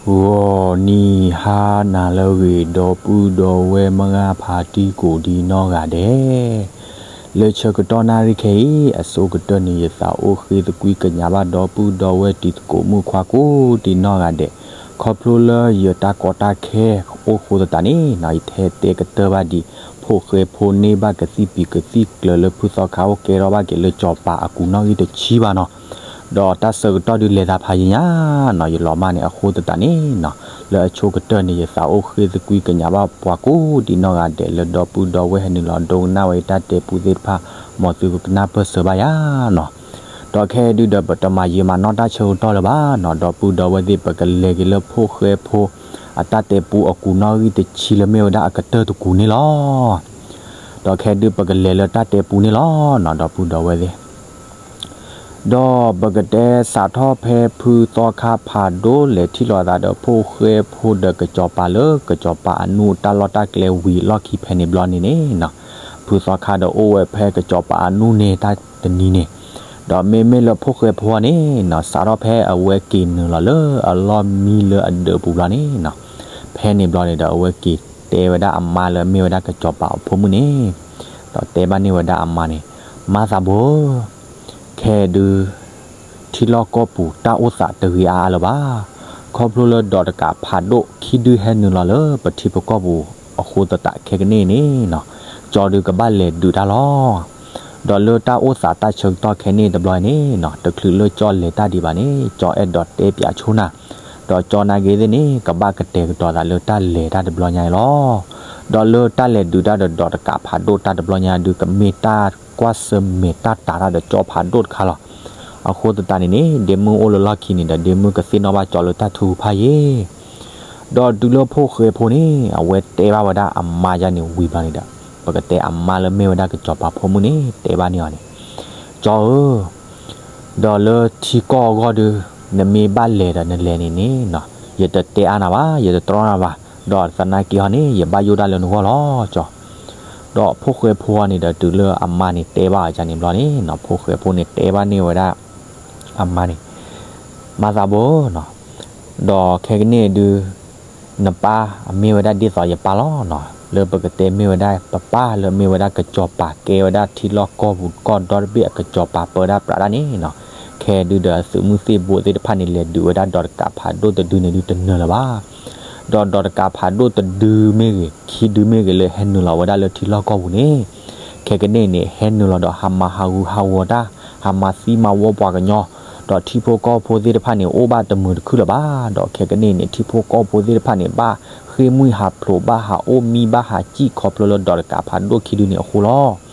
ဂီၤနံၤဟါနၤလၢအဂ့ၤ ဒီပုၢ်ဒီဝဲၢ်မုၢ်ဂၢ်ဖါတံၢ်ကိးဒံနီၢ်ဂၤဒဲး, လၢဆၢကတီၢ်နၣ်ရံၣ်ခဲအံၤ အဆိကတၢၢ်န့ၣ် ယသးအိၣ်ဃ့သကွံၢ်ကညးဘၣ်ဒီပုၢ်ဒီဝဲၢ်တံၤသကိးမုၣ်ခွါကိးဒံနီၢ်ဂၤဒဲး, ခီဖျိလၢယတၢ်ကီတၢ်ခဲအိၣ်ဃိသတးန့ၣ်နီၤ ယထဲတဲကတၢၢ်ဘၣ်ဒံး ဖိၣ်ဃဲဖိန့ၢ်ဘၣ်ကသံၣ်ပံၤကသံၣ်ကျၢၤလၢဖုသီခါအိၣ်ကဲထီၣ်ဘၣ်က့ၤလၢစီၤပၤအကူးနီၣ်ဂံၢ်တဆံဘၣ်နီၤ, ဒီးတၢ်ဆၢကတီၢ်ဒုးလဲၤသးဖးယံာ်ညါနီၤ ယလီၤမၢ်န့ၣ်အဃိသတးန့ၣ်နီၤ, လၢအဆိကတၢၢ်န့ၣ် ယသးအိၣ်ဃ့သကွံၢ်ကညးဘၣ်ပှၤကိးဒံနီၢ်ဂၤဒဲး လၢဒီပုၢ်ဒီဝဲၢ်ဟဲနုာ်လီၤဒိကနၣ်ဝဲတၢ်တဲပူသ့ၣ်တဖၣ် မ်သုကနၢ်ပၢၢ်စၢၤဘၣ်ယၤနီၤ, ဒီးခဲအံၤဒုးဒီးပတမၤယံာ်မၤနီၢ်တၢ်ဆၢကတီၢ်လၢၤဘၣ်နီၤ ဒီပုၢ်ဒီဝဲၢ်သ့ၣ် ပကလဲၤက့ၤလၢဖိၣ်ဃဲဖိ အတၢ်တဲပူအကူးနီၣ်ဂံၢ်တဆံလၢမ့ၢ်ဝဲဒၣ်အကတၢၢ်တကူးန့ၣ်လီၤ. ဒီးခဲဒုးပကလဲၤလၢတၢ်တဲပူန့ၣ်လီၤနီၤ ဒီပုၢ်ဒီဝဲၢ်သ့ၣ်, ဒီးပကတဲစးထီၣ်ဖဲဖုသီခါဖးဒိၣ်လဲၤထံၣ်လိာ်သးဒီးဖိၣ်ဃဲဖိဒီးကစီၤပၤလၢကစီၤပၤအနူၢ်တၢ်လီၢ်တၢ်ကျဲဝံၤလီၢ်ခံဖဲန့ၣ်ဘျီန့ၣ်န့ၣ်နီၤ, ဖုသီခါဒီးအိၣ်ဝဲဖဲကစီၤပၤအနူၢ်န့ၣ်တၢ်တနံၤန့ၣ်, ဒီးမ့မ့ၢ်လၢဖိၣ်ဃဲဖိန့ၣ်နီၤ စးထီၣ်ဖဲအဝဲက့ၤနုာ်လီၤလၢအလီၢ်မံလၢအဒၢးပူၤဘျီန့ၣ်နီၤ, ဖဲန့ၣ်ဘျီန့ၣ်ဒီး အဝဲက့ၤတဲဝဲဒၣ်အမါလၢအမ့ၢ်ဝဲဒၣ်ကစီၤပၤအဖိမုၣ်န့ၣ်, ဒီးတဲဘၣ်န့ၢ်ဝဲဒၣ်အမါန့ၣ်, မါသးဘိဧၢ, ခဲဒုး ထံလီၢ်ကီၢ်ပူၤတၢ်အိၣ်သးတဂ့ၤအါအါလၢၤဘၣ်. ခီဖျိလၢဒီးတကးဖးဒိၣ်ခံဒုဟဲနုာ်လီၤလၢပထံပကီၢ်ပူၤအဃိသတးခဲကနံၣ်န့ၣ်နီၤ, ကၠီဒုးကဘၣ်လဲၤဒုးတၢ်လီၤ. ဒီးလၢတၢ်အိၣ်သးတၢ်ဆၢကတီၢ်ခဲန့ၣ်တဘျီန့ၣ်နီၤ, တချုးလၢကၠီလဲၤတၢ်ဒံးဘၣ်န့ၣ် ကၠီအဲၣ်ဒိးတဲပၠးဆိနၤ, ဒီးကၠီနာ်က့သ့ၣ်န့ၣ် ကဘၣ်ကတဲာ်ကတီၤသးလၢတၢ်လဲၤတၢ်တဘျီညါအံၤလီၤ. ဒီးလၢတၢ်လဲၤဒုးတၢ်ဒီးဒီးတကးဖးဒိၣ်တၢ်တဘျီညါဒုး ကမ့ၢ်တၢ်ကွၢ်ဆၢၣ်မဲာ်တၢ်တာ်တၢ်ဒီးကၠီဖးဒိၣ်တခါလီၤ. အဃိသတးန့ၣ်န့ၣ် ဒ့မုၢ်အိၣ်လၢလီၢ်ခံန့ၣ်ဒီး ဒ့မုၢ်ကသ့ၣ်နီၣ်ဘၣ်ကၠီလၢတၢ်ထုကဖၣ်ယ့ၣ် ဒီးတုၤလၢဖိၣ်ဃဲဖိန့ၣ် အဝဲတဲဘၣ်ဝဲဒၣ်အမါယါန့ၣ်ဝံၤဘျီန့ၣ်ဒီး ပကတဲအမါလၢမ့ၢ်ဝဲဒၣ်ကစီၤပၤဖိမုၣ်န့ၣ် တဲဘၣ်န့ၢ်အီၤန့ၣ်, ကၠီဧၢ, ဒီးလၢထံကီၢ်အဂီၢ်ဒုး နမ့ၢ်ဘၣ်လဲၤဒီးနလဲၤန့ၣ်န့ၣ်နီၤ, ယတတဲအါနၤဘၣ်, ယတတြီနၤဘၣ်, ဒီးသနာ်က့ဟီန့ၣ် ယဘၣ်ယိၣ်တၢ်လၢနဂီၢ်လီၤ ကၠီ. ဒီးဖိၣ်ဃဲဖိအံၤန့ၣ်ဒီး တုၤလၢအမါန့ၣ်တဲဘၣ်အီၤန့ၣ်ဘျီန့ၣ်နီၤ, ဖိၣ်ဃဲဖိန့ၣ်တဲဘၣ်န့ၢ်ဝဲဒၣ် အမါန့ၣ်, မါသးဘိဧၢနီၤ, ဒီးခဲကနံၣ်ဒုး နပၢ်အမ့ၢ်ဝဲဒၣ်ဒ်သိးယပၢ်လီၤနီၤ, လၢပကတဲမ့ၢ်ဝဲဒၣ်ပပၢ်လၢမ့ၢ်ဝဲဒၣ်ကစီၤပၤကဲဝဲဒၣ်ထံလီၢ်ကီၢ်ပူၤကီၢ်ဒီတဘ့ၣ် အကစီၤပၤပၢဒၣ်ပြးဒၣ်န့ၣ်နီၤ, ခဲဒုးဒီးသုးမုၢ်သ့ၣ်ဘိသ့ၣ်တဖၣ်န့ၣ် လဲၤဒုးဝဲဒၣ်ဒီးတကးဖးဒိၣ်တဒုန့ၣ်ဒုးတနၢၤလၢၤဘၣ်. ဒီးဒီးတကးဖးဒိၣ်တဒုမ့ၢ်ဂ့ၤ ခံဒုမ့ၢ်ဂ့ၤ လၢဟဲနုာ်လီၤဝဲဒၣ်လၢထံလီၢ်ကီၢ်ပူၤန့ၣ်, ခဲကနံၣ်န့ၣ် ဟဲနုာ်လီၤဒီးဟးမၤဟးဂူာ်ဟးဂီၤတၢ်, ဟးမၤသံမၤဝီပှၤကညီ, ဒီးထံဖိကီၢ်ဖိသ့ၣ်တဖၣ်န့ၣ် အိၣ်ဘၣ်တမုာ်တခုလၢၤဘၣ်. ဒီးခဲကနံၣ်န့ၣ် ထံဖိကီၢ်ဖိသ့ၣ်တဖၣ်န့ၣ် ဘၣ်ဃ့ၢ်မှံဟးဖျိး ဘၣ်ဟးအိၣ်မံဘၣ်ဟးစံၣ်ခီဖျိလၢဒီးတကးဖးဒိၣ်ခံဒုန့ၣ်အဃိလီၤ.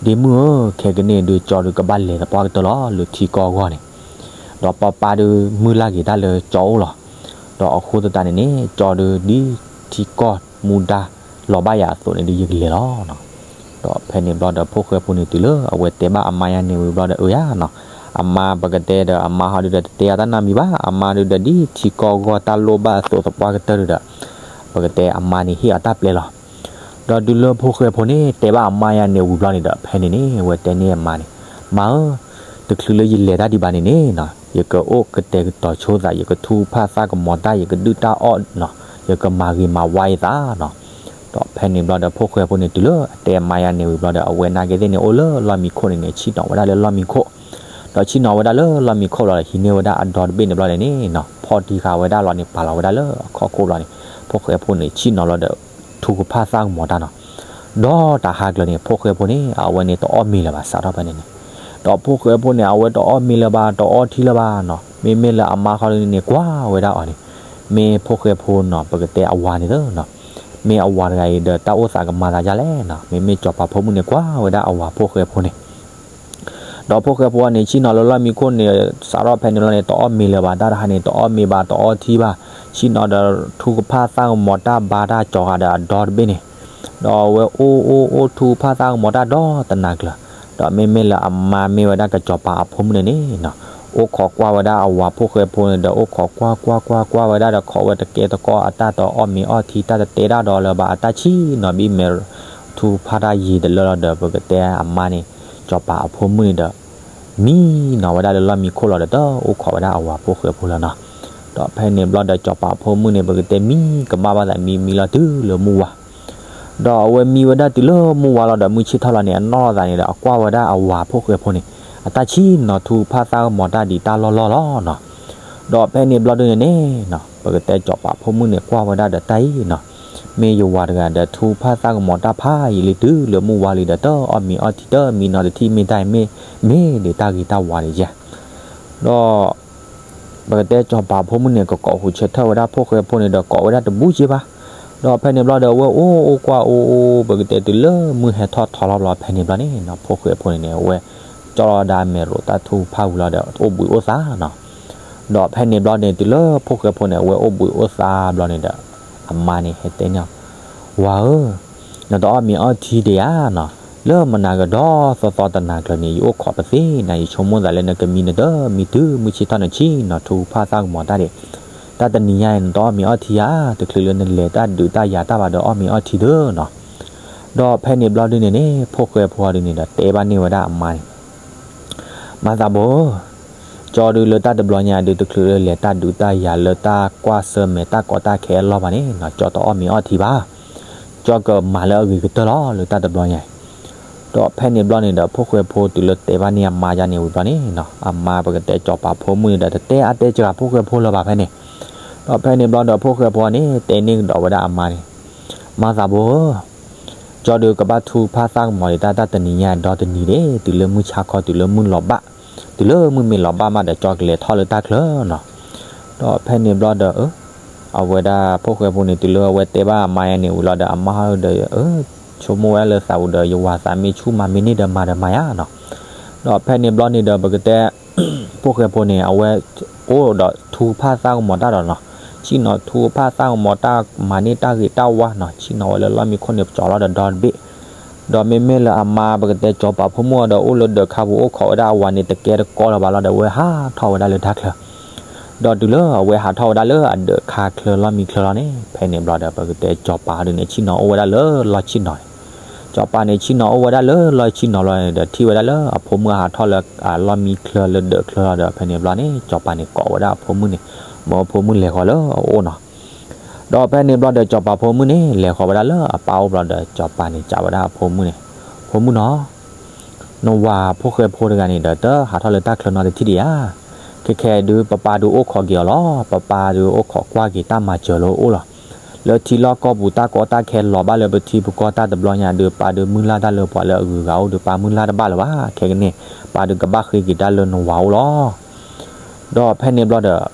ဒ့မုၢ်ဧၢ, ခဲကနံၣ်ဒုး ကၠီဒုးကဘၣ်လဲၤသပှၢ်ကတၢၢ်လီၤ လၢထံကီၢ်အဂီၢ်န့ၣ်, ဒီးပပၢ်ဒုးမုၢ်လၢ်က့ၤတၢ်လၢကၠီအိၣ်လီၤ. ဒီးအဃိသတးန့ၣ်န့ၣ် ကၠီဒုးဒ်ထံကီၢ်မူဒါလီၤဘၣ်ယၤအသိးန့ၣ်ဒုး ယကလဲၤလီၤနီၤ. ဒီးဖဲန့ၣ်ဘျီဒီး ဖိၣ်ဃဲဖိန့ၣ်တုၤလၢအဝဲတဲဘၣ်အမါယါန့ၣ်ဝံၤဘျီဒီး အၢယါနီၤ, အမါပကတဲဒီးအမါဟီဒုးဒီးတတဲအတၢ်နီတမံၤဘၣ်, အမါဒုးဒီးဒ်ထံကီၢ်ဂီၢ်တၢ်လိၣ်ဘၣ်အသိးသပှၢ်ကတၢၢ်ဒုးဒီး ပကတဲအမါန့ၣ်ဟ့ၣ်အီၤတၢ်ပျဲလီၤ. ဒီးတုၤလၢဖိၣ်ဃဲဖိန့ၣ် တဲဘၣ်အမါယါန့ၣ်ဝံၤဘျီန့ၣ်ဒီး ဖဲန့ၣ်န့ၣ် အဝဲတဲန့ၢ်အမါန့ၣ်, မါဧၢ, တချုးလၢယလဲၤတၢ်ဒံးဘၣ်န့ၣ်န့ၣ်နီၤ, ယကအိၣ်ကတဲာ်ကတီၤဆိသး, ယကထုကဖၣ်သၣ်ကမီၤတၢ်, ယကဒုၣ်တၢ်အီၣ်နီၤ, ယကမၤဂ့ၤမၤဝါယသးနီၤ. ဒီးဖဲန့ၣ်ဘျီဒီး ဖိၣ်ဃဲဖိန့ၣ်တုၤလၢအတဲအမါယါန့ၣ်ဝံၤဘျီဒီး အဝဲနာ်က့သ့ၣ်န့ၣ် အိၣ်လၢလီၢ်မံခိၣ်န့ၣ်န့ၣ် ဆ့ၣ်နီၤဝဲဒၣ်လၢလီၢ်မံခိၣ်, ဒီးဆ့ၣ်နီၤဝဲဒၣ်လၢလီၢ်မံခိၣ်လီၤဒီး ဟံးန့ၢ်ဝဲဒၣ်အဒီတဘ့ၣ်န့ၣ်ဘျီန့ၣ်န့ၣ်နီၤ, ဖီၣ်တံၢ်ဃာ်ဝဲဒၣ်လီၤန့ၣ် ပာ်လီၤဝဲဒၣ်လၢအခီၣ်ခိၣ်ဘျီန့ၣ်, ဖိၣ်ဃဲဖိန့ၣ် ဆ့ၣ်နီၤလီၤဒီး ထုကဖၣ်သၣ်ကမီၤတၢ်နီၤ. ဒီးတၢ်ဟါကျၢၤန့ၣ် ဖိၣ်ဃဲဖိန့ၣ် အဝဲန့ၣ်တအီၣ်မ့ၤလၢၤဘၣ် စးထီၣ်ဖဲန့ၣ်န့ၣ်, ဒီးဖိၣ်ဃဲဖိန့ၣ် အဝဲတအီၣ်မ့ၤလၢၤဘၣ် တအီထံလၢၤဘၣ်နီၤ, မ့မ့ၢ်လၢအမါခီဒုးန့ၣ် ကွၢ်ဝဲဒၣ်အီၤန့ၣ်, မ့ၢ်ဖိၣ်ဃဲဖိနီၤ ပကတဲအဝၤန့ၣ်သနီၤ, မ့ၢ်အဝၤတဂၤအံၤဒီး တၢ်အိၣ်သးကမၤသးဒ်လဲၣ်နီၤ, မ့မ့ၢ်စီၤပၤဖိမုၣ်န့ၣ် ကွၢ်ဝဲဒၣ်အဝၤဖိၣ်ဃဲဖိန့ၣ် ဒီးဖိၣ်ဃဲဖိန့ၣ် ဆ့ၣ်နီၤလၢလီၢ်မံခိၣ်န့ၣ် စးထီၣ်ဖဲန့ၣ်လီၤန့ၣ် တအီၣ်မ့ၤလၢၤဘၣ်, တၢ်တဟါန့ၣ် တအီၣ်မ့ၤဘၣ် တအီထံဘၣ်, ဆ့ၣ်နီၤဒီးထုကဖၣ်သၣ်ကမီၤတၢ်ဘါတၢ်ကီၤဃာ်ဒီးအဒီတဘ့ၣ်န့ၣ်, ဒီးအဝဲအိၣ်အိၣ်အိၣ်ထုကဖၣ်သၣ်ကမီၤတၢ်ဒီးတနၤကျၢၤ, ဒီးမ့မ့ၢ်လၢအမါမ့ၢ်ဝဲဒၣ်ကစီၤပၤအဖိမုၣ်န့ၣ်န့ၣ်နီၤ, အိၣ်ခိးကွၢ်ဝဲဒၣ်အဝၤဖိၣ်ဃဲဖိန့ၣ်ဒီး အိၣ်ခိးကွၢ်ကွၢ်ကွၢ်ကွၢ်ဝဲဒၣ်ဒီး ခိးဝဲတကဲတကီၢ် အတၢ်တအီၣ်မ့ၤအီထံ တၢ်တတဲတၢ်ဒီးလၢၤဘၣ် အတၢ်ဆ့ၣ်နီၤဘံမဲာ် ထုကဖၣ်တၢ်ယံာ်တလၢလီၤဒီး ပကတဲအမါန့ၣ် စီၤပၤအဖိမုၣ်န့ၣ်ဒီး မံနီၤဝဲဒၣ်လၢလီၢ်မံခိၣ်လီၤဒီး တအိၣ်ခိးဝဲဒၣ်အဝၤဖိၣ်ဃဲဖိလၢၤနီၤ. ဒီးဖဲန့ၣ်ဘျီဒီး စီၤပၤဖိမုၣ်န့ၣ် ပကတဲမံကမၣ်ဘၣ်သး မံမံလီၤတုၤလၢမုၢ်ဝါ, ဒီးအဝဲမံဝဲဒၣ်တုၤလၢမုၢ်ဝါလီၤဒီး မုၢ်ဆ့ၣ်ထီၣ်လီၤန့ၣ် အနီၢ်လိာ်သးန့ၣ်ဒီး အကွၢ်ဝဲဒၣ်အဝၤဖိၣ်ဃဲဖိန့ၣ် အတၢ်ဆံၣ်နီၤထူကဖၣ်သၣ်ကမီၤတၢ်ဒံးတၢ်လီၢ်လီၢ်လီၤနီၤ. ဒီးဖဲန့ၣ်ဘျီဒုန့ၣ်န့ၣ်နီၤ ပကတဲစီၤပၤဖိမုၣ်န့ၣ် ကွၢ်ဝဲဒၣ်ဒီးတၢ်အံၤနီၤ, မ့ၢ်ယဝၤတဂၤဒီး ထူကဖၣ်သၣ်ကမီၤတၢ်ဖးယံာ်လံတုၤလၢမုၢ်ဝါလံဒီး တအီၣ်မ့ၤအီထံ တမံနီတထံၣ် မ့ၢ်တၢ်အံၤမ့ၢ် မ့ၢ်ဒံးတၢ်ဂ့ၤတၢ်ဝါဒံးယဲၢ် ဒီး ပကတဲစီၤပၤဖိမုၣ်န့ၣ် ကကိးဃုာ်ဆၢထၢၣ်ဝဲဒၣ်ဖိၣ်ဃဲဖိန့ၣ်ဒီး ကိးဝဲဒၣ်တဘူၣ်က့ဘၣ်. ဒီးဖဲန့ၣ်ဘျီဒီး အဝဲအိၣ်အိၣ်ကွၢ်အိၣ်အိၣ် ပကတဲတုၤလၢမုၢ်ဟဲထီၣ်ထီလီၤဘျီ ဖဲန့ၣ်ဘျီန့ၣ်နီၤ ဖိၣ်ဃဲဖိန့ၣ်န့ၣ် အဝဲကၠီၣ်လီၤဒၣ်အမဲာ်ရိးတၢ်ထူကဖၣ်ဝံၤလီၤဒီး အိၣ်ဘှံးအိၣ်သါနီၤ. ဒီးဖဲန့ၣ်ဘျီန့ၣ် တုၤလၢဖိၣ်ဃဲဖိန့ၣ် အဝဲအိၣ်ဘှံးအိၣ်သါဘျီန့ၣ်ဒီး အမါန့ၣ်ဟဲတဲန့ၢ်အီၤ, ဝၤဧၢ, နတအီၣ်မ့ၤအီထံဒံးဧါနီၤ, လၢမနၤကဒီးသီသီတနၤကျၢၤန့ၣ် ယအိၣ်ခိးပသ့နၤ, ယဆိကမိၣ်သးလၢနကမံနတမံတုၤ မုၢ်ဆ့ၣ်ထီၣ်နဆံၣ်နီၤထူကဖၣ်သၣ်ကမီၤတၢ်ဒံး, တၢ်တနံၤညါအံၤ နတအီၣ်မ့ၤအီထံဧါ, တချုးလၢနလဲၤတၢ်ဒုးတၢ်ယၤတၢ်ဘၣ်ဒီး အီၣ်မ့ၤအီထံဒၢနီၤ. ဒီးဖဲန့ၣ်ဘျီဒုန့ၣ်န့ၣ် ဖိၣ်ဃဲဖိအီၤဒုန့ၣ်ဒီး တဲဘၣ်န့ၢ်ဝဲဒၣ်အမါန့ၣ် မါသးဘိဧၢ, ကၠီဒုလၢတၢ်တဘျီညါဒု တချုးလၢလဲၤတၢ်ဒုးတၢ်ယၤလၢတၢ်ကွၢ်ဆၢၣ်မဲာ်တၢ်ကီတၢ်ခဲအလီၢ်ဘၣ်န့ၣ်နီၤ ကၠီတအီၣ်မ့ၤအီထံဘၣ်, ကၠီကမၤလၢအဂ့ၤကတၢၢ်လီၤ လၢတၢ်တဘျီညါအံၤ. ဒီးဖဲန့ၣ်ဘျီန့ၣ်ဒီး ဖိၣ်ဃဲဖိတုၤလၢတဲဘၣ်န့ၢ်အမါယါန့ၣ်ဝံၤဘျီန့ၣ်နီၤ အမါပကတဲစီၤပၤဖိမုၣ်န့ၣ်ဒီး တတဲအါတဲစှၤဖိၣ်ဃဲဖိလၢၤဘၣ်ဖဲန့ၣ်. ဒီးဖဲန့ၣ်ဘျီဒီး ဖိၣ်ဃဲဖိန့ၣ် တဲန့ၢ်ကဒီးဝဲဒၣ်အမါန့ၣ်, မါသးဘိဧၢ ကၠီဒုကဘၣ်ထူကဖၣ်သၣ်ကမီၤဒံးတၢ် တၢ်တနံၤညါဒီတနံၤဒံး တုၤလၢမုၢ်ဆါခီ တုၤလၢမုၢ်လီၤဘၣ်, တုၤလၢမုၢ်မ့ၢ်လီၤဘၣ်မးဒီး ကၠီကလဲၤထီၣ်လၢတၢ်ချၢနီၤ. ဒီးဖဲန့ၣ်ဘျီဒီး အဝဲဒၣ်ဖိၣ်ဃဲဖိန့ၣ် တုၤလၢအဝဲတဲဘၣ်အမါယါန့ၣ်ဝံၤလီၤဒီး အမါဒီး ဆိကမိၣ်ဝဲလၢသးပူၤဒီး ယဝၤသးမ့ၢ်ဆူၣ်မၤမ့ၢ်န့ၢ်ဒီးမၤဒီးမၤယါနီၤ. ဒီးဖဲန့ၣ်ဘျီန့ၣ်ဒီး ပကတဲ ဖိၣ်ဃဲဖိန့ၣ် အဝဲအိၣ်ဒီးထူကဖၣ်သၣ်ကမီၤတၢ်ဒီးနီၤ, ဆ့ၣ်နီၤထူကဖၣ်သၣ်ကမီၤတၢ် မၤန့ၢ်တၢ်ဂ့ၤတၢ်ဝါနီၤ, ဆ့ၣ်နီၤဝဲလၢလီၢ်မံခိၣ်န့ၣ် ပကၠီလီၤဒီးဒီတဘ့ၣ်. ဒီးမ့မ့ၢ်လၢအမါပကတဲစီၤပၤဖိမုၣ်အီၤဒီး အိၣ်လၢဒၢးခါပူၤ အိၣ်ခိးဝဲဒၣ်အဝၤန့ၣ် တကဲတကီလၢၤဘၣ်လီၤဒီး အဝဲဟးထီၣ်ဝဲဒၣ်လၢတၢ်ချၢ ဒီးတုၤလၢအဝဲဟးထီၣ်ဝဲဒၣ်လၢအဒၢးခါချၢလီၢ်မံချၢလီၤန့ၣ် ဖဲန့ၣ်ဘျီဒီး ပကတဲစီၤပၤဒုန့ၣ် ဆ့ၣ်နီၤအိၣ်ဝဲဒၣ်လၢလီၢ်ဆ့ၣ်နီၤန့ၣ်, စီၤပၤန့ၣ် ဆ့ၣ်နီၤအိၣ်ဝဲဒၣ်လၢလီၢ်ဆ့ၣ်နီၤလီၤန့ၣ်ဒီး ထံၣ်ဝဲဒၣ်လၢအဖိမုၣ်ဟးထီၣ်လၢအလီၢ်မံချၢလၢဒၢးချၢလီၤဒီး ဖဲန့ၣ်ဘျီန့ၣ် စီၤပၤန့ၣ်ကိးဝဲဒၣ်အဖိမုၣ်န့ၣ်, မၢအဖိမုၣ်လဲၤဃီၤလၢအအိၣ်နီၤ. ဒီးဖဲန့ၣ်ဘျီဒီး စီၤပၤဖိမုၣ်န့ၣ် လဲၤဃီၤဝဲဒၣ်လၢအပၢ်အိၣ်ဘျီဒီး စီၤပၤန့ၣ် စံးဝဲဒၣ်အဖိမုၣ်န့ၣ်, ဖိမုၣ်နီၤ နဝၤဖိၣ်ဃဲဖိတဂၤန့ၣ်ဒီး တဟးထီၣ်လၢတၢ်ချၢနီတထံၣ်ဒံးဧါ. ခဲခဲဒု ပပၢ်ဒုအိၣ်ခိးက့ၤအီၤလီၤ. ပပၢ်ဒုအိၣ်ခိးကွၢ်က့ၤတၢ်မၤစၢၤလၢအအိၣ်လီၤ. လၢထံလီၢ်ကီၢ်ပူၤတၢ်ကီတၢ်ခဲလီၤဘၣ်လၢပထံပကီၢ်တၢ်တဘျီညါဒု ပၢ်ဒုမုၢ်လၢ်တၢ်လၢပှၤလၢအဂုၤအဂၤအိၣ်ဒု ပၢ်မုၢ်လၢ်တဘၣ်လၢၤဘၣ်. ခဲကနံၣ် ပၢ်ဒုကဘၣ်ဃ့က့ၤတၢ်လၢနဝၤအိၣ်လီၤ. ဒီးဖဲန့ၣ်ဘျီဒီး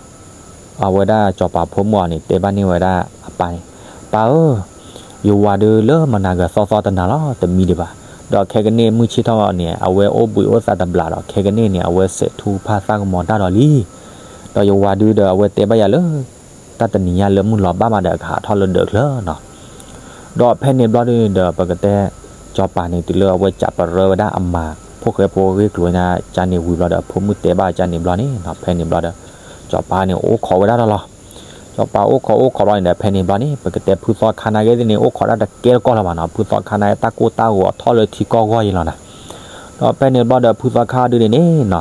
အဝဲဒၣ်စီၤပၤဖိမုၣ်အီၤန့ၣ် တဲဘၣ်န့ၢ်ဝဲဒၣ်အပၢ်န့ၣ်, ပၢ်ဧၢ, ယဝၤဒုလၢမနၤဂၤသီသီတနၤလီၤ တမံဒံးဘၣ်. ဒီးခဲကနံၣ်မုၢ်ဆ့ၣ်ထီၣ်န့ၣ် အဝဲအိၣ်ဘှံးအိၣ်သါတဘျီဒီး ခဲကနံၣ်န့ၣ် အဝဲစဲးထူကဖၣ်သၣ်ကမီၤတၢ်ဒီးလံ. ဒီးယဝၤဒုဒီး အဝဲတဲဘၣ်ယၤလၢ တၢ်တနံၤညါလၢမုၢ်လီၤဘၣ်မးဒီး ကဟးထီၣ်လၢဒၢးချၢနီၤ. ဒီးဖဲန့ၣ်ဘျီဒုန့ၣ်ဒီး ပကတဲ စီၤပၤန့ၣ် တုၤလၢအဝဲစံးပရၢဝဲဒၣ်အမါ ဖိၣ်ဃဲဖိအဂ့ၢ်ကျိၤန့ၣ် ကန့ၣ်ဝံၤဘျီဒီး အဖိမုၣ်တဲဘၣ်ကန့ၣ်ဘျီန့ၣ်နီၤ ဖဲန့ၣ်ဘျီဒီး စီၤပၤန့ၣ် အိၣ်ခိးဝဲဒၣ်ဒီးလီၤ. စီၤပၤအိၣ်ခိးအိၣ်ခိးဘျီန့ၣ်ဒီး ဖဲန့ၣ်ဘျီန့ၣ် ပကတဲဖုသီခါနာ်က့သ့ၣ်န့ၣ် အိၣ်ခိးဒၣ်တကဲတကီၢ်လၢၤဘၣ်နီၤ. ဖုသီခါနာ်က့ တၢ်ကိၢ်တၢ်ဂီၤထီၣ်လၢထံကီၢ်ဂီၢ်ယံၤလီၤနၤ. ဒီးဖဲန့ၣ်ဘျီဒီး ဖုသီခါဒုန့ၣ်န့ၣ်နီၤ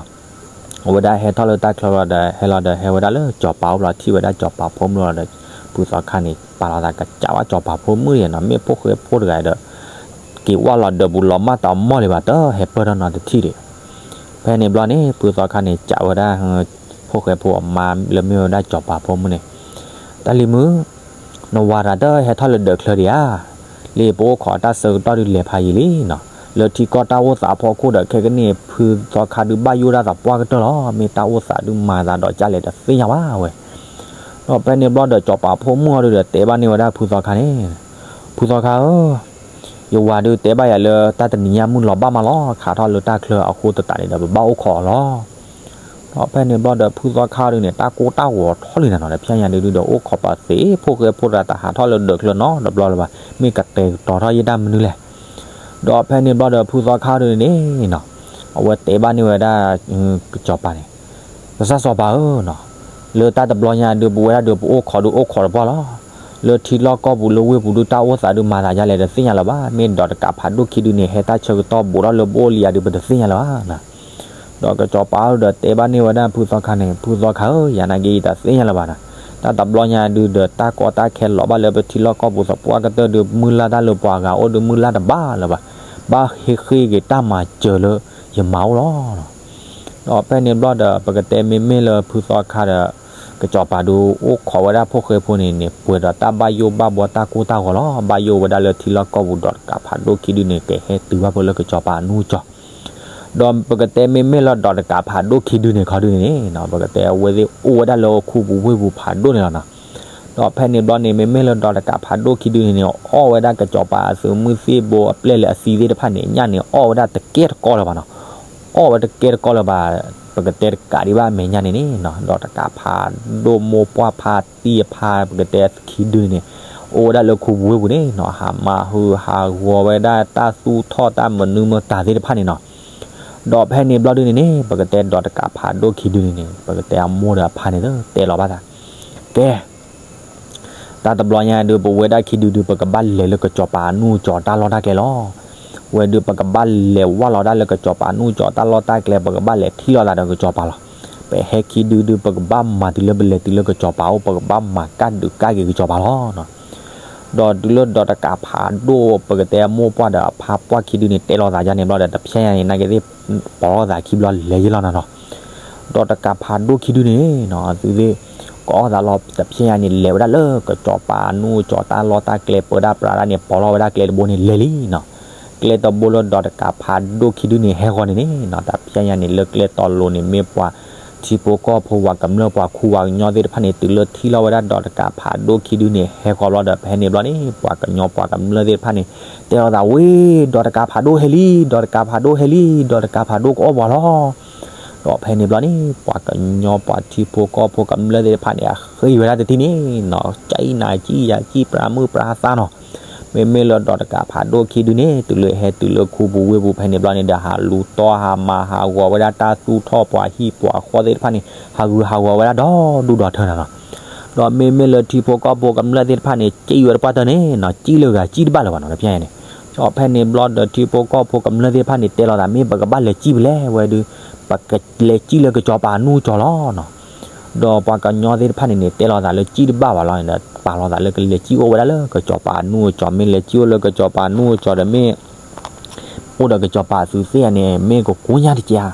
အဝဲဒၣ်ဟဲထီၣ်လၢတၢ်ချၢလီၤဒီး ဟဲလီၤဒီး ဟဲဝဲဒၣ်လၢစီၤပၤအိၣ်ဘျီ ထံၣ်ဝဲဒၣ်စီၤပၤဖိမုၣ်လီၤဒီး ဖုသီခါန့ၣ် ပာ်လီၤသးကစးဝဲစီၤပၤဖိမုၣ်ယဲနီၤ မ့ၢ်ဖိၣ်ဃဲဖိတဂၤဒီး က့ၤဝဲလီၤဒၢးပူၤလီၤမၢ်တၢ်အမီၢ်လံဘၣ် တဟဲပၢၢ်ထီၣ်နီတထံၣ်ဒံး. ဖဲန့ၣ်ဘျီန့ၣ် ဖုသီခါန့ၣ် စံးဝဲဒၣ် ဖိၣ်ဃဲဖိအမါလၢမ့ၢ်ဝဲဒၣ်စီၤပၤဖိမုၣ်န့ၣ်, တၢ်လံၤမုၣ်, နဝၤတၢ်တဟဲထီၣ်လၢဒၢးချၢဒံးဧါ. လၢပအိၣ်ခိးတၢ်ဆၢကတီၢ်ဒုးလဲၤဖးယံာ်လံနီၤ. လၢထံကီၢ်တၢ်အိၣ်သးအဖီခိၣ်ဒီး ခဲကနံၣ် ဖုသီခါဒုးဘၣ်ယိၣ်ဒၣ်သးပှၢ်ကတၢၢ်လီၤ. မ့ၢ်တၢ်အိၣ်သးဒုးမၤသးဒီးကၢ်လဲၣ်တသ့ၣ်ညါဘၣ်ဝဲ ဒီးဖဲန့ၣ်ဘျီဒီး စီၤပၤဖိမုၣ်အီၤဒုဒီး တဲဘၣ်န့ၢ်ဝဲဒၣ်ဖုသီခါန့ၣ်, ဖုသီခါဧၢ, ယဝၤဒုတဲဘၣ်ယၤလၢ တၢ်တနံၤညါမုၢ်လီၤဘၣ်မးလီၤ ခးထီၣ်လၢတၢ်ချၢအဃိသတးန့ၣ်ဒီး ပဘၣ်အိၣ်ခိးအီၤလီၤ. ဒီးဖဲန့ၣ်ဘျီဒီး ဖုသီခါဒုန့ၣ် တၢ်ကိၢ်တၢ်ဂီၤထီၣ်လံနၤနီၤ တဖျဲညါဒုဒီး အိၣ်ခိးပာ်သ့ ဖိၣ်ဃဲဖိတဂၤတဟးထီၣ်လၢဒၢးချၢနီတဘျီလၢၤဘၣ် မ့ၢ်ကတဲာ်ကတီၤထီၣ်ယဲၢ်တၢ်မနုၤလဲၣ်. ဒီးဖဲန့ၣ်ဘျီဒီး ဖုသီခါဒုန့ၣ်နီၤ အဝဲတဲဘၣ်န့ၢ်ဝဲဒၣ် စီၤပၤန့ၣ် ကစၢ်စီၤပၤဧၢနီၤ, လၢတၢ်တဘျီညါဒု ပဝဲဒၣ်ဒု ပအိၣ်ခိးဒု အိၣ်ခိးတပှၢ်လီၤ. လၢထံလီၢ်ကီၢ်ပူၤလၢဝ့ၢ်ပူၤဒု တၢ်အိၣ်သးဒုမၤသးယါလဲၣ်တသ့ၣ်ညါလၢၤဘၣ်. မ့ၢ်ဒီးတကးဖးဒိၣ်ခံဒုန့ၣ် ဟဲတၢ်ဆၢကတီၢ်ဘူးထီၣ်လၢပအိၣ်လံယၤဒု ပတသ့ၣ်ညါလၢၤဘၣ်နီၤ. ဒီးကစီၤပၤဒုဒီးတဲဘၣ်န့ၢ်ဝဲဒၣ်ဖုသီခါန့ၣ် ဖုသီခါဧၢ ယၤနာ်က့ယတသ့ၣ်ညါလၢၤဘၣ်နီၤ. တၢ်တဘျီညါဒုးဒီး တၢ်ကီတၢ်ခဲလီၤဘၣ်လၢပထံလီၢ်ကီၢ်ပူၤသပှၢ်ကတၢၢ်ဒုး မုၢ်လၢ်တၢ်လၢပှၤဂၤအိၣ်ဒုး မုၢ်လၢ်တဘၣ်လၢၤဘၣ်. ဘၣ်ဟ့ၣ်ဃ့ၢ်က့ၤတၢ်မၤစၢၤလၢယမါအိၣ်လီၤ. ဒီးဖဲန့ၣ်ဘျီဒီး ပကတဲမ့မ့ၢ်လၢဖုသီခါဒီး ကစီၤပၤဒုးအိၣ်ခိးဝဲဒၣ်ဖိၣ်ဃဲဖိန့ၣ်န့ၣ် ပှဲၤဒီးတၢ်ဘၣ်ယိၣ်ဘၣ်ဘှီတၢ်ကိၢ်တၢ်ဂီၤလီၤ. ဘၣ်ယိၣ်ဝဲဒၣ်လၢထံလီၢ်ကီၢ်ပူၤ ဒီးတကးဖးဒိၣ်ခံဒုန့ၣ် ကဟဲတုၤဘၣ်ဖဲလၢကစီၤပၤအနူၢ်ကၠီၤ ဒီးပကတဲမ့မ့ၢ်လၢဒီးတကးဖးဒိၣ်ခံဒုန့ၣ်ခီဒုန့ၣ်န့ၣ် ပကတဲအဝဲသ့ၣ်အိၣ်ဝဲဒၣ်လၢအခိပူၤဝ့ၢ်ပူၤဖးဒိၣ်န့ၣ်လီၤနီၤ. ဒီးဖဲန့ၣ်ဘျီန့ၣ် မ့မ့ၢ်လၢဒီးတကးဖးဒိၣ်ခံဒုန့ၣ်န့ၣ် အီၣ်ဝဲဒၣ်ကစီၤပၤအသုးမုၢ်သ့ၣ်ဘိအပျဲၢ်လဲၣ်အသံသ့ၣ်တဖၣ်န့ၣ် ညၣ်န့ၣ် အီၣ်ဝဲဒၣ်တကဲတကီလၢၤဘၣ်နီၤ. အီၣ်ဝဲတကဲတကီလၢၤဘၣ်, ပကတဲတကးဒံးဘၣ်အမဲာ်ညါန့ၣ်န့ၣ်နီၤ. ဒီးတကးဖးဒိၣ်မိၢ်ပှၢ်ဖါတံၢ်အဖါ ပကတဲခံဒုန့ၣ်န့ၣ် အိၣ်ဝဲဒၣ်လၢခိပူၤဝ့ၢ်ပူၤန့ၣ်နီၤ ဟးမၤဟုဟးဂီၤဝဲဒၣ်တၢ်သူၣ်ထီၣ်တၢ်မနုၤမတၤသ့ၣ်တဖၣ်န့ၣ်နီၤ. ဒီးဖဲန့ၣ်ဘျီဒုန့ၣ်န့ၣ် ပကတဲဒီးတကးဖးဒိၣ်ခံဒုန့ၣ်န့ၣ် ပကတဲအမိၢ်ဒီးအဖါန့ၣ် တဲလီၤဘၣ်သး ကဲ တၢ်တဘျီညါဒုး ပဝဲဒၣ်ခံဒုဒုး ပကဘၣ်လဲၤလၢကစီၤပၤအနူၢ်ကၠီၤတၢ်လီၢ်တၢ်ကျဲလီၤ. ဝဲဒုး ပကဘၣ်လဲၤဝၢ်လီၤဒၣ်လၢကစီၤပၤအနူၢ်ကၠီၤတၢ်လီၢ်တၢ်ကျဲ ပကဘၣ်လဲၤထံၣ်လိာ်သးဒီးကစီၤပၤလီၤ. ပဟဲခံဒုဒုး ပကဘၣ်မၤတုၤလၢပလဲၤတုၤလၢကစီၤပၤအိၣ် ပကဘၣ်မၤကၣ်ဒုးကၣ်က့ၤကစီၤပၤလီၤ. ဒီးတုၤလၢဒီးတကးဖးဒိၣ် ပကတဲအမိၢ်ပှၢ်ဒီးအဖါပှၢ်ခံဒုန့ၣ် တဲလိာ်သးယါန့ၣ်ဘျီဒီး တဖျဲညါန့ၣ် နာ်က့သ့ၣ် ပိာ်လိာ်သးခံဘျီလဲၤယ့ၢ်လီၤနီၤနီၤ. ဒီးတကးဖးဒိၣ်ခံဒုန့ၣ်နီၤ သုသ့ၣ် ကိးအီၣ်သးလီၤ တဖျဲညါန့ၣ် လဲၤဝဲဒၣ်လၢကစီၤပၤအနူၢ်ကၠီၤတၢ်လီၢ်တၢ်ကျဲ ပၢဒၣ်ပြးဒၣ်န့ၣ် ပိာ်လီၤဝဲဒၣ်ကျဲတဘိန့ၣ် လဲၤလံနီၤ. ကျဲတဘိလၢဒီးတကးဖးဒိၣ်ခံဒုန့ၣ် ဟဲဃီၤန့ၣ်န့ၣ်နီၤ တဖျဲညါန့ၣ် လၢကျဲတီၤလိၤန့ၣ် မ့ၢ်ပှၤထံဖိကီၢ်ဖိ ပှၤကမျၢၢ်ပှၤခူပှၤကညီသ့ၣ်တဖၣ်န့ၣ် တုၤလၢထံၣ်လိာ်ဝဲဒၣ်ဒီးတကးဖးဒိၣ်ခံဒုန့ၣ် ဟဲဃီၤဘျီဒီး ဖဲန့ၣ်ဘျီန့ၣ် ပှၤကညီပှၤကမျၢၢ်သ့ၣ်တဖၣ်န့ၣ် တဲလိာ်သးဝဲ ဒီးတကးဖးဒိၣ်ဟဲလံ ဒီးတကးဖးဒိၣ်ဟဲလံ ဒီးတကးဖးဒိၣ်ကအီၣ်ပှၤလီၤ. ဒီးဖဲန့ၣ်ဘျီန့ၣ် ပှၤကညီပှၤထံဖိကီၢ်ဖိကမျၢၢ်သ့ၣ်တဖၣ်န့ၣ် အဃ့ၢ်ဝဲဒၣ်တထံၣ်န့ၣ်နီၤ ကၠံၣ်နၤကၠံၣ်ယၤကၠံၣ်ပြးမုၢ်ပြးသၣ်နီၤ. မ့မ့ၢ်လၢဒီးတကးဖးဒိၣ်ခံဒုန့ၣ် တုၤလၢဟဲတုၤလၢခူပူၤဝ့ၢ်ပူၤဖဲန့ၣ်ဘျီန့ၣ်ဒီး ဟးလူၤတီၢ်ဟးမၤဟးဂီၤဝဲဒၣ်တၢ်သူၣ်ထီၣ်ပှၤဟံၣ်ပှၤဃီသ့ၣ်တဖၣ်န့ၣ် ဟးဂူာ်ဟးဂီၤဝဲဒၣ်ဒီးဒူၣ်ဒီးထၢနီၤနီၤ. ဒီးမ့မ့ၢ်လၢထံဖိကီၢ်ဖိကမျၢၢ်သ့ၣ်တဖၣ်န့ၣ် ကၠံၣ်ဝဲတပှၢ်တၢၢ်န့ၣ်နီၤ ကၠံၣ်လၢဂၤကၠံၣ်တဘၣ်လၢၤဘၣ်နီၤ တဖျဲညါန့ၣ်. ဒီးဖဲန့ၣ်ဘျီဒီးထံဖိကီၢ်ဖိကမျၢၢ်သ့ၣ်တဖၣ်န့ၣ် တဲလိာ်သးမ့ၢ်ပကဘၣ်လဲၤကၠံၣ်ဖဲလဲၣ်ဝဲဒုး ပကလဲၤကၠံၣ်လၢကစီၤပၤအနူၢ်ကၠီၤလီၤနီၤ. ဒီးပှၤကညီသ့ၣ်တဖၣ်န့ၣ်န့ၣ် တဲလိာ်သးလၢကၠံၣ်တဘၣ်ဘၣ်လီၤန့ၣ်ဒီး ပာ်လီၤသးလၢကလဲၤကၠံၣ်အိၣ်ဝဲဒၣ်လၢကစီၤပၤအနူၢ်ကၠီၤ မ့ၢ်လဲၤကၠံၣ်အိၣ်လၢကစီၤပၤအနူၢ်ကၠီၤဒီးမ့ၢ် အိၣ်ဒီးကစီၤပၤအသုးသ့ၣ်ဧါန့ၣ် မ့ၢ်ကကူညါတက့ၢ်ဧါ.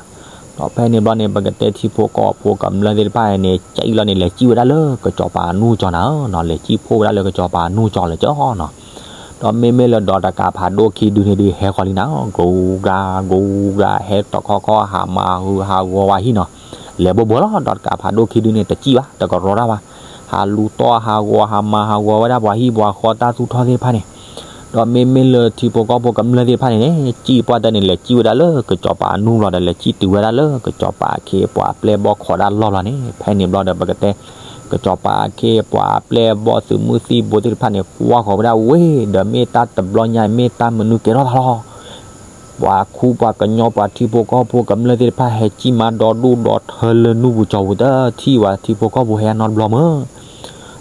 ဒီးဖဲန့ၣ်ဘျီန့ၣ် ပကတဲထံဖိကီၢ်ဖိကမျၢၢ်သ့ၣ်တဖၣ်န့ၣ် ကၠံၣ်လီၤန့ၣ် လဲၤကၠံၣ်ဝဲဒၣ်လၢကစီၤပၤအနူၢ်ကၠီၤနၤဧၢနီၤ လဲၤကၠံၣ်ဖှိၣ်ဝဲဒၣ်လၢကစီၤပၤအနူၢ်ကၠီၤလၢကၠီနီၤ. ဒီးမ့မ့ၢ်လၢဒီးတကးဖးဒိၣ်ခံဒုန့ၣ်ဒုး ဟဲဃီၤလံနၤ ဂူၤဂၤဂူၤဂၤ ဟဲတီခီခီ ဟးမၤဟုဟးဂီၤဝဲဟံၣ်နီၤ. လဲၤဘိဘိလီၤ ဒီးတကးဖးဒိၣ်ခံဒုန့ၣ် တကၠံၣ်ဘၣ် တကရီတၢ်ဘၣ်. ဟးလူၤတီၢ်ဟးဂီၤ ဟးမၤဟးဂီၤဝဲဒၣ်ပှၤဟံၣ်ပှၤဃီတၢ်သူၣ်ထီၣ်သ့ၣ်တဖၣ်န့ၣ် ဒီးမ့မ့ၢ်လၢထံဖိကီၢ်ဖိကမျၢၢ်သ့ၣ်တဖၣ်န့ၣ်န့ၣ် ကၠံၣ်ပှၢ်တၢၢ်န့ၣ် လဲၤကၠံၣ်ဝဲဒၣ်လၢကစီၤပၤအနူၢ်လီၤဒီး လဲၤကၠံၣ်တုၤဝဲဒၣ်လၢကစီၤပၤအခ့အပှၤအပျဲၢ်အဘီၣ်ခိးတၢ်လီၢ်လီၤန့ၣ် ဖဲန့ၣ်ဘျီဒီး ပကတဲ ကစီၤပၤအခ့အပှၤအပျဲၢ်အဘီၣ်သုးမုၢ်သံၣ်ဘိသ့ၣ်တဖၣ်န့ၣ် ကွၢ်ဃီၤဝဲဒၣ်ဝဲ ဒီးမ့ၢ်တၢ်တဘျီညါ မ့ၢ်တၢ်မနုၤကဲထီၣ်သးလီၤ. ပှၤခူပှၤကညီပှၤထံဖိကီၢ်ဖိကမျၢၢ်သ့ၣ်တဖၣ် ဟဲကၠံၣ်မၤဒီဒူၣ်ဒီထၢလၢနူၢ်ပူၤကၠီၤပူၤ တထံၣ်ဝဲထံဖိကီၢ်ဖိဟဲအနီတဘျီမၢ်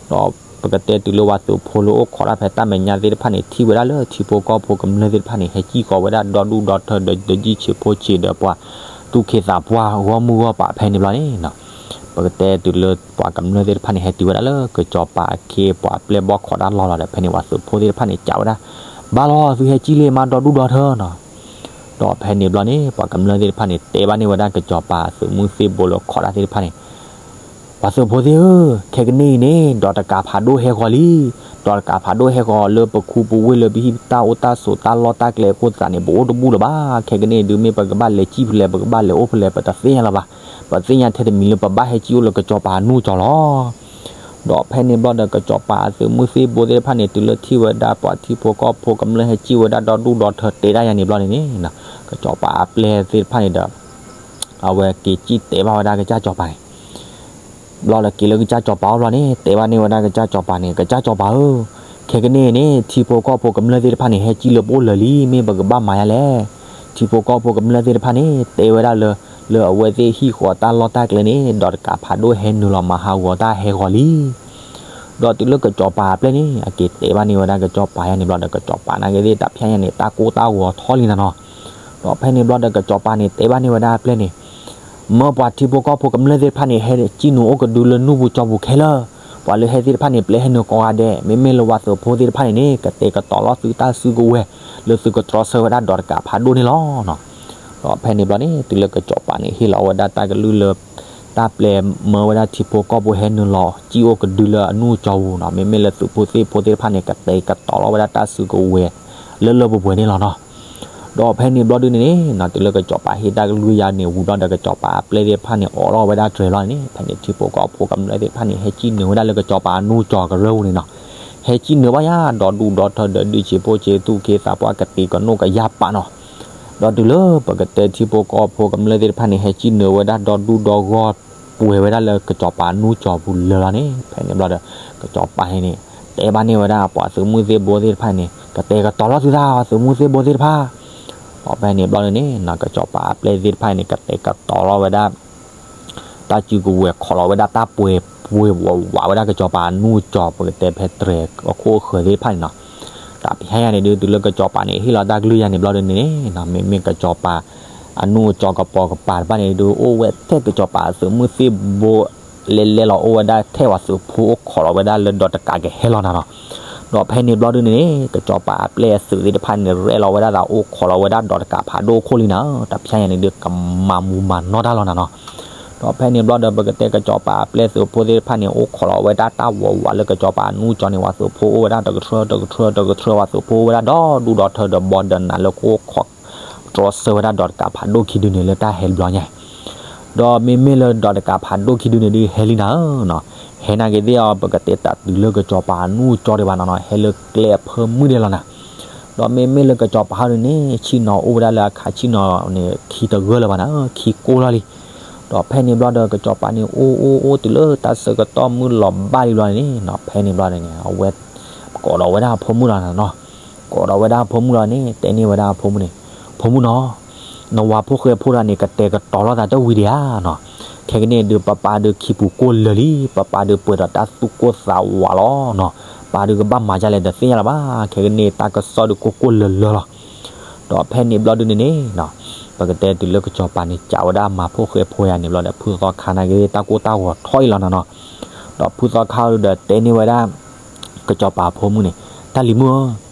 ဒီးပကတဲတုၤလၢပှၤသုးဖိလၢအိၣ်ခိးတၢ်ဖဲတၢ်မဲာ်ညါသ့ၣ်တဖၣ်န့ၣ် ထံၣ်ဝဲဒၣ်လၢထံဖိကီၢ်ဖိကမျၢၢ်သ့ၣ်တဖၣ်န့ၣ် ဟဲကၠံၣ်ဃီၤဝဲဒၣ်ဒီဒူၣ်ဒီထၢဒီး ဒိးကံၣ်ဆံးဖိဆံးဒီးပှၤသူၣ်က့သးပှၢ်ဂီၢ်မုၢ်ဂီၢ်ပၤဖဲန့ၣ်ဘျီန့ၣ် ပကတဲတုၤလၢပှၤကမျၢၢ်သ့ၣ်တဖၣ်န့ၣ် ဟဲတုၤဝဲဒၣ်လၢကစီၤပၤအခ့အပှၤအပျဲၢ်အဘီၣ်ခိးတၢ်လီၢ်လီၤဒီး ဖဲန့ၣ်ပှၤသုးဖိသ့ၣ်တဖၣ်န့ၣ် ကးဝဲဒၣ် ဘၣ်လီၤ သုဟဲကၠံၣ်လံမၤဒီဒူၣ်ဒီထၢနီၤ. ဒီးဖဲန့ၣ်ဘျီန့ၣ် ပှၤကမျၢၢ်သ့ၣ်တဖၣ်န့ၣ် တဲဘၣ်န့ၢ်ဝဲဒၣ်ကစီၤပၤသုးမုၢ်သံၣ်ဘိလၢခိးတၢ်သ့ၣ်တဖၣ်န့ၣ် ပှၤသုးဖိသ့ၣ်ဧၢ, ခဲကနံၣ်အံၤန့ၣ် ဒီးတကးဖးဒိၣ်ဟဲဃီၤလံ. ဒီးတကးဖးဒိၣ်ဟဲဃီၤလၢပခူပဝ့ၢ်လၢပဟံၣ်ပတၢ်အိၣ်တၢ်ဆိးတၢ်လီၢ်တၢ်ကျဲအဃိသတးန့ၣ် ပအိၣ်တဘူၣ်လၢၤဘၣ်. ခဲကနံၣ်အံၤဒုး မ့ၢ်ပကဘၣ်လဲၤကၠံၣ်ဖဲလဲၣ် ပကဘၣ်လဲၤအိၣ်ဖဲလဲၣ် ပတသ့ၣ်ညါလၢၤဘၣ်. ပသ့ၣ်ညါထဲတမံၤလၢပဘၣ်ဟဲကၠံၣ်အိၣ်လၢကစီၤပၤအနူၢ်ကၠီၤလီၤ. ဒီးဖဲန့ၣ်ဘျီဒီး ကစီၤပၤအသုးမုၢ်သံၣ်ဘိသ့ၣ်တဖၣ်န့ၣ် တုၤလၢထံၣ်ဝဲဒၣ်ပှၤထံဖိကီၢ်ဖိကမျၢၢ်ဟဲကၠံၣ်ဝဲဒၣ်ဒီဒူၣ်ဒီထၢတဲဒၣ်ယါန့ၣ်ဘျီန့ၣ်န့ၣ် ကစီၤပၤအပျဲၢ်သ့ၣ်တဖၣ်န့ၣ်ဒီး အဝဲက့ၤကၠံၣ်တဲဘၣ်ဝဲဒၣ်ကစၢ်စီၤပၤန့ၣ် ဘျီလၢက့ၤလၢကစၢ်စီၤပၤအအိၣ်ဘျီန့ၣ် တဲဘၣ်န့ၢ်ဝဲဒၣ်ကစၢ်စီၤပၤန့ၣ် ကစၢ်စီၤပၤဧၢ, ခဲကနံၣ်အံၤန့ၣ် ထံဖိကီၢ်ဖိကမျၢၢ်သ့ၣ်တဖၣ်န့ၣ် ဟဲကၠံၣ်လၢပအိၣ်လၢာ်လံ, မ့ၢ်ပကဘၣ်မၤယါလဲၣ်. ထံဖိကီၢ်ဖိကမျၢၢ်သ့ၣ်တဖၣ်န့ၣ် တဲဝဲဒၣ်လၢ လၢအဝဲသ့ၣ်ဟံၣ်ဃီတၢ်လီၢ်တၢ်ကျဲန့ၣ် ဒီးတကးဖးဒိၣ်ဟဲနုာ်လီၤမၤဟးဂီၤတၢ်ဟဲဂီၤလံ. ဒီးတုၤလၢကစီၤပၤအပျဲၢ်န့ၣ် အက့ၤတဲဘၣ်န့ၢ်ဝဲဒၣ်ကစီၤပၤယါန့ၣ်ဘျီဒီး ကစီၤပၤနာ်က့သ့ၣ်တဖၣ်ညါန့ၣ် တၢ်ကိၢ်တၢ်ဂီၤထီၣ်လံနၤနီၤ. ဒီးဖဲန့ၣ်ဘျီဒီး ကစီၤပၤန့ၣ် တဲဘၣ်န့ၢ်ဝဲဒၣ်အပျဲၢ်န့ၣ် မၢပှၤထံဖိကီၢ်ဖိကမျၢၢ်သ့ၣ်တဖၣ်န့ၣ် ဟဲကၠံၣ်နုာ်အိၣ်ကဒုလၢနူၢ်ပူၤကၠီပူၤခဲလၢာ်, ပှၤလၢဟဲသ့ၣ်တဖၣ်န့ၣ် ပျဲဟဲနုာ်ကိးဂၤဒဲး, မ့မ့ၢ်လၢဝၤသုးဖိသ့ၣ်တဖၣ်န့ၣ်န့ၣ် ကတဲာ်ကတီၤလီၤသုတၢ်စုကဝဲၤ လၢသုကတြီဆၢဝဲဒၣ်ဒီးတကးဖးဒိၣ်န့ၣ်လီၤ. ဒီးဖဲန့ၣ်ဘျီန့ၣ် တုၤလၢကစီၤပၤန့ၣ် ဟ့ၣ်လီၤဝဲဒၣ်တၢ်ကလုၢ်လၢ တၢ်ပျဲမၢဝဲဒၣ်ထံဖိကီၢ်ဖိဟဲနုာ်လီၤ ကံၣ်အိၣ်ကဒုလၢအနူၢ်ကၠီပူၤနီၤ, မ့မ့ၢ်လၢသုးဖိသ့ၣ်ဖိသ့ၣ်တဖၣ်န့ၣ် ကတဲာ်ကတီၤလီၤဝဲဒၣ်တၢ်စုကဝဲၤ လၢလၢပှဲၤပှဲၤန့ၣ်လီၤနီၤ. ဒီးဖဲန့ၣ်ဘျီဒုန့ၣ်န့ၣ် တုၤလၢကစီၤပၤဟ့ၣ်တၢ်ကလုၢ်ယၤန့ၣ်ဝံၤဘျီဒီး ကစီၤပၤအပျဲၢ်သ့ၣ်တဖၣ်န့ၣ် အိးထီၣ်ဝဲဒၣ်တြဲၤလီၤန့ၣ် ဖဲန့ၣ်ထံဖိကီၢ်ဖိကမျၢၢ်သ့ၣ်တဖၣ်န့ၣ် ဟဲကံၣ်နုာ်ဝဲဒၣ်လၢကစီၤပၤအနူၢ်ကၠီကရၢပူၤန့ၣ်နီၤ, ဟဲကံၣ်နုာ်ဘၣ်ယၤ ဒီးဒူၣ်ဒီးထၢဒီးဒုးဆံးဖိဆံးသူၣ်က့သးပှၢ် ကတံၤကနိၣ်ကယၢ်ပာ်နီၤ. ဒီးတုၤလၢပကတဲထံဖိကီၢ်ဖိကမျၢၢ်သ့ၣ်တဖၣ်န့ၣ် ဟဲကံၣ်နုာ်ဝဲဒၣ်ဒီးဒူၣ်ဒီးဂီၢ် ပှဲၤဝဲဒၣ်လၢကစီၤပၤအနူၢ်ကၠီပူၤလၢာ်လီၤန့ၣ် ဖဲန့ၣ်ဘျီဒီး ကစီၤပၤန့ၣ်န့ၣ် တဲဘၣ်န့ၢ်ဝဲဒၣ်ပှၤသုးမုၢ်သ့ၣ်ဘိသ့ၣ်တဖၣ်န့ၣ် ကတဲာ်ကတီၤလီၤသုသး သုးမုၢ်သ့ၣ်ဘိသ့ၣ်တဖၣ်. ဒီးဖဲန့ၣ်ဘျီဒုန့ၣ် ကစီၤပၤအပျဲၢ်သ့ၣ်တဖၣ်န့ၣ် ကတဲာ်ကတီၤလီၤဝဲဒၣ် တၢ်စုကဝဲၤ ခိးလီၤဝဲဒၣ်တၢ်ပှဲၤပှဲၤဝးဝးဝဲဒၣ်ကစီၤပၤအနူၢ်ကၠီ ပကတဲဖဲတြဲၤအခိၣ်အဃၢၤသ့ၣ်တဖၣ်န့ၣ်နီၤ. တၢ်ဖဲညါန့ၣ်ဒုး တုၤလၢကစီၤပၤန့ၣ် ဟ့ၣ်လီၤတၢ်ကလုၢ်ယၤန့ၣ်ဘျီဒုန့ၣ်န့ၣ် မ့မ့ၢ်ကစီၤပၤ အနူၢ်အကၠီကပီၤကပၤတဖၣ်န့ၣ်ဒုး အိၣ်ဝဲထဲကစီၤပၤအသုးမုၢ်သ့ၣ်ဘိ လဲၤလဲၤလီၤအိၣ်ဝဲဒၣ်ထဲပှၤသုးဖိအိၣ်ခိးလီၤဝဲဒၣ်လၢဒီးတကးကဟဲလီၤနၤနီၤ. ဒီးဖဲန့ၣ်ဘျီဒုန့ၣ်န့ၣ် ကစီၤပၤအပျဲၢ်အသုးသ့ၣ်တဖၣ်န့ၣ် ရဲၣ်လီၤဝဲဒၣ်သးအိၣ်ခိးလီၤဝဲဒၣ်ဒီးတကးဖးဒိၣ်ခိၣ်လံနၤ, တၢ်ဖဲညါန့ၣ်ဒုး ကမၤမူၤမၤနီၢ်တၢ်လီၤနၤနီၤ. ဒီးဖဲန့ၣ်ဘျီဒီး ပကတဲကစီၤပၤအပျဲၢ်သုးဖိသ့ၣ်တဖၣ်န့ၣ် အိၣ်ခိးလီၤဝဲဒၣ်တၢ်ဝးဝးလၢကစီၤပၤအနူၢ်ကၠီန့ၣ် ပှၤသုးဖိအိၣ်ဝဲဒၣ်တကထြၢတကထြၢတကထြၢ ပှၤသုးဖိအိၣ်ဝဲဒၣ်ဒီးဒူၣ်ဒီးထၢဒီးဘီဒီးနးလၢကအိၣ်ခိး တြီဆၢဝဲဒၣ်ဒီးတကးဖးဒိၣ်ခံဒုန့ၣ် လၢတၢ်ဟဲတဘျီညါ ဒီးမ့မ့ၢ်လၢဒီးတကးဖးဒိၣ်ခံဒုန့ၣ်ဒုး ဟဲလံနၤဧၢနီၤ, ဟဲနာ်က့ၤသ့ၣ်အီၤ ပကတဲတၢ်တုၤလၢကစီၤပၤအနူၢ်ကၠီဒံးဘၣ်နီၤနီၤ, ဟဲလၢကျဲအဖၢမုၢ်ဒဲးလီၤနၤ. ဒီးမ့မ့ၢ်လၢကစီၤပၤဟီဒုန့ၣ် ဆ့ၣ်နီၤအိၣ်ဝဲဒၣ်လၢအခးဆ့ၣ်နီၤန့ၣ် ခံတဂၢၢ်လၢၤဘၣ်နၤဧၢ, ခံကိၢ်လီၤလံ. ဒီးဖဲန့ၣ်ဘျီဒီး ကစီၤပၤန့ၣ် အိၣ်အိၣ်အိၣ်တုၤလၢတၢ်ဆၢကတီၢ်မုၢ်လီၤဘၣ်လံဘျီန့ၣ်နီၤ, ဖဲန့ၣ်ဘျီန့ၣ် အဝဲ ကိးဒီးဝဲဒၣ်အဖိမုၣ်လီၤနၤနီၤ. ကိးဒီးဝဲဒၣ်အဖိမုၣ်လီၤန့ၣ် တဲန့ၢ်ဝဲဒၣ်အဖိမုၣ်န့ၣ်, ဖိမုၣ်နီၤ, နဝၤဖိၣ်ဃဲဖိတဂၤန့ၣ် ကတဲာ်ကတီၤလိာ်သးတဝံၤဒံးဧါနီၤ. ခဲကနံၣ်ဒုး ပၢ်ပၢ်ဒုးခံပူၤကိၢ်လၢာ်လံ, ပၢ်ပၢ်ဒုးပှဲၤဒီးတၢ်သူၣ်ကိၢ်သးဝးလီၤနီၤ. ပၢ်ဒုးကဘၣ်မၤဒ်လဲၣ်တသ့ၣ်ညါလၢၤဘၣ်, ခဲကနံၣ်တၢ်ကစီၣ်ဒုးကိၢ်ကိၢ်လၢာ်လၢာ်လီၤ. ဒီးဖဲန့ၣ်ဘျီဒုန့ၣ်န့ၣ်နီၤ, ပကတဲတုၤလၢကစီၤပၤန့ၣ် ကးဝဲဒၣ်အမၤဖိၣ်ဃဲဖိယၤန့ၣ်ဘျီဒီး ဖုသီခါနာ်က့ၤတၢ်ကိၢ်တၢ်ဂီၤထီၣ်အံၤလီၤနၤနီၤ. ဒီးဖုသီခါဒီးတဲန့ၢ်ဝဲဒၣ် ကစီၤပၤအဖိမုၣ်န့ၣ်, တၢ်လံၤမုၣ်ဧၢ,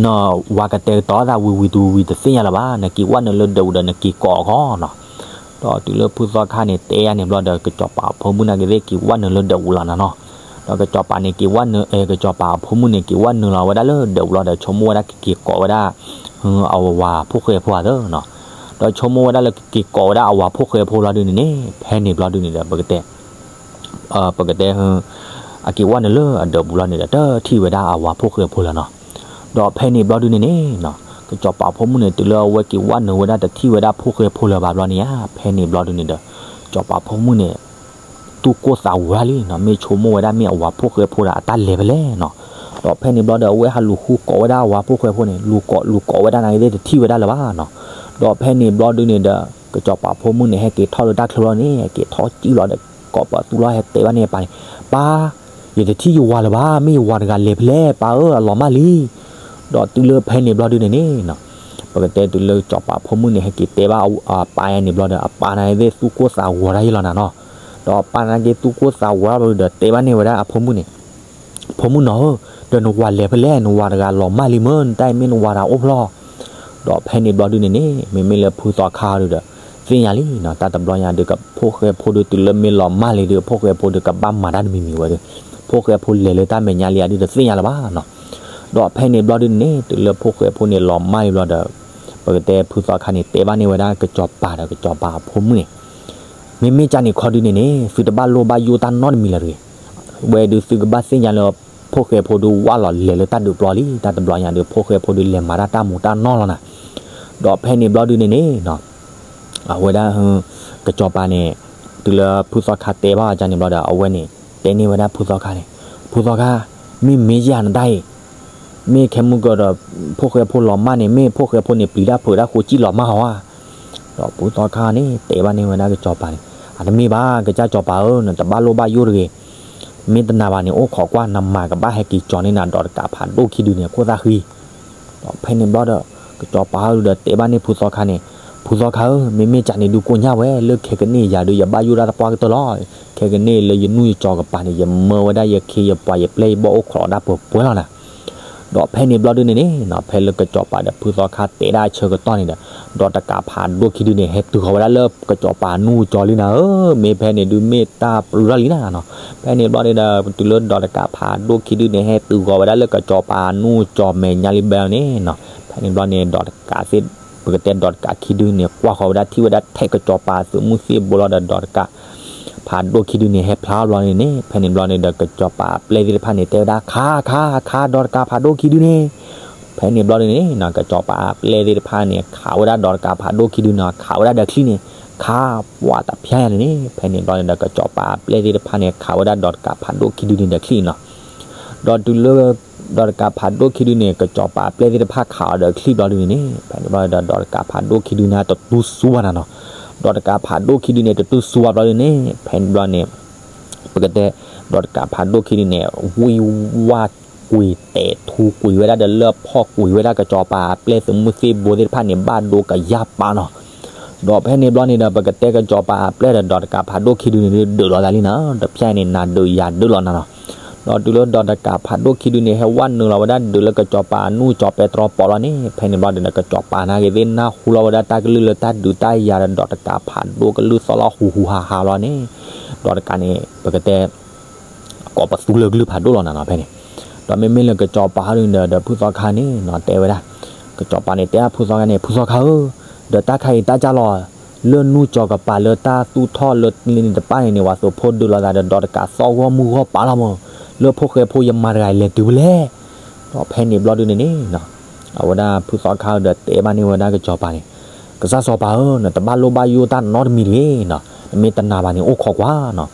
နဝၤကတဲာ်ကတီၤသးဝံၤဝံၤတဝံၤတသ့ၣ်ညါလၢၤဘၣ်, နက့ၤဝဲနုာ်လၢဒၢးပူၤဒီးနက့ၤကိးအီၤနီၤ. ဒီးတုၤလၢဖုသီခါန့ၣ် တဲယၤန့ၣ်ဘျီဒီး ကစီၤပၤအဖိမုၣ်နာ်က့ၤသ့ၣ်က့ၤဝဲနုာ်လၢဒၢးပူၤလီၤနၤနီၤ. ဒီးကစီၤပၤန့ၣ်က့ၤဝဲနုာ်, အဲ ကစီၤပၤအဖိမုၣ်န့ၣ် က့ၤဝဲနုာ်လီၤဝဲဒၣ်လၢဒၢးပူၤလီၤဒီး ဆိကမိၣ်ဝဲဒၣ်ကက့ၤကိးဝဲဒၣ် အဝၤဖိၣ်ဃဲဖိဧါသၢနီၤ. ဒီးဆိကမိၣ်ဝဲဒၣ်လၢကက့ၤကိးဝဲဒၣ်အဝၤဖိၣ်ဃဲဖိလီၤဒုန့ၣ်န့ၣ် ဖဲန့ၣ်ဘျီဒုန့ၣ်ဒီး ပကတဲ ပကတဲ အက့ၤဝဲနုာ်လၢအဒၢးပူၤလီၤန့ၣ်ဒီး တထံၣ်ဝဲဒၣ်အဝၤဖိၣ်ဃဲဖိလၢၤနီၤ. ဒီးဖဲန့ၣ်ဘျီဒုန့ၣ်န့ၣ်နီၤ, ကစီၤပၤဖိမုၣ်န့ၣ် တုၤလၢအဝဲက့ၤဝဲနုာ်ဝဲဒၣ်တထံၣ်ဝဲဒၣ်ဖိၣ်ဃဲဖိလၢၤဘၣ်ဘျီန့ၣ်ဧါ, ဖဲန့ၣ်ဘျီဒုန့ၣ်ဒီး ကစီၤပၤဖိမုၣ်န့ၣ် သူၣ်ကိၢ်သးဝးလံနီၤ, မ့ၢ်ဆိကမိၣ်ဝဲဒၣ်မ့ၢ်အဝၤဖိၣ်ဃဲဖိဒီးအတၢ်လဲၤဖဲလဲၣ်နီၤ. ဒီးဖဲန့ၣ်ဘျီဒီး အဝဲဟးလူၤဃုကိးဝဲဒၣ်အဝၤဖိၣ်ဃဲဖိန့ၣ်, လူၤကိးဝဲဒၣ်နာ်က့ၤသ့ၣ်တထံၣ်ဝဲဒၣ်လၢၤဘၣ်နီၤ. ဒီးဖဲန့ၣ်ဘျီဒုန့ၣ်ဒီး ကစီၤပၤဖိမုၣ်န့ၣ် ဟဲက့ၤထီၣ်လၢတၢ်ချၢဘျီန့ၣ် ဟဲက့ၤထီၣ်စံၣ်လီၤဒီး ကိးပသူလီၤ ဟဲတဲဘၣ်န့ၢ်အပၢ်န့ၣ်, ပၢ်, ယတထံၣ်ယဝၤလၢၤဘၣ်, မ့ၢ်ယဝၤတဂၤလဲၤဖဲလဲၣ် ပၢ်ဧၢ အလီၤမၢ်လံ. ဒီးတုၤလၢဖဲန့ၣ်ဘျီဒုန့ၣ်န့ၣ်နီၤ, ပကတဲတုၤလၢကစီၤပၤဖိမုၣ်န့ၣ် ဟဲက့ၤတဲဘၣ်အပၢ်ယၤန့ၣ်ဘျီဒီး အပၢ်နာ်က့ၤသ့ၣ်သူၣ်ကိၢ်သးဝးတၢ်ယံလီၤနၤနီၤ. ဒီးအပၢ်နာ်က့ၤသူၣ်ကိၢ်သးဝးတၢ်ဘျီဒီး တဲဘၣ်န့ၢ်ဝဲဒၣ်အဖိမုၣ်န့ၣ်, ဖိမုၣ်နီၤဧၢ, ဒီးနဝၤလဲၤဖဲလဲၣ်, နဝၤတဂၤလီၤမၢ်လံမၢ်, နတၢ်အံၤမ့ၢ်နဝၤတဂၤအိၣ်ဖျီ. ဒီးဖဲန့ၣ်ဘျီဒုန့ၣ်န့ၣ် မ့မ့ၢ်လၢဖုသီခါဒုဒီး သ့ၣ်ညါလံနီၤ, တၢ်တဘျီညါဒုးကဖိၣ်ဃဲဖိဒုး တုၤလၢမ့ၢ်လီၤမၢ်လံဒုး ဖိၣ်ဃဲဖိဒုးကဘၣ်မၤတၢ်တမံၤမံၤဝဲဒုး, ဖိၣ်ဃဲဖိလဲၤလၢတၢ်မဲာ်ညါလံဧါဒုးတသ့ၣ်ညါလၢၤဘၣ်နီၤ. ဒီးဖဲန့ၣ်ဘျီဒုန့ၣ်န့ၣ် တုၤလၢဖိၣ်ဃဲဖိန့ၣ်လီၤမၢ်လံဘျီဒီး ပကတဲဖုသီခါန့ၣ် တဲဘၣ်န့ၢ်ဝဲဒၣ်ကစီၤပၤဒီးကစီၤပၤအဖိမုၣ်န့ၣ်, မ့မ့ၢ်ကၢ်န့ၣ်ခီဒုန့ၣ်န့ၣ် သုတဘၣ်လိၣ်ဘၣ်ယိၣ်တၢ်နီတမံၤလၢၤတဂ့ၤ. ဝဲဒုးသုကဘၣ်သ့ၣ်ညါလၢ ဖိၣ်ဃဲဖိဒုးဝၢ်လီၤလဲၤလၢတၢ်ဒုးပျီလံ, တၢ်တဘျီညါဒုး ဖိၣ်ဃဲဖိဒုးလဲၤမၤတၢ်တၢ်မူးတၢ်နီၢ်လီၤနၤ. ဒီးဖဲန့ၣ်ဘျီဒုန့ၣ်န့ၣ်နီၤ အဝဲဒၣ် ကစီၤပၤန့ၣ် တုၤလၢဖုသီခါတဲဘၣ်အီၤန့ၣ်ဘျီဒီး အဝဲန့ၣ် တဲန့ၢ်ဝဲဒၣ်ဖုသီခါန့ၣ်, ဖုသီခါ, မ့ၢ်မ့ၢ်ယၤနတၢ်အံၤ, မ့ၢ်ခဲမုၢ်ကဒီး ဖိၣ်ဃဲဖိလီၤမၢ်န့ၣ် မ့ၢ်ဖိၣ်ဃဲဖိန့ၣ် ပျံၤတၢ်ဖုးတၢ်ဃိ စံၣ်လီၤမၢ်အီၤဧါ. ဒီးဖုသီခါန့ၣ် တဲဘၣ်န့ၢ်ဝဲဒၣ်ကစီၤပၤန့ၣ်, အတမ့ၢ်ဘၣ် ကစၢ်စီၤပၤဧၢ, နတဘၣ်လိၣ်ဘၣ်ယိၣ်တဂ့ၤ. မ့ၢ်တနာ်ဘၣ်န့ၣ် အိၣ်ခိးကွၢ် နမၤကဘၣ်ဟဲက့ၤကၠီန့ၢ်နၤဒီးတကးဖးဒိၣ်ခံဒုန့ၣ် ခိၣ်သၣ်ဃံ. ဒီးဖဲန့ၣ်ဘျီဒီး ကစီၤပၤဟီဒုဒီးတဲဘၣ်န့ၢ်ဖုသီခါန့ၣ်, ဖ ဖုသီခါဧၢ, မ့မ့ၢ်ကန့ၣ်ဒုးကိညၣ်ဝဲ, လၢခဲကနံၣ်ယၤဒုး ယဘၣ်ယိၣ်ဒၣ်သပှၢ်ကတၢၢ်လီၤ. ခဲကနံၣ်လၢယနူၢ်ယကၠီၤကပၤန့ၣ် ယမၢဝဲဒၣ်ယခ့ယပှၤယပျဲၢ်ယဘီၣ်အိၣ်ခိးလီၤဒၣ်ပှဲၤပှဲၤလီၤနၤ. ဒီးဖဲန့ၣ်ဘျီဒုန့ၣ်န့ၣ် ဖဲလၢကစီၤပၤဒီးဖုသီခါတဲဒၣ်အဆၢကတီၢ်န့ၣ်ဒီး ဒီးတကးဖးဒိၣ်ခံဒုန့ၣ် ဟဲတုၤဃီၤဝဲဒၣ်လၢကစီၤပၤနူၢ်ကၠီၤလံနၤဧၢ, မ့ၢ်ဖဲန့ၣ်ဒုးမ့ၢ်တၢ်ပြူၤထီၣ်လံနၤနီၤ. ဖဲန့ၣ်ဘျီန့ၣ်ဒီး တုၤလၢဒီးတကးဖးဒိၣ်ခံဒုန့ၣ် ဟဲတုၤဃီၤဝဲဒၣ်လၢကစီၤပၤနူၢ်ကၠီၤမဲာ်ညါလံဘဲန့ၣ်နီၤ. ဖဲန့ၣ်ဘျီန့ၣ် ဒီးတကးသ့ၣ် ပကတဲဒီးတကးခံဒုန့ၣ် ကွၢ်ဃီၤဝဲဒၣ်ထံၣ်ဝဲဒၣ်ထဲကစီၤပၤသုးမုၢ်သ့ၣ်ဘိလီၤဒီး ဒီးတကးဖးဒိၣ်ခံဒုန့ၣ် ဟဲဖျါအီၤဘျီန့ၣ်န့ၣ် ဖဲန့ၣ်ဘျီန့ၣ်ဒီး ကစီၤပၤအပျဲၢ်သ့ၣ်တဖၣ်န့ၣ် တဲဝဲဒၣ် ခး ခး ခး ဒီးတကးဖးဒိၣ်ခံဒုန့ၣ်. ဖဲန့ၣ်ဘျီဒုန့ၣ်နီၤ ကစီၤပၤအပျဲၢ်သ့ၣ်တဖၣ်န့ၣ် ခးဝဲဒၣ်ဒီးတကးဖးဒိၣ်ခံဒုန့ၣ် ခးဝဲဒၣ်ဒီးချံၣ်န့ၣ် ခးပှၤတဖျါယၤန့ၣ်န့ၣ်. ဖဲန့ၣ်ဘျီန့ၣ်ဒီး ကစီၤပၤအပျဲၢ်သ့ၣ်တဖၣ်န့ၣ် ခးဝဲဒၣ်ဒီးတကးဖးဒိၣ်ခံဒုန့ၣ်ဒီးချံၣ်နီၤ. ဒီးတုၤလၢ ဒီးတကးဖးဒိၣ်ခံဒုန့ၣ် ကစီၤပၤအပျဲၢ်သ့ၣ်တဖၣ်ခးအီၤဒီးချံၣ်ဘျီဒုန့ၣ်န့ၣ် ဖဲန့ၣ်ဘျီဒီး ဒီးတကးဖးဒိၣ်ခံဒုန့ၣ် တတူၢ်စူၤဘၣ်နၤနီၤ. ဒီးတကးဖးဒိၣ်ခံဒုန့ၣ် တတူၢ်စူၤဘၣ်ဘျီဒုန့ၣ် ဖဲန့ၣ်ဘျီန့ၣ် ပကတဲ ဒီးတကးဖးဒိၣ်ခံဒုန့ၣ် ဝံၢ်ဝါ ကွံာ်တဲာ်ထူကွံာ်ဝဲဒၣ်ဒီးလၢၢ်ဖီၣ်ကွံာ်ဝဲဒၣ်ကစီၤပၤအပျဲၢ်သုးမုၢ်သ့ၣ်ဘိသ့ၣ်တဖၣ်န့ၣ် ဘၣ်ဒိကယၢ်ပာ်နီၤ. ဒီးဖဲန့ၣ်ဘျီန့ၣ်ဒီး ပကတဲကစီၤပၤအပျဲၢ်ဒီး ဒီးတကးဖးဒိၣ်ခံဒုန့ၣ် ဒုးဒိးလီၤသးလံနၤ တဖျါန့ၣ် နၤဒုးယၤဒုးလီၤနၤနီၤ. ဒီးတုၤလၢဒီးတကးဖးဒိၣ်ခံဒုန့ၣ် ဟဲဝဲနုာ်လီၤဝဲဒၣ်ဒုးလၢကစီၤပၤအနူၢ်ကၠီၤပဲတြီပီးလီၤန့ၣ် ဖဲန့ၣ်ဘျီဒုန့ၣ် ကစီၤပၤနာ်က့ၤသ့ၣ် နၢ်ဟူလီၤဝဲဒၣ်တၢ်ကလုၢ်လၢတၢ်ဒုးတၢ်ယၤဒီး ဒီးတကးဖးဒိၣ်ကလုၢ်သီၣ်လီၤဟူးဟူးဟးဟးလီၤန့ၣ် ဒီးတကးန့ၣ် ပကတဲ ကိးပသူလၢကလုၢ်ဖးဒိၣ်လီၤနၤနီၤ ဖဲန့ၣ်. ဒီးမ့မ့ၢ်လၢကစီၤပၤဟီဒုန့ၣ်ဒီး ဖုသီခါန့ၣ်နီၤ တဲဝဲဒၣ် ကစီၤပၤန့ၣ် တဲဖုသီခါန့ၣ် ဖုသီခါဧၢ, ဒီးတၢ်ခါအံၤတၢ်ကၢ်လီၤ လၢနူၢ်ကၠီၤကပၤလၢတၢ်သူၣ်ထီၣ်လၢန့ၣ်တပၣ်န့ၣ်န့ၣ် ဝၤသုးဖိဒုးလီၤသးဒီး ဒီးတကးသီၣ်ဂီၢ်မုၢ်ဂီၢ်ပၤလီၤမၢ်, လၢဖိၣ်ဃဲဖိယမၤတဂၤလဲၤတုၤဖဲလဲၣ်. ဒီးဖဲန့ၣ်ဘျီဒုန့ၣ်န့ၣ်နီၤ အဝဲဒၣ်ဖုသီခါဒီးတဲဘၣ်န့ၢ်ဝဲဒၣ်ကစီၤပၤန့ၣ် ကစၢ်စီၤပၤဧၢ, နတဘၣ်လိၣ်ဘၣ်ယိၣ်တၢ်နီတမံၤတဂ့ၤနီၤ, နမ့ၢ်တနာ်ဘၣ်န့ၣ် အိၣ်ခိးကွၢ်နီၤ.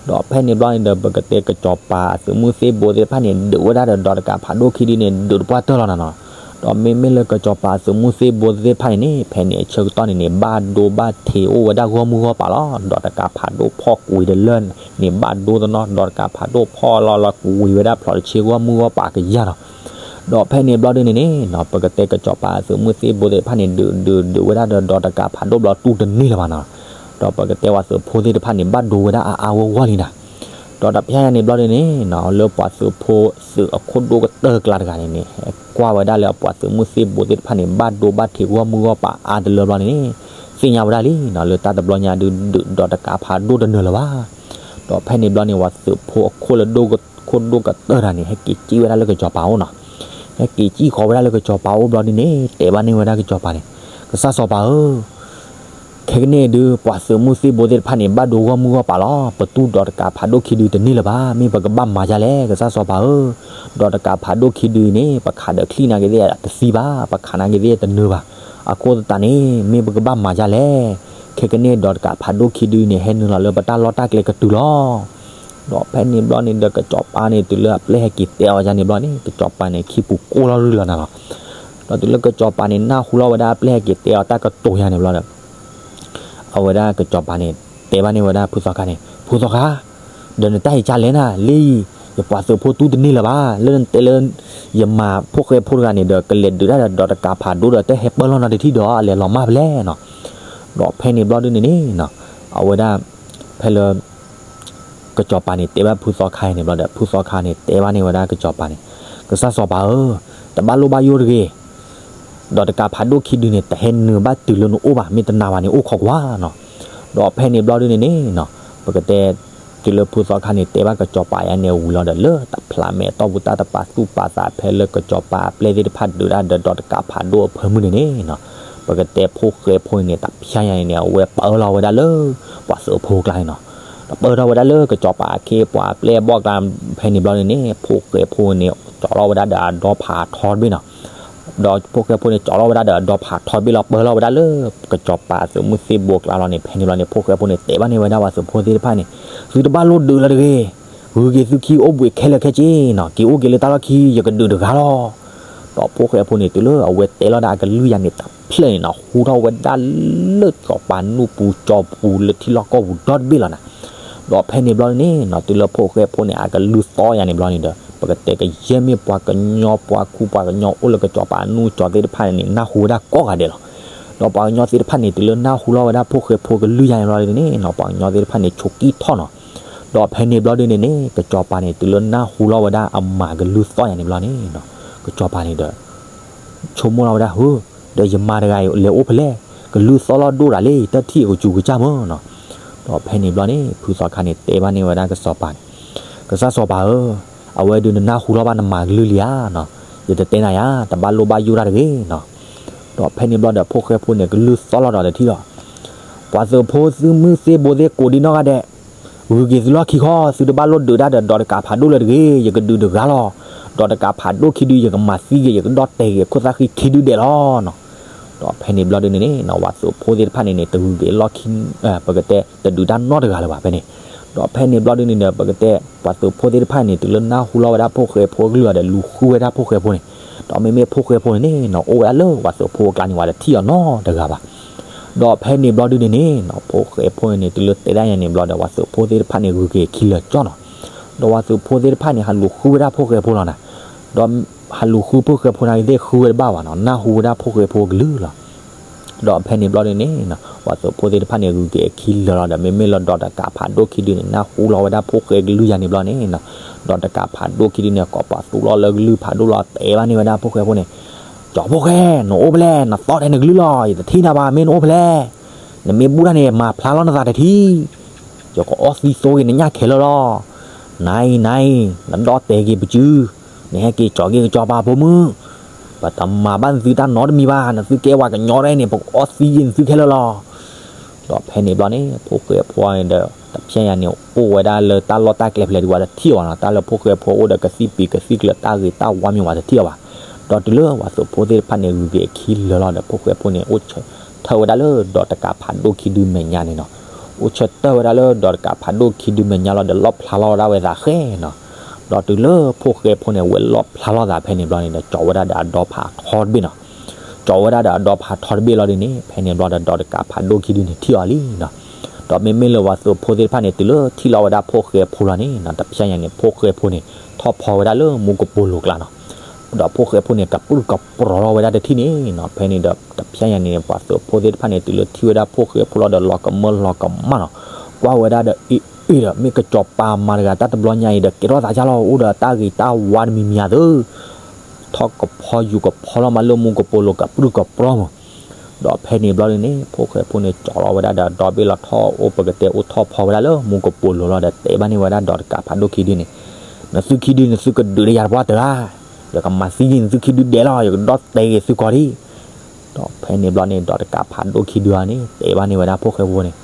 ဒီးဖဲန့ၣ်ဘျီန့ၣ်ဒီး ပကတဲကစီၤပၤအသုးမုၢ်သ့ၣ်ဘိသ့ၣ်တဖၣ်န့ၣ် ဒုးဝဲဒၣ်ဒီးဒီးတကးဖးဒိၣ်ခံဒုန့ၣ် ဒုးတပှၢ်တၢၢ်လီၤနၤနီၤ. ဒီးမ့မ့ၢ်လၢကစီၤပၤအသုးမုၢ်သ့ၣ်ဘိသ့ၣ်တဖၣ်န့ၣ်န့ၣ် ဖဲန့ၣ်အဆၢကတီၢ်န့ၣ်န့ၣ် ဘၣ်ဒိဘၣ်ထံးအိၣ်ဝဲဒၣ်ဂီၢ်မုၢ်ဂီၢ်ပၤလီၤ. ဒီးတကးဖးဒိၣ်ဖီၣ်ကွံာ်ဒီးလၢန့ၣ်ဘၣ်ဒိတနီၤ, ဒီးတကးဖးဒိၣ်ဖီၣ်လီၤလီၤကွံာ်ဝဲဒၣ်ဖျိးတဆ့ဂီၢ်မုၢ်ဂီၢ်ပၤကယၢ်နီၤ. ဒီးဖဲန့ၣ်ဘျီဒုန့ၣ်န့ၣ်နီၤ ပကတဲကစီၤပၤအသုးမုၢ်သ့ၣ်ဘိသ့ၣ်တဖၣ်န့ၣ် ဒုးဒုးဒုးဝဲဒၣ်ဒီးဒီးတကးဖးဒိၣ်ဘျီတူၢ်တန့ၢ်လၢၤဘၣ်နီၤ. ဒီးပကတဲဝၤသုးဖိသ့ၣ်တဖၣ်န့ၣ် ဘၣ်ဒိဝဲဒၣ်အါအါဂီၢ်ဂီၢ်လံနၤ. ဒီးတဖျါယၤန့ၣ်ဘျီဒုန့ၣ်နီၤ လၢပှၤသုးဖိသုးအခိၣ်ဒိၣ်ကတၢၢ်ကျါတဂၤန့ၣ်န့ၣ် ဟဲကွၢ်ဝဲဒၣ်လၢအပှၤသုးမုၢ်သ့ၣ်ဘိသ့ၣ်တဖၣ်န့ၣ် ဘၣ်ဒိဘၣ်ထံးဂီၢ်မုၢ်ဂီၢ်ပၤအါတလၢဘျီန့ၣ်န့ၣ် သ့ၣ်ညါဝဲဒၣ်လံနီၤ လၢတၢ်တဘျီညါဒုးဒုးဒီးတကးဖးဒိၣ်တနၢၤလၢၤဘၣ်. ဒီးဖဲန့ၣ်ဘျီန့ၣ် ဝၤသုးဖိအခိၣ်လၢဒိၣ်က ခိၣ်ဒိၣ်ကတၢၢ်တဂၤန့ၣ် ဟဲက့ၤစံၣ်ဝဲဒၣ်လၢကစီၤပၤအိၣ်နီၤ. ဟဲက့ၤစံၣ်ဃီၤဝဲဒၣ်လၢကစီၤပၤအိၣ်ဘျီဒုန့ၣ် တဲဘၣ်န့ၢ်ဝဲဒၣ်ကစီၤပၤန့ၣ် ကစၢ်စီၤပၤဧၢ, ခဲကနံၣ်ဒုး ပှၤသုးမုၢ်သ့ၣ်ဘိသ့ၣ်တဖၣ်န့ၣ် ဘၣ်ဒိဂီၢ်မုၢ်ဂီၢ်ပၤလီၤ. ပတူၢ်ဒီးတကးဖးဒိၣ်ခံဒုတန့ၢ်လၢၤဘၣ်. မ့ၢ်ပကဘၣ်မၤဒ်လဲၣ် ကစၢ်စီၤပၤဧၢ. ဒီးတကးဖးဒိၣ်ခံဒုန့ၣ် ပခးဒီးချံၣ်နာ်က့ၤသ့ၣ်တသံဘၣ်, ပခးနာ်က့ၤသ့ၣ်တနၢၤဘၣ်. အဃိသတးန့ၣ် မ့ၢ်ပကဘၣ်မၤဒ်လဲၣ်. ခဲကနံၣ်ဒီးတကးဖးဒိၣ်ခံဒုန့ၣ် ဟဲနုာ်လီၤလၢပတၢ်လီၢ်တၢ်ကျဲကတုၤလီၤ. ဒီးဖဲန့ၣ်ဘျီန့ၣ်ဒီး ကစီၤပၤန့ၣ် တုၤလၢအပျဲၢ်ဟဲက့ၤတဲအီၤယၤန့ၣ်ဘျီန့ၣ် ကစီၤပၤန့ၣ် ခံပူၤကိၢ်လီၤရူၢ်လီၤနၤလီၤ. ဒီးတုၤလၢကစီၤပၤန့ၣ် နၢ်ဟူလီၤဝဲဒၣ်အပျဲၢ်ဟဲက့ၤတဲအီၤတၢ်ကတိၤယၤန့ၣ်ဘျီဒီး အဝဲဒၣ်ကစီၤပၤန့ၣ် တဲဘၣ်န့ၢ်ဝဲဒၣ်ဖုသီခါန့ၣ် ဖုသီခါ, ဒီးနတၢ်အံၤကလဲၣ်နၤ, လၢအံၤ ယပှၤသုးဖိတူၢ်တန့ၢ်လၢၤဘၣ်. လၢနတဲလၢ ယမၤဖိၣ်ဃဲဖိတဂၤန့ၣ်ဒီး ကလဲၤဒုးတၢ်ဒီးဒီးတကးဖးဒိၣ်ဒီး တဟဲပၢၢ်လီၤနီတထံၣ်ဒီး အလဲၤလီၤမၢ်ဖဲလဲၣ်နီၤ. ဒီးဖဲန့ၣ်ဘျီဒုန့ၣ်န့ၣ်နီၤ အဝဲဒၣ် ဖဲလၢ ကစီၤပၤန့ၣ် တဲဘၣ်ဖုသီခါအံၤန့ၣ်ဘျီဒီး ဖုသီခါန့ၣ် တဲဘၣ်န့ၢ်ဝဲဒၣ်ကစီၤပၤန့ၣ် ကစၢ်စီၤပၤဧၢ, တဘၣ်လိၣ်ဘၣ်ယိၣ်တဂ့ၤ. ဒီးတကးဖးဒိၣ်ခံဒုန့ၣ် တဟဲနုာ်ဘၣ်တုၤလၢနအိၣ်ဘၣ်, မ့ၢ်တနာ်ဘၣ်န့ၣ် အိၣ်ခိးကွၢ်နီၤ. ဒီးဖဲန့ၣ်ဘျီဒုန့ၣ်န့ၣ်နီၤ ပကတဲ တုၤလၢဖုသီခါန့ၣ် တဲဘၣ်ကစီၤပၤယၤန့ၣ်ဝံၤလီၤဒီး လၢတဖျးမဲာ်တီၢ်ပူၤ တၢ်တပာ်သူၣ်ပာ်သး ဖဲလၢကစီၤပၤအပျဲၢ်သ့ၣ်တဖၣ်ဒုးတၢ်ဒီး ဒီးတကးဖးဒိၣ်အဖၢမုၢ်န့ၣ်န့ၣ်နီၤ ပကတဲဖိၣ်ဃဲဖိန့ၣ် တဖျါယၤန့ၣ်န့ၣ် အဝဲပၢလီၤဝဲဒၣ်လၢ ပှၤသုးဖိကျါန့ၣ်နီၤ. ဒီးပၢထီၣ်ဝဲဒၣ်လၢကစီၤပၤအခ့အပှၤအပျဲၢ်အဘီၣ်ကျါ ဖဲန့ၣ်ဘျီန့ၣ်န့ၣ် ဖိၣ်ဃဲဖိန့ၣ် ကၠီၤလီၤဝဲဒၣ်ဒီးအဒီဖးထီတဘ့ၣ်နီၤ. ဒီးဖိၣ်ဃဲဖိန့ၣ် ကၠီၤလီၤဝဲဒၣ်ဒီးအဒီဖးထီတဘ့ၣ်လီၤ ပၢလီၤဝဲဒၣ်လၢ ကစီၤပၤသုးမုၢ်သ့ၣ်ဘိကျါလီၤန့ၣ် ဖဲန့ၣ်ဘျီန့ၣ် ဖိၣ်ဃဲဖိန့ၣ် တဲဘၣ်န့ၢ်ဝဲဒၣ်ပှၤသုးဖိသ့ၣ်တဖၣ်န့ၣ် သုတဘၣ်လိၣ်ဒုးလၢၤတဂ့ၤ. ဂုၤက့ၤသုခံအိၣ်ဘှံးခဲလၢာ်ခဲဆ့နီၤ, က့ၤအိၣ်က့ၤလၢတၢ်လီၢ်ခံ ယကဒုးတဂၤလီၤ. ဒီးဖိၣ်ဃဲဖိန့ၣ် တုၤလၢအဝဲတဲလီၤဒၣ်အကလုၢ်ယၤန့ၣ် တဖျၢၣ်န့ၣ်နီၤ ဟူထီၣ်ဝဲဒၣ်လၢစီၤပၤနူၢ်ပူၤကၠီၤပူၤလၢထံလီၢ်ကီၢ်ပူၤဒီတဘ့ၣ်လီၤနၤ. ဒီးဖဲန့ၣ်ဘျီန့ၣ်နီၤ တုၤလၢဖိၣ်ဃဲဖိန့ၣ် အကလုၢ်သီယၤန့ၣ်ဘျီန့ၣ်ဒီး ပကတဲကယဲၢ်မ့ၢ်ပှၤကညီပှၤခူပှၤကညီအိၣ်လၢကစီၤပၤနူၢ်ကၠီၤသ့ၣ်တဖၣ်န့ၣ် နၢ်ဟူဝဲဒၣ်ကိးဂၤဒဲးလီၤ. ဒီးပှၤကညီသ့ၣ်တဖၣ်န့ၣ် တုၤလၢနၢ်ဟူလီၤဝဲဒၣ်ဖိၣ်ဃဲဖိကလုၢ်ယါန့ၣ်ဘျီဒုန့ၣ်နီၤ ပှၤကညီသ့ၣ်တဖၣ်န့ၣ် ဆိးကံၢ်ထီၣ်နီၤ. ဒီးဖဲန့ၣ်ဘျီဒုန့ၣ်န့ၣ် ကစီၤပၤန့ၣ် တုၤလၢနၢ်ဟူလီၤဝဲဒၣ်အမၤကလုၢ်သီၣ်ယါန့ၣ်ဘျီန့ၣ်နီၤ ကစီၤပၤန့ၣ်ဒီး ဆိကမိၣ်လီၤဝဲဒၣ် ဟၢ ဒီးယမၤတဂၤအံၤလဲၤအိၣ်ဖဲလဲၣ်, ကလုၢ်သီၣ်လီၤဒိၣ်တၢ်လံ တၢ်ထံၣ်အကစူၤကစၢ်မၢ်နီၤ. ဒီးဖဲန့ၣ်ဘျီန့ၣ် ဖုသီခါန့ၣ် တဲဘၣ်န့ၢ်ဝဲဒၣ်ကစီၤပၤန့ၣ်, ကစၢ်စီၤပၤဧၢ, အဝဲဒုးနနၢ်ဟူလီၤဘၣ်နမၤကလုၢ်လံဧါနီၤ, ယတတဲနၤယါ, တဘၣ်လိၣ်ဘၣ်ယိၣ်တၢ်တဂ့ၤနီၤ. ဒီးဖဲန့ၣ်ဘျီဒီးဖိၣ်ဃဲဖိန့ၣ် ကလုၢ်သီၣ်လီၤဒီးတထံၣ်လီၤ. ပှၤသုးဖိသုးမုၢ်သ့ၣ်ဘိသ့ၣ်ကိးဒံနီၢ်ဂၤဒဲး, ဂုၤက့ၤသုလီၢ်ခံခီ, သုတဘၣ်လိၣ်ဒုးတၢ်ဒီးဒီးတကးဖးဒိၣ်လၢၤတဂ့ၤ, ယကဒုးတဂၤလီၤ. ဒီးတကးဖးဒိၣ်ခံဒု ယကမၤသံက့ၤ ယကဒီၣ်တဲာ်က့ၤ ခိၣ်သၣ်ဃံခံဒုဒဲးလီၤနီၤ. ဒီးဖဲန့ၣ်ဘျီဒုန့ၣ်န့ၣ်နီၤ ပှၤသုးဖိသ့ၣ်တဖၣ်န့ၣ်န့ၣ် တဂုၤက့ၤလီၢ်ခံ, ပကတဲ တဒုးတၢ်နီတဂၤလၢၤဘၣ်ဖဲန့ၣ်. ဒီးဖဲန့ၣ်ဘျီဒုန့ၣ်ဒီး ပကတဲ ပှၤသုးဖိသ့ၣ်တဖၣ်န့ၣ် တုၤလၢနၢ်ဟူလီၤဝဲဒၣ်ဖိၣ်ဃဲဖိကလုၢ်အီၤဒီး လူၤဃုဝဲဒၣ်ဖိၣ်ဃဲဖိန့ၣ်, ဒီးမ့မ့ၢ်ဖိၣ်ဃဲဖိန့ၣ်န့ၣ်နီၤ အိၣ်ဝဲဒၣ်လၢပှၤသုးဖိအကျါန့ၣ် ပှၤတထံၣ်အီၤနီတဂၤဘၣ်. ဒီးဖဲန့ၣ်ဘျီဒုန့ၣ်န့ၣ်နီၤ ဖိၣ်ဃဲဖိန့ၣ်န့ၣ် တုၤလၢတဲဒၣ်ညါန့ၣ်ဘျီဒီး ပှၤသုးဖိသ့ၣ်တဖၣ်န့ၣ် ဂုၤက့ၤခံလၢာ်ကၠီနီၤ. ဒီးပှၤသုးဖိသ့ၣ်တဖၣ်န့ၣ် ဟးလူၤဃုဝဲဒၣ်ဖိၣ်ဃဲဖိလီၤနီၤ. ဒီးဟးလူၤဃုဖိၣ်ဃဲဖိန့ၣ်သ့ၣ်ဃုဝဲတဘၣ်ဘၣ်နီၤ နၢ်ဟူဝဲဒၣ်ဖိၣ်ဃဲဖိကလုၢ်လီၤ. ဒီးဖဲန့ၣ်ဘျီဒုန့ၣ်နီၤ ပှၤသုးဖိသ့ၣ်တဖၣ်န့ၣ် ဂုၤက့ၤအခံလၢာ်လီၤဒီး မ့မ့ၢ်လၢဒီးတကးဖးဒိၣ်ခံဒုန့ၣ် နၢ်ဟူလီၤဝဲဒၣ်ဖိၣ်ဃဲကလုၢ်ယါန့ၣ်ဘျီန့ၣ်နီၤ, ဒီးတကးဖးဒိၣ်ခံဒုန့ၣ် ကိးပသူလီၤလၢကလုၢ်ဖးဒိၣ်လီၤ တဲဘၣ်န့ၢ်ဝဲဒၣ်ဖိၣ်ဃဲဖိန့ၣ်, ကၠီဖိၣ်ဃဲ, နအိၣ်ဖဲလဲၣ်, နသီၣ်ထဲနကလုၢ်လီၤ, ယတထံၣ်နၤဘၣ်, မ့ၢ်နအိၣ်ဖဲလဲၣ်, နမ့ၢ်ဘူၣ်တၢ်န့ၣ် မၤဖျါလီၤနသးတထံၣ်, ယကအီၣ်သံသိက့ၤနညၣ်ခဲလၢာ်လီၤ. နအံၤ နအံၤ နဒီၣ်တဲာ်က့ၤပစု, နဟဲက့ၤကၠီၤက့ၤကစီၤပၤဖိမုၣ်, ပတမၤဘၣ်နသုတၢ်နီတမံၤဘၣ်, နသုကဲပှၤကညီဒ်န့ၣ် ပကအီၣ်သံက့ၤနသုခဲလၢာ်လီၤ. ဒီးဖဲန့ၣ်ဘျီန့ၣ် ဖိၣ်ဃဲဖိန့ၣ်ဒီး တဖျဲညါန့ၣ် အိၣ်ဝဲဒၣ်လၢတၢ်လီၢ်တၢ်ကျဲဖဲလဲၣ်ဒီး ပှၤတထံၣ်အီၤဘၣ်နီၤ, တၢ်လၢဖိၣ်ဃဲဖိအိၣ်ဒီးကသံၣ်ပံၤကသံၣ်ကျၢၤတၢ်ဂ့ၤတၢ်ဝါမ့ၢ်ပှၤတထံၣ်အီၤဘၣ်. ဒီးတုၤလၢပှၤသုးဖိသ့ၣ်တဖၣ်န့ၣ် ဂုၤက့ၤအခံလၢာ်လီၤဒီး ဖိၣ်ဃဲဖိန့ၣ် အိၣ်ဆၢထၢၣ်ဝဲဒၣ်လၢဒီးတကးဖးဒိၣ်ခံဒုမဲာ်ညါန့ၣ်နီၤ, အိၣ်ဆၢထၢၣ်ဝဲဒၣ်လၢဒီးတကးဖးဒိၣ်ခံဒုမဲာ်ညါလီၤဒီး လီၣ်ဖျါလီၤဝဲဒၣ်ဝဲသးဃဲနီၤ. ဒီးတုၤလၢဖိၣ်ဃဲဖိန့ၣ် ဝဲလီၣ်ဖျါလီၤသးဖဲန့ၣ်ဘျီန့ၣ်ဒီး ကၠီၤဝဲဒၣ်ဒီးအဒီဖးထီတဘ့ၣ်နီၤ, ကၠီၤဝဲဒၣ်ဒီးအဒီဖးထီတဘ့ၣ်လီၤဒ်န့ၣ် ဖဲန့ၣ်ဘျီဒီး ဒီးတကးဖးဒိၣ်ခံဒုန့ၣ် ထံၣ်အီၤလံနီၤ. ဒီးမ့မ့ၢ်လၢပှၤသုးဖိသ့ၣ်တဖၣ်န့ၣ် တုၤလၢထံၣ်လီၤဝဲဒၣ်ဖိၣ်ဃဲဖိလီၤန့ၣ်နီၤ, တဖျဲညါန့ၣ် ဖိၣ်ဃဲဖိန့ၣ် ထီၣ်ဖီဝဲဒၣ်လၢမူကပိာ်လိၤကျါနီၤ. ဒီးဖိၣ်ဃဲဖိန့ၣ် ကပြုၢ်ကပြီၤလီၤဝဲဒၣ်တထံၣ်န့ၣ်နီၤ, ဖဲန့ၣ်ဒီးတဖျဲညါန့ၣ် ပှၤသုးဖိသ့ၣ်တဖၣ်န့ၣ် တုၤလၢထံၣ်ဝဲဒၣ်ဖိၣ်ဃဲဖိလီၤဒီး လီၤကမၢလီၤကမၣ်နီၤ, ကွၢ်ဝဲဒၣ်ဒီး အ့ အ့ဒီး မ့ၢ်ကစီၤပၤမၤတဂၤတၢ်တဘျီညါအံၤဒီး ကဲထီၣ်သးကၢ်လီၤ, အိၣ်ဒီးတၢ်ဂ့ၤတၢ်ဝါတမံၤမံၤဧါသု, ထီၣ်ကဖီယူၤကဖီလီၤမးလၢမူကပိာ်လိၤ ကပြုၢ်ကပြီၤမး. ဒီးဖဲန့ၣ်ဘျီဒ်န့ၣ် ဖိၣ်ဃဲဖိန့ၣ် ကၠီၤလီၤဝဲဒၣ်ဒီးအဒီဘ့ၣ်လီၤထီၣ်အိၣ် ပကတဲအိၣ်ထီၣ်ဖီဝဲဒၣ်လၢမူကပိာ်လိၤလီၤဒီး တဲဘၣ်န့ၢ်ဝဲဒၣ်ဒီးတကးဖးဒိၣ်ခံဒုန့ၣ်, နသုခံဒု နသုကဒုးဒီးယၤတပှၢ်တဂၤ, ယကမၤသံက့ၤနသုခံဒုဒဲးလီၤ, ယကဒီၣ်တဲာ်က့ၤသုကီးဒံး. ဒီးဖဲန့ၣ်ဘျီန့ၣ် ဒီးတကးဖးဒိၣ်ခံဒုဧါန့ၣ် တဲဘၣ်န့ၢ်ဝဲဒၣ်ဖိၣ်ဃဲဖိန့ၣ်,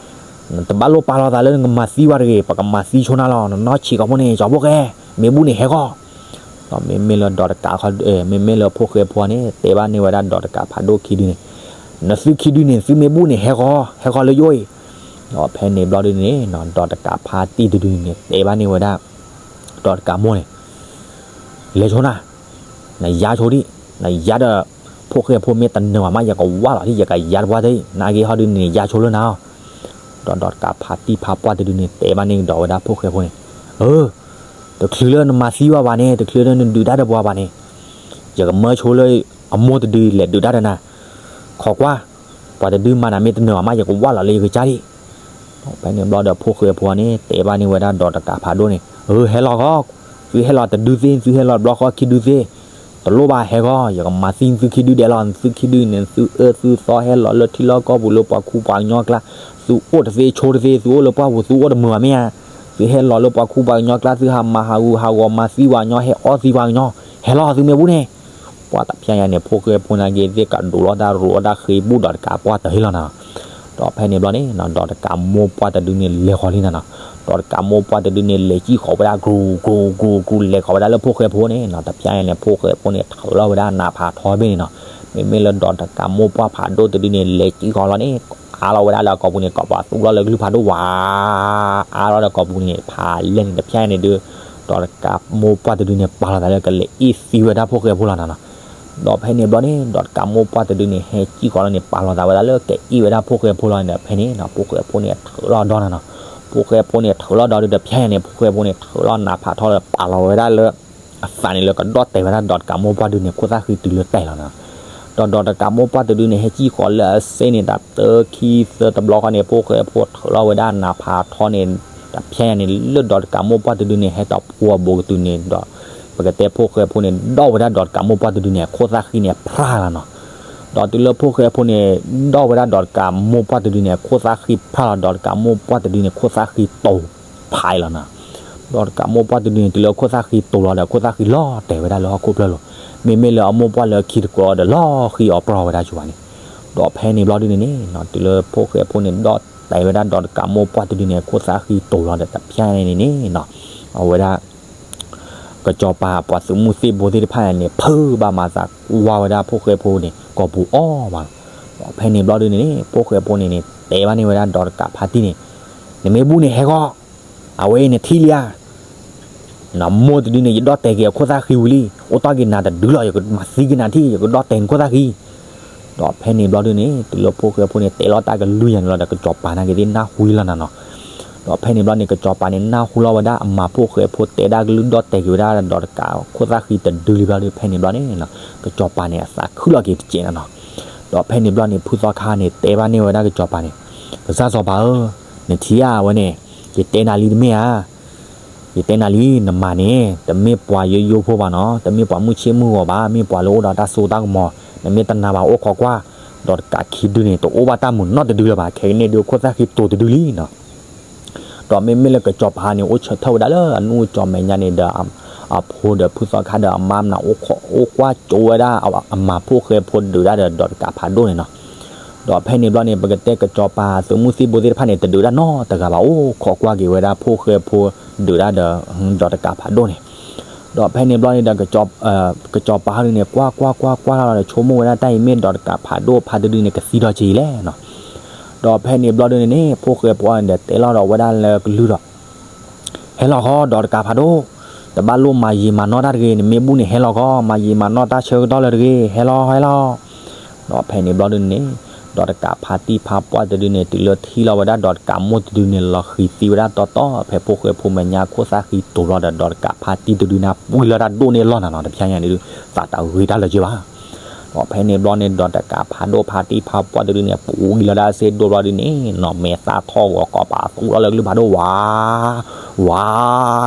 နတဘၣ်လိၣ်ပာ်လီၤသးလၢနကမၤသံဝဲတဂ့ၤ, ပကမၤသံဆိနၤလီၤ, နနီၢ်ဆံးကိာ်ဖိန့ၣ် ကၠီၤဖိၣ်ဃဲ, မ့ၢ်ဘူၣ်န့ၣ်ဟဲဃီ ဒီးမ့မ့ၢ်လၢဒီးတကးခီ, မ့မ့ၢ်လၢဖိၣ်ဃဲဖိန့ၣ် တဲဘၣ်န့ၢ်ဝဲဒၣ်ဒီးတကးဖးဒိၣ်ခံဒုန့ၣ်, နသုခံဒုန့ၣ် သုမ့ၢ်ဘူၣ်န့ၣ် ဟဲဃီ, ဟဲဃီလၢယအိၣ်အံၤ. ဒီးဖဲန့ၣ်ဘျီဒ်န့ၣ် ဒီးတကးဖးတံၢ်တဒုန့ၣ် တဲဘၣ်န့ၢ်ဝဲဒၣ် ဒီးတကးမိၢ်န့ၣ် လဲၤဆိနၤ, နယါဆိဒံး, နယါဒီး ဖိၣ်ဃဲဖိမ့ၢ်တနၢၤဘၣ်မး ယကဝၢ်လီၤဒံး ယကယါတပှၢ်တဒံး, နအဂ့ၢ်ဟီဒုန့ၣ် ယါဆိလၢနၤအီၤ. ဒီးဒီးတကးဖးတံၢ်ဖးပှၢ်တဒုန့ၣ် တဲဘၣ်န့ၢ်ကဒီးဝဲဒၣ်ဖိၣ်ဃဲဖိန့ၣ်, အၢ တချုးလၢနမၤသံဘၣ်ဘၣ်န့ၣ်, တချုးလၢနဒုးတၢ်ဒီးပှၤဘၣ်န့ၣ်, ယကမၢဆိလၢအမိၢ်တဒုလဲၤဒုးတၢ်ဒီးနၤ, ခိးကွၢ်, ပှၤတဒုမၤနၤမ့ၢ်တနၢၤဘၣ်မး ယကဝၢ်လီၤလၢယကစၢ်ဒံး. ဖဲန့ၣ်ဘျီဒီးဖိၣ်ဃဲဖိန့ၣ် တဲဘၣ်န့ၢ်ဝဲဒၣ်ဒီးတကးဖးဒိၣ်န့ၣ်, အၢ ဟဲလီၤဃီ, သုဟဲလီၤတဒုသ့, သုဟဲလီၤတဘျီဃီခံဒုသ့, တလိၣ်ဘၣ်ဟဲဃီ, ယကမၤသံသုခံဒုဒဲးလီၤ, သုခံဒုန့ၣ် သုအၢသုသီဟဲလီၤလၢထံလီၢ်ကီၢ်ပူၤလၢပှၤခူပှၤကညီကျါ, သုအိၣ်တသ့ဆိတသ့, သုအိၣ်လၢပှၢ်ပူၤ သုအိၣ်တမုာ်ဘၣ်မ့ၢ်ဧါ, သုဟဲလီၤလၢပှၤခူပှၤကညီကျါ, သုဟးမၤဟးဂူာ်ဟးဂီၤမၤသံပှၤကညီ, ဟဲအီၣ်သံပှၤကညီ, ဟဲလီၤသုမ့ၢ်ဘူၣ်န့ၣ် ပှၤတဖျဲညါန့ၣ် ဖိၣ်ဃဲဖိန့ၣ်က့ၤသ့ၣ်ကဒိးလီၤတၢ်ရိးအီၣ်တၢ်ဃ့ဘူၣ်ဒီးတကးပှၢ်တၢၢ်ဟ့ၣ်လီၤနၤလီၤ. ဒီးဖဲန့ၣ်ဘျီန့ၣ် ဒီးတကးမိၢ်ပှၢ်တဒုန့ၣ်လဲၤဃီၤလံနၤလီၤ. ဒီးတကးမိၢ်ပှၢ်တဒုန့ၣ် လဲၤစံၣ်ဃီၤဝဲဒၣ် ကြူၤ ကြူၤ ကြူၤ ကြူၤ လဲၤဃီၤဝဲဒၣ်လၢဖိၣ်ဃဲဖိန့ၣ်နီၤ, တဖျဲညါန့ၣ် ဖိၣ်ဃဲဖိန့ၣ် ထုးလီၤဝဲဒၣ်နးဖးထီတဘ့ၣ်န့ၣ်နီၤ. မ့မ့ၢ်လၢဒီးတကးမိၢ်ပှၢ်ဖးဒိၣ်တဒုန့ၣ် လဲၤစံၣ်ဃီၤလီၤန့ၣ် အါလီၤဝဲဒၣ်လၢအကိာ်ပူၤန့ၣ် ကိးပသူလီၤလၢကလုၢ်ဖးဒိၣ်ဝး, အါလီၤဒီးကိာ်ပူၤန့ၣ် ဖးလဲၢ်န့ၣ် တဖျဲညါန့ၣ်ဒုး ဒီးတကးမိၢ်ပှၢ်တဒုန့ၣ် ပာ်လီၤသးလၢကလဲၤအ့ၣ်သံဝဲဒၣ်ဖိၣ်ဃဲဖိလီၤနၤနီၤ. ဒီးဖဲန့ၣ်ဘျီန့ၣ် ဒီးတကးမိၢ်ပှၢ်တဒုန့ၣ် ဟဲစံၣ်ဃီၤလီၤန့ၣ် ပာ်လီၤသးဝဲဒၣ်လၢကအဲၣ်ဝဲဒၣ်ဖိၣ်ဃဲဖိလီၤန့ၣ်ဒီး ဖဲန့ၣ်နီၤ ဖိၣ်ဃဲဖိန့ၣ်ထုးလီၤဒီးနၤနီၤ. ဖိၣ်ဃဲဖိန့ၣ်ထုးလီၤဒီးဒုး တဖျဲညါန့ၣ် ဖိၣ်ဃဲဖိန့ၣ်ထုးလီၤနးဖးထီဒီး ပာ်လီၤဝဲဒၣ်လၢ အသးန့ၣ်လၢကဒီၣ်တဲာ်ဝဲဒၣ်ဒီးတကးမိၢ်ပှၢ်တဒုန့ၣ် ခိၣ်သၣ်ဃံတုၤလၢတဲာ်လီၤနၤနီၤ. ဒီးဒီးတကးမိၢ်ပှၢ်တဒုန့ၣ် ဟဲစံၣ်ဃီၤလၢအစ့န့ၣ် တၢ်တခံသၢတဘျီဃီန့ၣ် ဖိၣ်ဃဲဖိထုးလီၤဝဲဒၣ်နးဖးထီန့ၣ် တဖျဲညါန့ၣ် လၢဒီးတကးမိၢ်ပှၢ်တဒုန့ၣ် ဟဲတၢ်ဖှိၣ်အဘူးကတုၤန့ၣ်ဒီး ပကတဲဖိၣ်ဃဲဖိန့ၣ် ဒီၣ်ဝဲဒၣ်ဒီးတကးမိၢ်ပှၢ်တဒုန့ၣ် အခိၣ်သၣ်ဃံန့ၣ် ဖျါလီၤနီၤ. ဒီးတုၤလၢဖိၣ်ဃဲဖိန့ၣ် ဒီၣ်ဝဲဒၣ်ဒီးတကးမိၢ်ပှၢ်တဒုန့ၣ် အခိၣ်သၣ်ဃံဖျါလီၤ ဒီးတကးမိၢ်ပှၢ်တဒုန့ၣ် ခိၣ်သၣ်ဃံတိၤဖးလီၤနီၤ. ဒီးတကးမိၢ်ပှၢ်တဒုန့ၣ် တုၤလၢအခိၣ်သၣ်ဃံတိၤလီၤဒီး အခိၣ်သၣ်ဃံလီၤတဲာ်ဝဲဒၣ်လၢဟီၣ်ခိၣ်ဖျၢၣ်လီၤ. မ့မ့ၢ်လၢအမိၢ်ပှၢ်လၢခံတကိးဒီးလီၤဃံအီၤပြီဝဲဒၣ်ကၠိၤဘၣ်န့ၣ်. ဒီးဖဲန့ၣ်ဘျီဒုန့ၣ်န့ၣ်နီၤ တုၤလၢဖိၣ်ဃဲဖိန့ၣ် ဒီၣ်တဲာ်ဝဲဒၣ်ဒီးတကးမိၢ်ပှၢ်တဒုန့ၣ် အခိၣ်သၣ်ဃံတိၤလီၤဒီး တဖျဲညါန့ၣ်န့ၣ်နီၤ အဝဲဒၣ် ကစီၤပၤပှၤသုးမုၢ်သံၣ်ဘိသ့ၣ်တဖၣ်န့ၣ် ဖုးဘၣ်မၤသးကွၢ်ဝဲဒၣ်ဖိၣ်ဃဲဖိန့ၣ် ကိာ်ပူၤအီၣ်ဘၣ်လီၤ. ဒီးဖဲန့ၣ်ဘျီဒုန့ၣ်န့ၣ် ဖိၣ်ဃဲဖိန့ၣ်န့ၣ် တဲဘၣ်န့ၢ်ဝဲဒၣ်ဒီးတကးဖါတံၢ်န့ၣ် နမ့ၢ်ဘူၣ်န့ၣ်ဟဲဂီၤ, အဝဲအံၤနထံၣ်လံဧါ နမိၢ်တဒုန့ၣ် ယဒီၣ်တဲာ်က့ၤအခိၣ်သၣ်ဃံဝံၤလံ, အိၣ်တီၢ်က့ၤနၤတဒုလီၤ, ယကမၤသံက့ၤနၤထံၣ်, ယကဒီၣ်တဲာ်နခိၣ်သၣ်ဃံ. ဒီးဖဲန့ၣ်ဘျီဒုန့ၣ် တုၤလၢဖိၣ်ဃဲဖိန့ၣ် တဲလီၤတၢ်ကလုၢ်ယၤန့ၣ်လီၤဒီး ကစီၤပၤနာ်က့ၤသ့ၣ်နၢ်ဟူလီၤနၤနီၤ. ဒီးဖဲန့ၣ်ဘျီန့ၣ် ကစီၤပၤန့ၣ် နၢ်ဟူလီၤဝဲဒၣ်အမၤဖိၣ်ဃဲဖိတဲဒၣ်ကလုၢ်ဒီၣ်တဲာ်က့ၤဝဲဒၣ်ဒီးတကးခိၣ်သၣ်ဃံတဒုလံဘျီဒု ဖဲန့ၣ်ဘျီန့ၣ် ကစီၤပၤန့ၣ် အသးခုလီၤက့ၤတစဲးနၤနီၤ. ဒီးဖဲန့ၣ်ဘျီန့ၣ် ဖုသီခါန့ၣ် တဲဘၣ်န့ၢ်ဝဲဒၣ်ကစီၤပၤန့ၣ်, ကစၢ်စီၤပၤဧၢ, နထံၣ်ဧါဝဲန့ၣ်, ယတဲနၤလံတမ့ၢ်ဧါ ယတဲနၤလံ, နမၤန့ၣ် တမ့ၢ်ပှၤယိယိဖိဘၣ်နီၤ, တမ့ၢ်ပှၤမုၢ်ဆ့ၣ်မုၢ်ဂီၤဘၣ်, မ့ၢ်ပှၤလၢအိၣ်ဒီးတၢ်စိတၢ်ကမီၤ, နမ့ၢ်တနာ်ဘၣ်အိၣ်ခိးကွၢ်, ဒီးတကးခံဒုန့ၣ် တအိၣ်ဘၣ်တၢ်မုာ်နီတဒုလၢၤဘၣ်, ခဲကနံၣ်ဒုခိၣ်သၣ်ဃံတိၤတဒုလံနီၤ. ဒီးမ့မ့ၢ်လၢကစီၤပၤန့ၣ် အိၣ်ဆၢထၢၣ်ဝဲဒၣ်လၢအနူၢ်ကၠီၤမဲာ်ညါန့ၣ်ဒီး အဖိဒီးဖုသီခါဒီးအမါမနုၤ အိၣ်ကွၢ်ကၠိဝဲဒၣ်အမၤဖိၣ်ဃဲဖိဒုးတၢ်ဒီး ဒီးတကးဖးဒိၣ်န့ၣ်နီၤ. ဒီးဖဲန့ၣ်ဘျီန့ၣ် ပကတဲကစီၤပၤသုးမုၢ်သံၣ်ဘိသ့ၣ်တဖၣ်န့ၣ် တဒုးတၢ်နီတဂၤဘၣ်, အိၣ်ခိးကွၢ်က့ၤဝဲဒၣ်ဖိၣ်ဃဲဖိဒုးတၢ်ဒီး ဒီးတကးဖးဒိၣ်န့ၣ်. ဒီးဖဲန့ၣ်ဘျီန့ၣ်ဒီး ကစီၤပၤဒုန့ၣ် ကွၢ်ကွၢ်ကွၢ်ကွၢ်လီၤဒီး ဆိကမိၣ်ဝဲဒၣ်တၢ်အံၤမ့ၢ်ဒီးတကးဖးဒိၣ်ဖးတဒုန့ၣ် ကသံဒီးက့ၤလဲၣ်နီၤ. ဒီးဖဲန့ၣ်ဘျီဒုန့ၣ်န့ၣ် ဖိၣ်ဃဲဖိန့ၣ်ဒီး တဲလီၤဒီးဝဲဒၣ်လၢကလုၢ်ဒီး ဟဲလီၤဃီ ဒီးတကးဖးဒိၣ်, တဘၣ်လိၣ်မၤယံာ်မၤနီၢ်တၢ်တဂ့ၤ, နမ့ၢ်ဘူၣ်န့ၣ်ဟဲလီၤဃီ, မၤယံာ်မၤနီၢ်တၢ်ဆၢကတီၢ်လၢၤတဂ့ၤ, ဟဲလီၤ ဟဲလီၤ. ဒီးဖဲန့ၣ်ဘျီဒုန့ၣ် ဒီးတကးဖါတံၢ်ဖါပှၢ်တဒုန့ၣ် တုၤလၢထံၣ်လီၤဝဲဒၣ်ဒီးတကးမိၢ်တဒုန့ၣ် လီၤဃံၤသံဝဲဒၣ်တီတီ ဖဲဖိၣ်ဃဲဖိမဲာ်ညါခိၣ်သၣ်ဃံတိၤလီၤဒီး ဒီးတကးဖါတံၢ်တဒုန့ၣ် ပှံၤလီၤတၢ်ဒိၣ်န့ၢ်လီၢ်နၤနီၤ, တဖျဲညါန့ၣ်ဒုး သးတဂ့ၤတၢ်လၢၤက့ၤဘၣ်. ဒီးဖဲန့ၣ်ဘျီန့ၣ် ဒီးတကးဖးဒိၣ်ဖါတံၢ်ဖါပှၢ်တဒုန့ၣ် ပှံၤလီၤဒၣ်စ့ဒိၣ်ဘျီဒုန့ၣ်နီၤ မဲာ်သၣ်ထီၣ်ဂီၤကီးပာ်သူၣ်လီၤလၢကလုၢ်ဖးဒိၣ်ဝါ ဝါ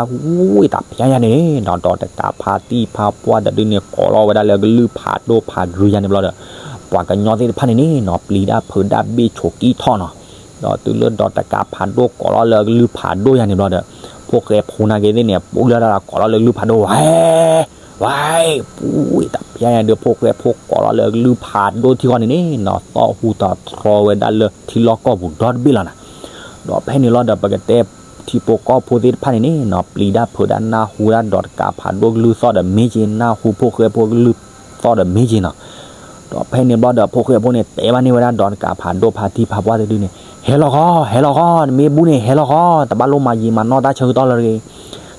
ဝံၤ တဖျဲညါန့ၣ်နီၤ ဒီးတကးဖါတံၢ်ဖါပှၢ်တဒုန့ၣ် ကိးလီၤဝဲဒၣ်လၢကလုၢ်ဖးဒိၣ်ဖးဒုညါန့ၣ်ဘျီဒီး ပှၤကညီသ့ၣ်တဖၣ်န့ၣ်န့ၣ်နီၤ ပျံၤတၢ်ဖုးတၢ်ဘ့ၣ်ဆိးကံၢ်ထီၣ်နီၤ. ဒီးတုၤလၢဒီးတကးဖးဒိၣ်ကိးလီၤလၢကလုၢ်ဖးဒိၣ်ညါန့ၣ်ဘျီဒီး ဖိၣ်ဃဲဖိနာ်က့ၤသ့ၣ်န့ၣ် ပှံၤလီၤဒၣ်ကိးလီၤလၢကလုၢ်ဖးဒိၣ်ဝါ ဝါ ပှံၤ တဖျဲညါဒီး ဖိၣ်ဃဲဖိကိးလီၤလၢကလုၢ်ဖးဒိၣ်ထံဃီန့ၣ်န့ၣ်နီၤ သီၣ်ဟူသီၣ်တြီဝဲဒၣ်လၢထံလီၢ်ကီၢ်ပူၤဒီတဘ့ၣ်လီၤနၤ. ဒီးဖဲန့ၣ်လီၤဒီး ပကတဲထံဖိကီၢ်ဖိသ့ၣ်တဖၣ်န့ၣ်န့ၣ်နီၤ ပျံၤတၢ်ဖုးတၢ်နၢ်ဟူဒၣ်ဒီးတကးဖးဒိၣ်ကလုၢ်သီၣ်ဒီးမ့ၢ်က့ၤ နၢ်ဟူဖိၣ်ဃဲဖိကလုၢ်သီၣ်ဒီးမ့ၢ်က့ၤနီၤ. ဒီးဖဲန့ၣ်ဘျီဒီး ဖိၣ်ဃဲဖိန့ၣ် တဲဘၣ်န့ၢ်ဝဲဒၣ်ဒီးတကးဖးဒိၣ်ဖါတံၢ်ဖါပှၢ်တဒုန့ၣ် ဟဲလီၤဃီ ဟဲလီၤဃီ နမ့ၢ်ဘူၣ်န့ၣ် ဟဲလီၤဃီ တဘၣ်လိၣ်မၤယံာ်မၤနီၢ်တၢ်ဆၢကတီၢ်လၢၤတဂ့ၤ.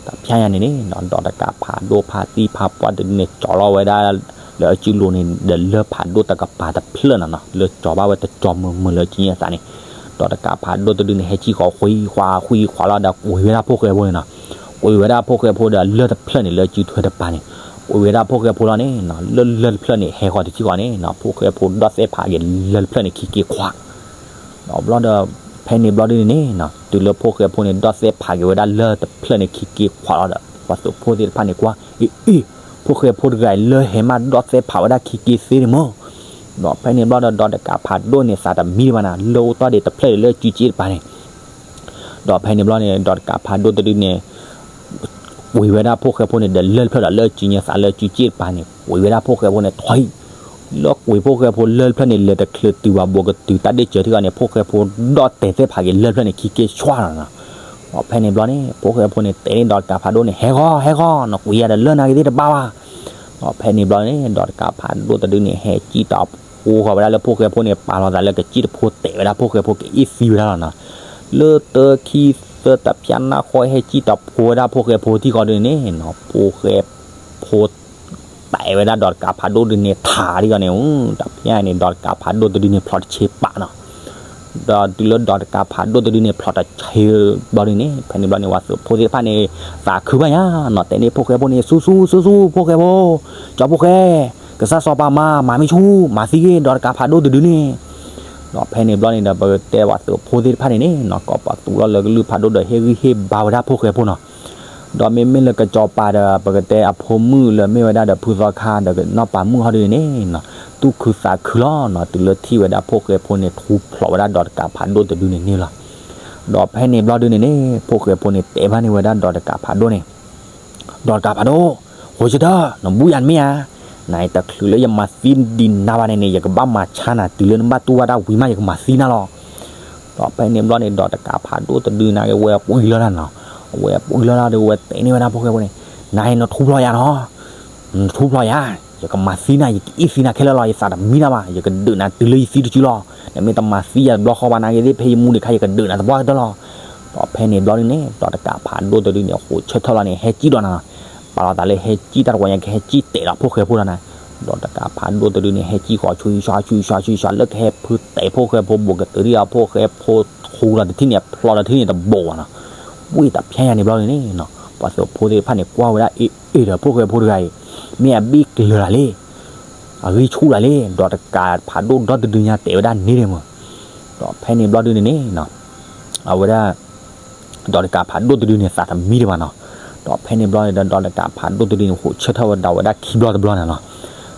တဖျဲညါန့ၣ်န့ၣ်နီၤ ဒီးတကးဖးဒိၣ်ဖါတံၢ်ဖါပှၢ်တဒုန့ၣ် ကၠီၤလီၤဝဲဒၣ်လၢအစုလိၤန့ၣ် ဒီးလၢၢ်ဖးဒိၣ်တကပၤတဖျၢၣ်နၤနီၤ လၢကၠီၤဘၣ်ဝဲတကၠီၤမုာ်မုာ်လၢစုညါသးန့ၣ် ဒီးတကးဖးဒိၣ်တဒုန့ၣ် ဟဲကံၣ်ဃီၤဃုကွၢ်ဃုကွၢ်လီၤဒီး ကွံာ်ဝဲဒၣ်ဖိၣ်ဃဲဖိန့ၣ်နီၤ. ကွံာ်ဝဲဒၣ်ဖိၣ်ဃဲဖိဒီးလၢၢ်တဖျၢၣ်န့ၣ် လၢစုထွဲတပၤန့ၣ် ကွံာ်ဝဲဒၣ်ဖိၣ်ဃဲဖိလီၤန့ၣ်နီၤ လၢလၢၢ်တဖျၢၣ်န့ၣ် ဟဲဃီၤတထံၣ်ဃီန့ၣ်နီၤ ဖိၣ်ဃဲဖိဒီၣ်သဲးဖးက့ၤလၢၢ်တဖျၢၣ်န့ၣ် ခံက့ခွး ဒီးဘျီဒီး ဖဲန့ၣ်ဘျီဒုန့ၣ်န့ၣ်နီၤ တုၤလၢဖိၣ်ဃဲဖိန့ၣ် ဒီၣ်သဲးဖးက့ၤဝဲဒၣ်လၢၢ်တဖျၢၣ်န့ၣ် ခံက့ခွးလီၤဒီး ပှၤသုးဖိသ့ၣ်တဖၣ်န့ၣ်ကွၢ် အ့ အ့ ဖိၣ်ဃဲဖိတဂၤအံၤ လၢၢ်ဟဲမးဒီၣ်သဲးဖးဝဲဒၣ်ခံက့သ့န့ၣ်မၢ်. ဒီးဖဲန့ၣ်ဘျီဒီး ဒီးတကးဖးဒိၣ်န့ၣ် သးတမံတမံၤနၤ လၢၢ်အိၣ်တီၢ်ဒံးတဖျၢၣ်ဒီးလၢစုစ့တပၤန့ၣ် ဒီးဖဲန့ၣ်ဘျီန့ၣ် ဒီးတကးဖးဒိၣ်တဒုန့ၣ် ကွံာ်ဝဲဒၣ်ဖိၣ်ဃဲဖိန့ၣ် ဒီးလၢၢ်တဖျၢၣ်ဒီးလၢစုညါသးလၢစုစ့တပၤန့ၣ် ကွံာ်ဝဲဒၣ်ဖိၣ်ဃဲဖိန့ၣ် ထီၣ်ဟံၣ် လၢကွံာ်ဖိၣ်ဃဲဖိလၢၢ်တဖျၢၣ်န့ၣ် လဲၤတချုးတုၤဘၣ်ဘူးကတုၤတၢ်ဒ့ၣ်စၢၤထံဂီၤန့ၣ် ဖိၣ်ဃဲဖိဒီၣ်တဲာ်သဲးဖးက့ၤလၢၢ်တဖျၢၣ်န့ၣ် ခံက့ဆှါလီၤနီၤ. ဒီးဖဲန့ၣ်ဘျီန့ၣ် ဖိၣ်ဃဲဖိန့ၣ် တဲန့ၢ်ဒီးတကးဖးဒိၣ်န့ၣ် ဟဲဃီၤ ဟဲဃီၤ နကွံာ်ယၤဒီးလၢၢ်နာ်က့ၤသ့ၣ်တဘၣ်ဘၣ်. ဒီးဖဲန့ၣ်ဘျီန့ၣ် ဒီးတကးဖးဒိၣ်တဒုန့ၣ် ဟဲကံၣ်တၢ်ဖိဃီၤဝဲဒၣ်လၢဖိၣ်ဃဲဖိန့ၣ် ပာ်လီၤသးလၢကစံၣ်တဖိတဲာ်ဝဲဒၣ်ဖိၣ်ဃဲဖိကအ့ၣ်သံဝဲဒၣ်လီၤနီၤ. လၢတခံသၢတဖျၢၣ်နၢ်ဃီ ဟဲကံၣ်တၢ်ဖိဝဲဒၣ်ဖိၣ်ဃဲဖိထံဃီဒုန့ၣ်နီၤ ဖိၣ်ဃဲဖိ တဲဝဲဒၣ်ဒီးတကးဖးဒိၣ်တဒုန့ၣ် ထးထံဂီၤန့ၣ် တဖျဲန့ၣ် ဒီးတကးဖးဒိၣ်တဒုန့ၣ် ဖျိးတဆ့ပာ်နီၤ. ဒီးတုၤလၢဒီးတကးဖးဒိၣ်တဒုန့ၣ် ဖျိးတဆ့ဘျီဒုန့ၣ် ဖဲန့ၣ်ဘျီန့ၣ် ပှၤသုးဖိသ့ၣ်တဖၣ်န့ၣ် သးခုဘၣ်ညါနီၤ တဲန့ၢ်ဖိၣ်ဃဲဖိန့ၣ် ဆူၣ်ဆူၣ်ဆူၣ်ဆူၣ် ဖိၣ်ဃဲဖိ ကၠီဖိၣ်ဃဲ ကစၢ်စီၤပၤမၤ မၤမ့ၢ်ဆူၣ် မၤသံက့ၤဒီးတကးဖးဒိၣ်တဒုန့ၣ်. ဒီးဖဲန့ၣ်ဘျီန့ၣ်ဒီး ပကတဲဝဲသုးဖိသ့ၣ်တဖၣ်န့ၣ်န့ၣ်နီၤ ကိးပသူးလီၤလၢကလုၢ်ဖးဒိၣ်ဒီးဟ့ၣ်ဂံၢ်ဟ့ၣ်ဘါဝဲဒၣ်ဖိၣ်ဃဲဖိနီၤ. ဒီးမ့မ့ၢ်လၢကစီၤပၤဒီး ပကတဲအဖိမုၣ်လၢမ့ၢ်ဝဲဒၣ်ဒီးဖုသီခါဒီးနီၢ်ပၤမုၣ်ဟီဒုန့ၣ်န့ၣ်နီၤ သူၣ်ခုသးခုလီၤနီၤ တုၤလၢထံၣ်ဝဲဒၣ်ဖိၣ်ဃဲဖိန့ၣ် ထူဖျိးဝဲဒၣ်ဒီးတကးဖးဒိၣ်တဒုန့ၣ်န့ၣ်လီၤ. ဒီးဖဲန့ၣ်ဘျီဒုန့ၣ်န့ၣ် ဖိၣ်ဃဲဖိန့ၣ်တဲဘၣ်န့ၢ်ဝဲဒၣ်ဒီးတကးဖးဒိၣ်န့ၣ် ဒီးတကးဖးဒိၣ်, ဃိးဆၢထၢၣ် နဘူးယၤတမ့ၢ်ဧါ. နတချုးလၢယမၤသံဒံးနၤဘၣ်န့ၣ်န့ၣ် ယကဘၣ်မၤဆါနၤ တုၤလၢနဘၣ်တူၢ်ဘၣ်တၢ်ဝံၤမး ယကမၤသံနၤလီၤ. ဒီးဖဲန့ၣ်ဘျီန့ၣ် ဒီးတကးဖးဒိၣ်တဒုန့ၣ်က့ၤ ဝဲပှံၢ်လီၤတၢ်နီၤ, အဝဲပှံၢ်လီၤတၢ်ဒီး ဝဲတဲန့ၢ်ဝဲဒၣ်ဖိၣ်ဃဲဖိန့ၣ်, နၤအံၤနထူဖျိးယၤနီၤ နထူဖျိးယၤ, ယကမၤသံနၤ ယကအ့ၣ်သံနၤခဲလၢာ်လီၤ, ယသးတမံနၤဘၣ်, ယကဒုးနၤတုၤလၢယသံတစုလီၤ. နမ့ၢ်တမၤသံယၤတဘျီဃီဘၣ်နာ်က့သ့ၣ် ဖဲယမူဒံးခါ ယကဒုးနၤသပှၢ်ကတၢၢ်လီၤ. ဒီးဖဲန့ၣ်ဘျီဒုန့ၣ် ဒီးတကးဖးဒိၣ်တဒုန့ၣ် ဃိးဆၢထၢၣ်လီၤန့ၣ် ဟဲစံၣ်ဒီးနၤနီၤ, ပာ်လီၤသးလၢဟဲစံၣ်တၢ်တဝီညါ ကဟဲစံၣ်တဲာ်လီၤဖိၣ်ဃဲဖိလီၤနၤ. ဒီးတကးဖးဒိၣ်တဒုန့ၣ် ဟဲစံၣ်ဃီၤဆူၣ်ဆှးဆူၣ်ဆှးဆူၣ်ဆှး လၢကဟဲဖုတဲာ်ဖိၣ်ဃဲဖိ ဘူးကတုၤဒံးအဖိၣ်ဃဲဖိ ထူလီၤတထံၣ်န့ၣ် ဖျိးလီၤတထံၣ်န့ၣ်တဘိးဘၣ်နီၤ. ဝ့ၢ်တဖျဲညါန့ၣ်ဘျီဒုန့ၣ်နီၤ ပှၤသုးဖိသ့ၣ်တဖၣ်န့ၣ် ကွၢ်ဝဲဒၣ်အ့ၣ်အ့ၣ်ဒီးဖိၣ်ဃဲဖိတဂၤအံၤ မ့ၢ်အဘ့ၣ်ကျၢၤလၢ်လံ အဂံၢ်ဆူၣ်လၢ်လံ, ဒီးတကးဖးဒိၣ်ဒီတဒုညါတဲဝဲဒၣ်န့ၣ်ဒဲးမး. ဒီးဖဲန့ၣ်ဘျီဒုန့ၣ်န့ၣ် အဝဲဒၣ် ဒီးတကးဖးဒိၣ်တဒုန့ၣ် သးတမံတဘၣ်နီၤ. ဒီးဖဲန့ၣ်ဘျီန့ၣ်ဒီး ဒီးတကးဖးဒိၣ်တဒုန့ၣ် ဃိးဆၢထၢၣ်ဝဲဒၣ်ဝဲဒၣ်ခံဘျီတဘျီန့ၣ်နီၤ.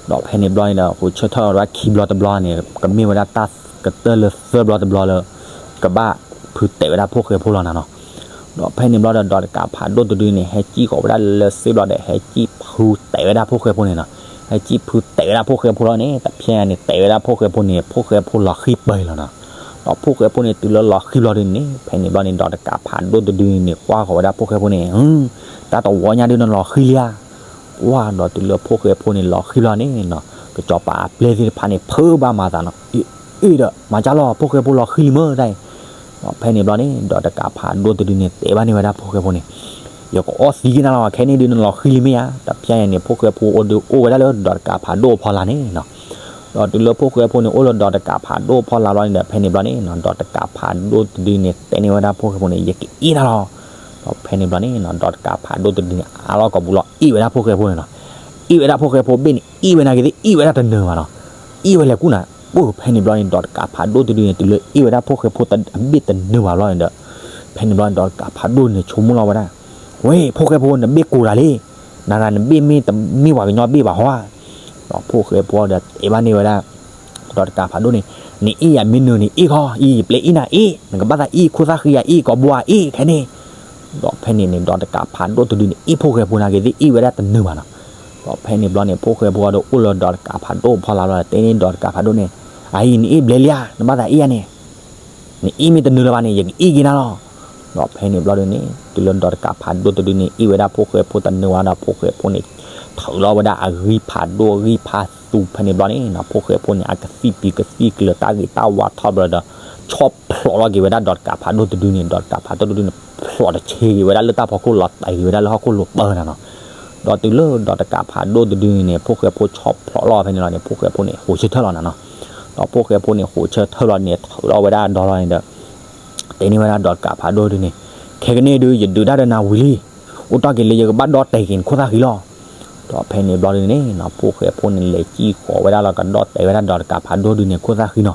ဒီးဖဲန့ၣ်ဘျီန့ၣ်ဒီး ဃိးဆၢထၢၣ်ဝဲဒၣ်ခံဘျီတဘျီန့ၣ် ကမ့ၢ်ဝဲဒၣ်တၢ်ကတၢၢ်လၢသၢဘျီတဘျီလၢ ကဘၣ်ဖုတဲာ်ဝဲဒၣ်ဖိၣ်ဃဲဖိလီၤနၤနီၤ. ဒီးဖဲန့ၣ်ဘျီဒီး ဒီးတကးဖးဒိၣ်တဒုန့ၣ် ဟဲစံၣ်ဃီၤဝဲဒၣ်လၢစ့ဘျီဒီး ဟဲစံၣ်ဖုတဲာ်ဝဲဒၣ်ဖိၣ်ဃဲဖိန့ၣ်နီၤ. ဟဲစံၣ်ဖုတဲာ်ဝဲဒၣ်ဖိၣ်ဃဲဖိလီၤန့ၣ် တဖျဲညါန့ၣ် တဲာ်ဝဲဒၣ်ဖိၣ်ဃဲဖိန့ၣ် ဖိၣ်ဃဲဖိလီၤဃံၢ်ပၢၢ်လီၤနီၤ. ဒီးဖိၣ်ဃဲဖိန့ၣ် တုၤလၢလီၤဃံၢ်ဘျီဒုန့ၣ် ဖဲန့ၣ်ဘျီန့ၣ် ဒီးတကးဖးဒိၣ်တဒုန့ၣ် ကွၢ်ဃီၤဝဲဒၣ်ဖိၣ်ဃဲဖိန့ၣ် တၢ်တဝီညါဒုးနလီၤဃံၢ်လံဧါ. ကွၢ်ဒီးတုၤလၢဖိၣ်ဃဲဖိန့ၣ်လီၤဃံၢ်ဘျီန့ၣ်နီၤ ကစီၤပၤအပျဲၢ်သ့ၣ်တဖၣ်န့ၣ် ဖုးဘၣ်မၤသးနီၤ အ့ၣ်ဒီး မၤကၢ်လီၤ ဖိၣ်ဃဲဖိလီၤဃံၢ်လံမ့ၢ်တၢ်အံၤ. ဒီးဖဲန့ၣ်ဘျီန့ၣ် ဒီးတကးဖးဒိၣ်တဒုန့ၣ် တဲဘၣ်န့ၢ်ဝဲဒၣ်ဖိၣ်ဃဲဖိန့ၣ် ယကအီၣ်သံက့ၤနၤလီၤ ခဲန့ၣ်ဒုးနလီၤဃံၢ်လံမ့ၢ်ဧါ. တဖျဲညါန့ၣ် ဖိၣ်ဃဲဖိအိၣ်ဒုးအိၣ်ဝဲဒၣ်လၢဒီးတကးဖးဒိၣ်အဖီလာ်န့ၣ်နီၤ. ဒီးတုၤလၢဖိၣ်ဃဲဖိန့ၣ် အိၣ်လၢဒီးတကးဖးဒိၣ်အဖီလာ်ဘျီန့ၣ်ဒီး ဖဲန့ၣ်ဘျီန့ၣ်နီၤ ဒီးတကးဖးဒိၣ်တဒုန့ၣ် တဲန့ၢ်ဝဲဒၣ်ဖိၣ်ဃဲဖိန့ၣ် ယကအ့ၣ်နၤလီၤ. ဒီးဖဲန့ၣ်ဘျီန့ၣ်နီၤ ဒီးတကးဖးဒိၣ်တဒုန့ၣ် အါလီၤကိာ်ပူၤလီၤ အ့ၣ်ဝဲဒၣ်ဖိၣ်ဃဲဖိန့ၣ်နီၤ. အ့ၣ်ဝဲဒၣ်ဖိၣ်ဃဲဖိဘ့ၣ်န့ၣ် အ့ၣ်ဝဲနာ်က့သ့ၣ် အ့ၣ်ဝဲဒၣ်တနၢၤဘၣ်နီၤ. အ့ၣ်ဝဲလဲၤကူၣ်နၤ ပှၢ် ဖဲန့ၣ်ဘျီန့ၣ် ဒီးတကးဖးဒိၣ်တဒုန့ၣ် တုၤလၢအ့ၣ်ဝဲဒၣ်ဖိၣ်ဃဲဖိအဘ့ၣ်တနၢၤဘၣ်ဘျီန့ၣ်ဒီး ဖဲန့ၣ်ဘျီန့ၣ် ဒီးတကးဖးဒိၣ်န့ၣ် ဆိကမိၣ်လီၤဝဲဒၣ် ဝဲ ဖိၣ်ဃဲဖိ နဘ့ၣ်ကိးတၢ်လံ, နၤနၤနဘ့ၣ်မ့ၢ်တမ့ၢ်ပှၤကညီဘ့ၣ်ဘၣ်ဟီဧါ. ဒီးဖိၣ်ဃဲဖိဒီးတဲဘၣ်န့ၢ်ဝဲဒၣ် ဒီးတကးဖးဒိၣ်န့ၣ်, နအ့ၣ်ယၤမ့ၢ်နၢၤန့ၣ် အ့ၣ်ခီ အံၤ ယပျဲအ့ၣ်နၤအ့ၣ်, နကဘၣ်သးအ့ၣ် ခိၣ်သၣ်ဃံယၤအ့ၣ် ကိာ်ဘိယၤအ့ၣ် ခဲန့ၣ်. ဒီးဖဲန့ၣ်န့ၣ် ဒီးတကးဖးဒိၣ်တဒုန့ၣ် အ့ၣ်ဖိၣ်ဃဲဖိနာ်က့သ့ၣ် အ့ၣ်ဝဲဒၣ်တနၢၤဘၣ်နီၤ. ဒီးဖဲန့ၣ်ဘျီန့ၣ် ဖိၣ်ဃဲဖိဒီးအိၣ်လၢဒီးတကးဖးဒိၣ်အဖီလာ်ဘျီ တဲန့ၢ်ဒီးတကးဖးဒိၣ်န့ၣ်, အအံၤ နအ့ၣ်ဘျဲလံဧါ, နဘၣ်သးအ့ၣ်ယၤန့ၣ် နအ့ၣ်မ့ၢ်တနၢၤလၢၤဘၣ်န့ၣ် ယကအ့ၣ်က့ၤနၤလီၤ. ဒီးဖဲန့ၣ်ဘျီဒုန့ၣ် တုၤလၢဒီးတကးဖးဒိၣ်တဒုန့ၣ် အ့ၣ်ဝဲဒၣ်ဖိၣ်ဃဲဖိတနၢၤဘၣ်ဒီး ဖိၣ်ဃဲဖိန့ၣ် ထုးလီၤဝဲဒၣ်အဂံၢ်ဖးဒိၣ်အဂံၢ်ဖးသူ ဖဲန့ၣ်ဘျီန့ၣ်နီၤ ဖိၣ်ဃဲဖိန့ၣ် အကသံၣ်ပံၤကသံၣ်ကျၢၤ တၢ်ဂ့ၤတၢ်ဝါထီၣ်ဘျီဒီး ဆီၣ်ဖျိးလီၤက့ၤဝဲဒၣ်ဒီးတကးဖးဒိၣ်တဒုန့ၣ် ဒီးတကးဖးဒိၣ်တဒုန့ၣ် ဖျိးတဆ့က့ၤဝဲဒၣ်လၢတၢ်ဖီခိၣ်လီၤတဲာ်က့ၤဝဲဒၣ်လၢဟီၣ်ခိၣ်လိၤပၢၢ်နၤနီၤ. ဒီးတုၤလၢဒီးတကးဖးဒိၣ်တဒုန့ၣ် ဖိၣ်ဃဲဖိဆီၣ်ဖျိးလီၤဖဲန့ၣ်လီၤန့ၣ် ဖိၣ်ဃဲဖိန့ၣ် ဃိးဆၢထၢၣ်လီၤနၤနီၤ. ဒီးဖိၣ်ဃဲဖိန့ၣ် ဃိးဆၢထၢၣ်လီၤန့ၣ် ထုးလီၤဝဲဒၣ်ဒီးလီၤန့ၣ်ဒီး တဲန့ၢ်ဝဲဒၣ်ဒီးတကးဖးဒိၣ်ဒုန့ၣ်, ခဲကနံၣ်ဒု ယဒုးတၢ်ဒီးနၤဝံၤလံ, အိၣ်တ့ၢ်က့ၤလၢယကဘၣ်ဒီၣ်တဲာ်က့ၤနခိၣ်သၣ်ဃံလီၤ. ဒီးဖဲန့ၣ်ဘျီဒုန့ၣ်နီၤ ဖိၣ်ဃဲဖိန့ၣ် လဲၤစံၣ်ဃီၤဝဲဒၣ်လီၤ ကဒီၣ်တဲာ်ဝဲဒၣ်ဒီးတကးဖးဒိၣ်ဒုန့ၣ် ခိၣ်သၣ်ဃံနီၤ.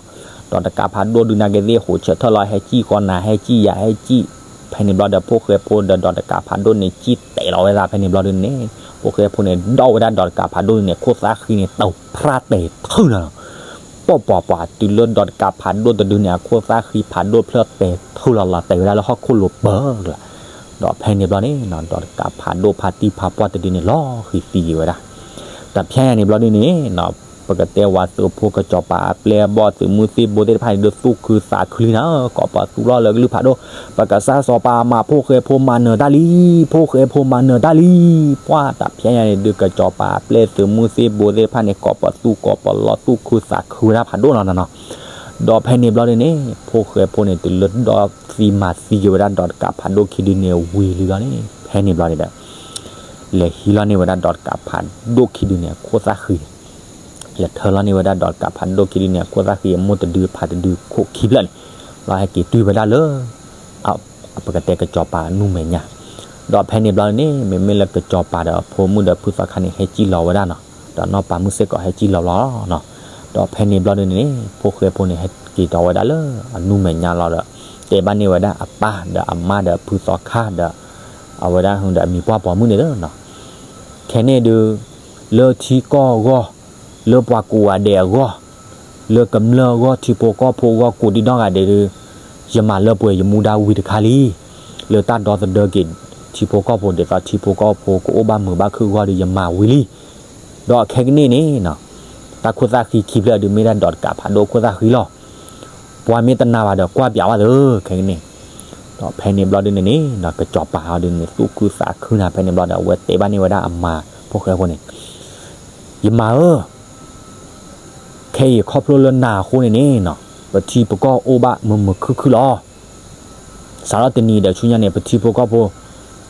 ဒီးတကးဖးဒိၣ်ဒုနာ်က့သ့ၣ် ဃိးဆၢထၢၣ်လီၤ ဟဲစံၣ်ဃီၤနၤ ဟဲစံၣ်ယၤ ဟဲစံၣ် ဖဲန့ၣ်ဘျီဒီး ဖိၣ်ဃဲဖိဒီးဒီးတကးဖးဒိၣ်န့ၣ် စံၣ်တဲာ်လီၤဝဲဒၣ် ဖဲန့ၣ်ဘျီဒုန့ၣ် ဖိၣ်ဃဲဖိန့ၣ် ဒီၣ်ဝဲဒၣ်ဒီးတကးဖးဒိၣ်န့ၣ် ခိၣ်သၣ်ဃံန့ၣ် တဖျၢၣ်တဲာ်ထုးနၤလီၤ. ပှၢ်ပှၢ်ပှၢ် တုၤလၢဒီးတကးဖးဒိၣ်တဒုန့ၣ် အခိၣ်သၣ်ဃံဖးဒိၣ်ဖျၢၣ်တဲာ်ထုးလီၤလီၤတဲာ်ဝဲဒၣ်လၢဟီၣ်ခိၣ်လိၤပၢၢ်လီၤ. ဒီးဖဲန့ၣ်ဘျီန့ၣ်နီၤ ဒီးတကးဖးဒိၣ်ဖါတံၢ်ဖါပှၢ်တဒုန့ၣ် လီၤဃံၤသံက့ၤဝဲဒၣ်. တဖျဲညါန့ၣ်ဘျီဒုန့ၣ်နီၤ ပကတဲဝဲသုးဖိကစီၤပၤအပျဲၢ်အဘီၣ်သုးမုၢ်သံၣ်ဘိသ့ၣ်တဖၣ်န့ၣ် ဒုးသူၣ်ခုသးခုလံနၤ ကိးပသူလီၤလၢကလုၢ်ဖးဒိၣ်, ပကစၢ်စီၤပၤမၤဖိၣ်ဃဲဖိမၤနၢၤတၢ်လံ, ဖိၣ်ဃဲဖိမၤနၢၤတၢ်လံ. ပှၢ်တဖျဲညါန့ၣ် ဒုးကစီၤပၤအပျဲၢ်သုးမုၢ်သံၣ်ဘိသ့ၣ်တဖၣ်န့ၣ် ကိးပသူကိးပလီၤသူၣ်ခုသးခုဝဲဒၣ်ဖးဒိၣ်လီၤနၤနီၤ. ဒီးဖဲန့ၣ်ဘျီဒုန့ၣ် ဖိၣ်ဃဲဖိန့ၣ် တုၤလၢဒီသံမၤသံက့ၤဝဲဒၣ်ဒီးတကးဖးဒိၣ်ခံဒုန့ၣ်ဝံၤလံလီၤန့ၣ် ဖဲန့ၣ်ဘျီန့ၣ်ဒီး လဲၤဟံးလီၤန့ၢ်ဝဲဒၣ်ဒီးတကးဖးဒိၣ်ခံဒုန့ၣ် အခိၣ်သၣ်ဃံန့ၣ်, လဲၤထၢလီၤန့ၢ်ဝဲဒၣ်ဒီးတကးဖးဒိၣ်ခံဒုန့ၣ် အခိၣ်သၣ်ဃံအမိၢ်တဒုဖးတဒု ခိၣ်ခံဖျၢၣ်န့ၣ် လီၤဟဲက့ၤတုၤဝဲဒၣ်လၢ ပကတဲကစီၤပၤအနူမဲာ်ညါ. ဒီးဖဲန့ၣ်ဘျီန့ၣ် မ့မ့ၢ်လၢကစီၤပၤဒီးအဖိမုၣ်ဒီးဖုသီခါန့ၣ် ဟဲစံၣ်လီၤဝဲဒၣ်နီၤ. ဒီးနီၢ်ပၤမုၣ်စ့ၢ်ကီးဟဲကံၣ်လီၤဘျီလီၤနီၤ. ဒီးဖဲန့ၣ်ဘျီဒုန့ၣ်န့ၣ် ဖိၣ်ဃဲဖိန့ၣ် ဟဲက့ၤဒီးဝဲဒၣ်လၢအနူမဲာ်ညါလီၤဒီး တဲဘၣ်န့ၢ်ဝဲဒၣ်အပၢ်ဒီးအမါဒီးဖုသီခါဒီး အဝဲဒၣ်ဟုဒီးအမံၤပှၢ်ပိာ်မုၣ်န့ၣ်လီၤနီၤ. ခဲန့ၣ်ဒု လၢထံကီၢ်အဂီၢ်, လၢပှၤကိးဂၤဒဲးအဂီၢ်, လၢကမျၢၢ်အဂီၢ် ထံဖိကီၢ်ဖိအဂီၢ် ကိးဒံနီၢ်ဂၤဒဲးဒု ယမၤလၢပှဲၤယမူဒါဝံၤတခါလံ. လၢတၢ်ဒီသဒၢက့ၤထံဖိကီၢ်ဖိ ဒ်သိးထံဖိကီၢ်ဖိကအိၣ်ဘၣ်မုာ်ဘၣ်ခုၣ်အဂီၢ်ဒီး ယမၤဝံၤလံ. ဒီးခဲကနံၣ်န့ၣ်နီၤ, တၢ်ခိၣ်သၣ်ဃံခံဖျၢၣ်ဒု မ့ၢ်ဒၣ်ဒီးတကးဖးဒိၣ်ခိၣ်သၣ်ဃံလီၤ. ပှၤမ့ၢ်တနာ်ဘၣ်ဒီးကွၢ်ပၠးဝဲသ့ခဲကနံၣ်. ဒီးဖဲန့ၣ်ဘျီဒုန့ၣ်န့ၣ်နီၤ ကစီၤပၤအီၤဒုန့ၣ် သူၣ်ခုသးခုနၤ ဖဲန့ၣ်ဘျီဒီး အဝဲတဲဘၣ်န့ၢ်ဝဲဒၣ်အမါဖိၣ်ဃဲဖိန့ၣ်, ယမါဧၢ, ခဲအံၤခီဖျိလၢနၤအဃိန့ၣ်န့ၣ်နီၤ, ပထံပကီၢ်အိၣ်ဘၣ်မုာ်မုာ်ခုၣ်ခုၣ်လီၤ. စးထီၣ်တနံၤဒီးဆူညါန့ၣ် ပထံဖိကီၢ်ဖိ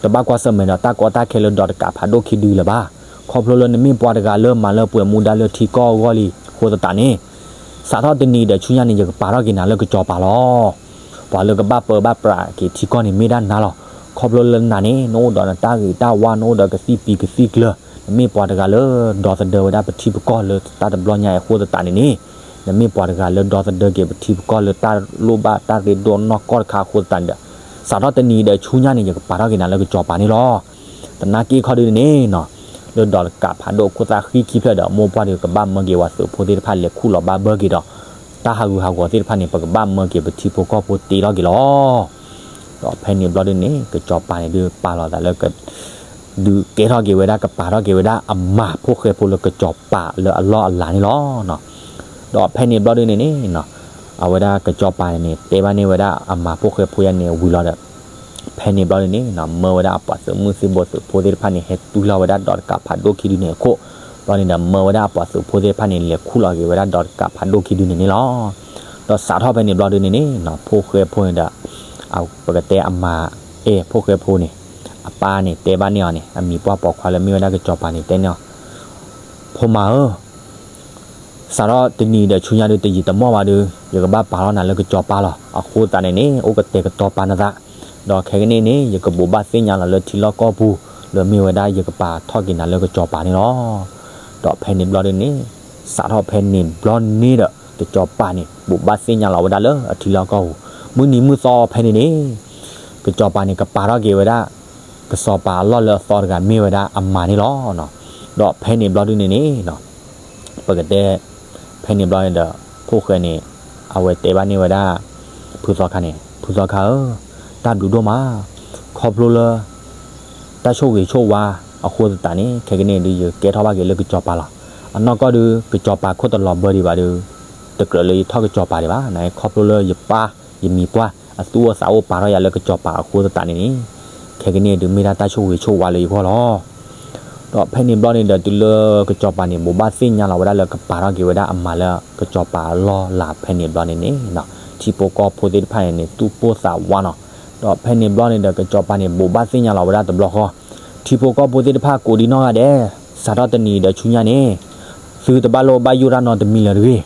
တဘၣ်ကွၢ်ဆၢၣ်မဲာ်ဒီးတၢ်ကီတၢ်ခဲလၢဒီးတကးဖးဒိၣ်ခံဒုလၢၤဘၣ်. ခီဖျိလၢနမ့ၢ်ပှၤတဂၤလၢမၤလၢပှဲၤမူဒါလၢထံကီၢ်အဂီၢ်လံအဃိသတးန့ၣ်, စးထီၣ်တနံၤဒီးဆူညါန့ၣ် ယကပာ်ထီၣ်က့ၤနၤလၢကစီၤပၤလီၤ. ပှၤလၢကဘၣ်ပၢဘၣ်ပြးက့ၤထံကီၢ်န့ၣ်မ့ၢ်ဒၣ်နၤလီၤ. ခီဖျိလၢနၤန့ၣ် နအိၣ်ဒီးနတၢ်ဂ့ၤတၢ်ဝါ နအိၣ်ဒီးကသံၣ်ပံၤကသံၣ်ကျၢၤ, နမ့ၢ်ပှၤတဂၤလၢဒီသဒၢဝဲဒၣ်ပထံပကီၢ်လၢတၢ်တဘျီညါအံၤအဃိသတးန့ၣ်န့ၣ်, နမ့ၢ်ပှၤတဂၤလၢဒီသဒၢက့ၤပထံပကီၢ်လၢတၢ်လိၣ်ဘၣ်တၢ်ရ့ဒိၣ်နီၢ်ကီၢ်တခါအဃိသတးန့ၣ်ဒီး, စးထီၣ်တနံၤဒီးဆူညါန့ၣ် ယကပာ်ထီၣ်က့ၤနၤလၢကစီၤပၤန့ၣ်လီၤ. သနာ်က့ခီဒုန့ၣ်န့ၣ်နီၤ, လၢဒီးတကးဖးဒိၣ်ခိၣ်သၣ်ဃံခံဖျၢၣ်ဒီး မိၢ်ပှၢ်ဒုကဘၣ်မၢက့ၤဝဲသုးဖိသ့ၣ်တဖၣ်လဲၤခူၣ်လီၤဘၣ်ဘၢက့ၤဒီး, တၢ်ဟးဂူာ်ဟးဂီၤသ့ၣ်တဖၣ်န့ၣ် ပကဘၣ်မၢက့ၤပထံဖိကီၢ်ဖိတ့လီၤက့ၤလီၤ. ဒီးဖဲန့ၣ်ဘျီဒုန့ၣ် ကစီၤပၤန့ၣ်ဒုပာ်လီၤသးလၢ ဒုးကဲထီၣ်က့ၤဝဲဒၣ် ကပာ်ထီၣ်က့ၤဝဲဒၣ်အမါဖိၣ်ဃဲဖိလၢကစီၤပၤလၢအလီၢ်အလၤန့ၣ်လီၤ. ဒီးဖဲန့ၣ်ဘျီဒုန့ၣ်န့ၣ်နီၤ, အဝဲဒၣ်ကစီၤပၤန့ၣ်န့ၣ် တဲဘၣ်န့ၢ်ဝဲဒၣ်အမါဖိၣ်ဃဲဖိယါန့ၣ်ဝံၤလီၤဒီး, ဖဲန့ၣ်ဘျီဒုန့ၣ်နီၤ မၢဝဲဒၣ်အပှၤသုးမုၢ်သံၣ်ဘိသုးဖိသ့ၣ်တဖၣ်န့ၣ် ဟဲတူၢ်လီၤဝဲဒၣ်ဒီးတကးဖးဒိၣ်ခံဒုန့ၣ်အခိၣ်, ဘျီန့ၣ်ဒီးမၢဝဲဒၣ်အပှၤသုးဖိသ့ၣ်တဖၣ်န့ၣ် လဲၤခူၣ်လီၤက့ၤဝဲဒၣ်ဒီးတကးဖးဒိၣ်ခံဒုန့ၣ်န့ၣ်လီၤ. ဒီးစးထီၣ်ဖဲန့ၣ်ဘျီဒုန့ၣ်န့ၣ်နီၤ ဖိၣ်ဃဲဖိန့ၣ်ဒီး ပကတဲအမါ အဲၣ်ဖိၣ်ဃဲဖိန့ၣ် အပၢ်န့ၣ်တဲဘၣ်န့ၢ်အီၤန့ၣ် အမံၤပှၢ်ပိာ်ခွါလၢမ့ၢ်ဝဲဒၣ်ကစီၤပၤန့ၣ်တဲန့ၢ်အီၤ, ဖိမါဧၢ, စးထီၣ်တနံၤဒီးဆူညါဒု တယံာ်တမီၢ်ဘၣ်ဒု ယကဘၣ်ပာ်လီၤနၤလၢကစီၤပၤလီၤ. အဃိသတးန့ၣ်န့ၣ် အိၣ်ကတဲာ်ကတီၤပာ်နသး, ဒီးခဲကနံၣ်န့ၣ် ယကဘိးဘၣ်သ့ၣ်ညါလီၤလၢထံလီၢ်ကီၢ်ပူၤ လၢမ့ၢ်ဝဲဒၣ်ယကပာ်ထီၣ်က့ၤနၤလၢကစီၤပၤန့ၣ်လီၤ. ဒီးဖဲန့ၣ်ဘျီဒုန့ၣ် စးထီၣ်ဖဲန့ၣ်ဘျီန့ၣ်ဒီး ကစီၤပၤန့ၣ် ဘိးဘၣ်သ့ၣ်ညါလီၤဝဲဒၣ်လၢအထံလီၢ်ကီၢ်ပူၤ, မုၢ်နံၤမုၢ်သီဖဲန့ၣ်န့ၣ် ကစီၤပၤန့ၣ် ကပာ်ထီၣ်က့ၤဝဲဒၣ် ကစီၤပၤအလီၢ်လၢအသီတဂၤမ့ၢ်ဝဲဒၣ်အမါန့ၣ်လီၤ. ဒီးဖဲန့ၣ်ဘျီဒုန့ၣ်န့ၣ် ပကတဲ ဖဲန့ၣ်ဘျီန့ၣ်ဒီး ဖိၣ်ဃဲန့ၣ် အဝဲတဲဘၣ်န့ၢ်ဝဲဒၣ် ဖုသီခါန့ၣ် ဖုသီခါဧၢ, တၢ်ဘျုးဒိၣ်မး, ခီဖျိလၢ တၢ်ဆိၣ်ဂ့ၤဆိၣ်ဝါအဃိသတးန့ၣ် ခဲကနံၣ်ဒု ယကဲထီၣ်ဘၣ်က့ၤလၢကစီၤပၤလီၤ. အနီၢ်ကီၢ်ဒု ကစီၤပၤခိၣ်တလီၤဘၢဒံးဘၣ်ဒု တကြၢးလၢယထီၣ်ကစီၤပၤဒံးဘၣ်န့ၣ် ခီဖျိလၢယပၢ်ယမံၤပှၢ် အသူၣ်အိၣ်သးအိၣ်ပာ်ထီၣ်ယၤလၢကစီၤပၤအဃိသတးန့ၣ်န့ၣ် ခဲကနံၣ်ဒု မ့ၢ်ဒၣ်တၢ်ဆိၣ်ဂ့ၤဆိၣ်ဝါလၢယဂီၢ်လီၤ. ဒီးဖဲန့ၣ်ဘျီန့ၣ်ဒီး တုၤလၢကစီၤပၤန့ၣ် ဘိးဘၣ်သ့ၣ်ညါလီၤဝဲဒၣ်လၢကပာ်ထီၣ်က့ၤဝဲဒၣ်အမါလၢ ကစီၤပၤအလီၢ်လၤဖဲန့ၣ်ဘျီန့ၣ်န့ၣ် ထံဖိကီၢ်ဖိသ့ၣ်တဖၣ်န့ၣ်န့ၣ် သူၣ်ပိၢ်သးဝးနီၤ. ဒီးဖဲန့ၣ်ဘျီန့ၣ်ဒီး ကစီၤပၤန့ၣ် ဘိးဘၣ်သ့ၣ်ညါလီၤဝဲဒၣ်တဘျီဃီ, ထံဖိကီၢ်ဖိသ့ၣ်တဖၣ်ကိးဒံနီၢ်ဂၤဒဲး, စးထီၣ်တနံၤဒီးဆူညါန့ၣ် သုတဘၣ်လိၣ်ဘၣ်ယိၣ်တၢ်နီတမံၤလၢၤတဂ့ၤ.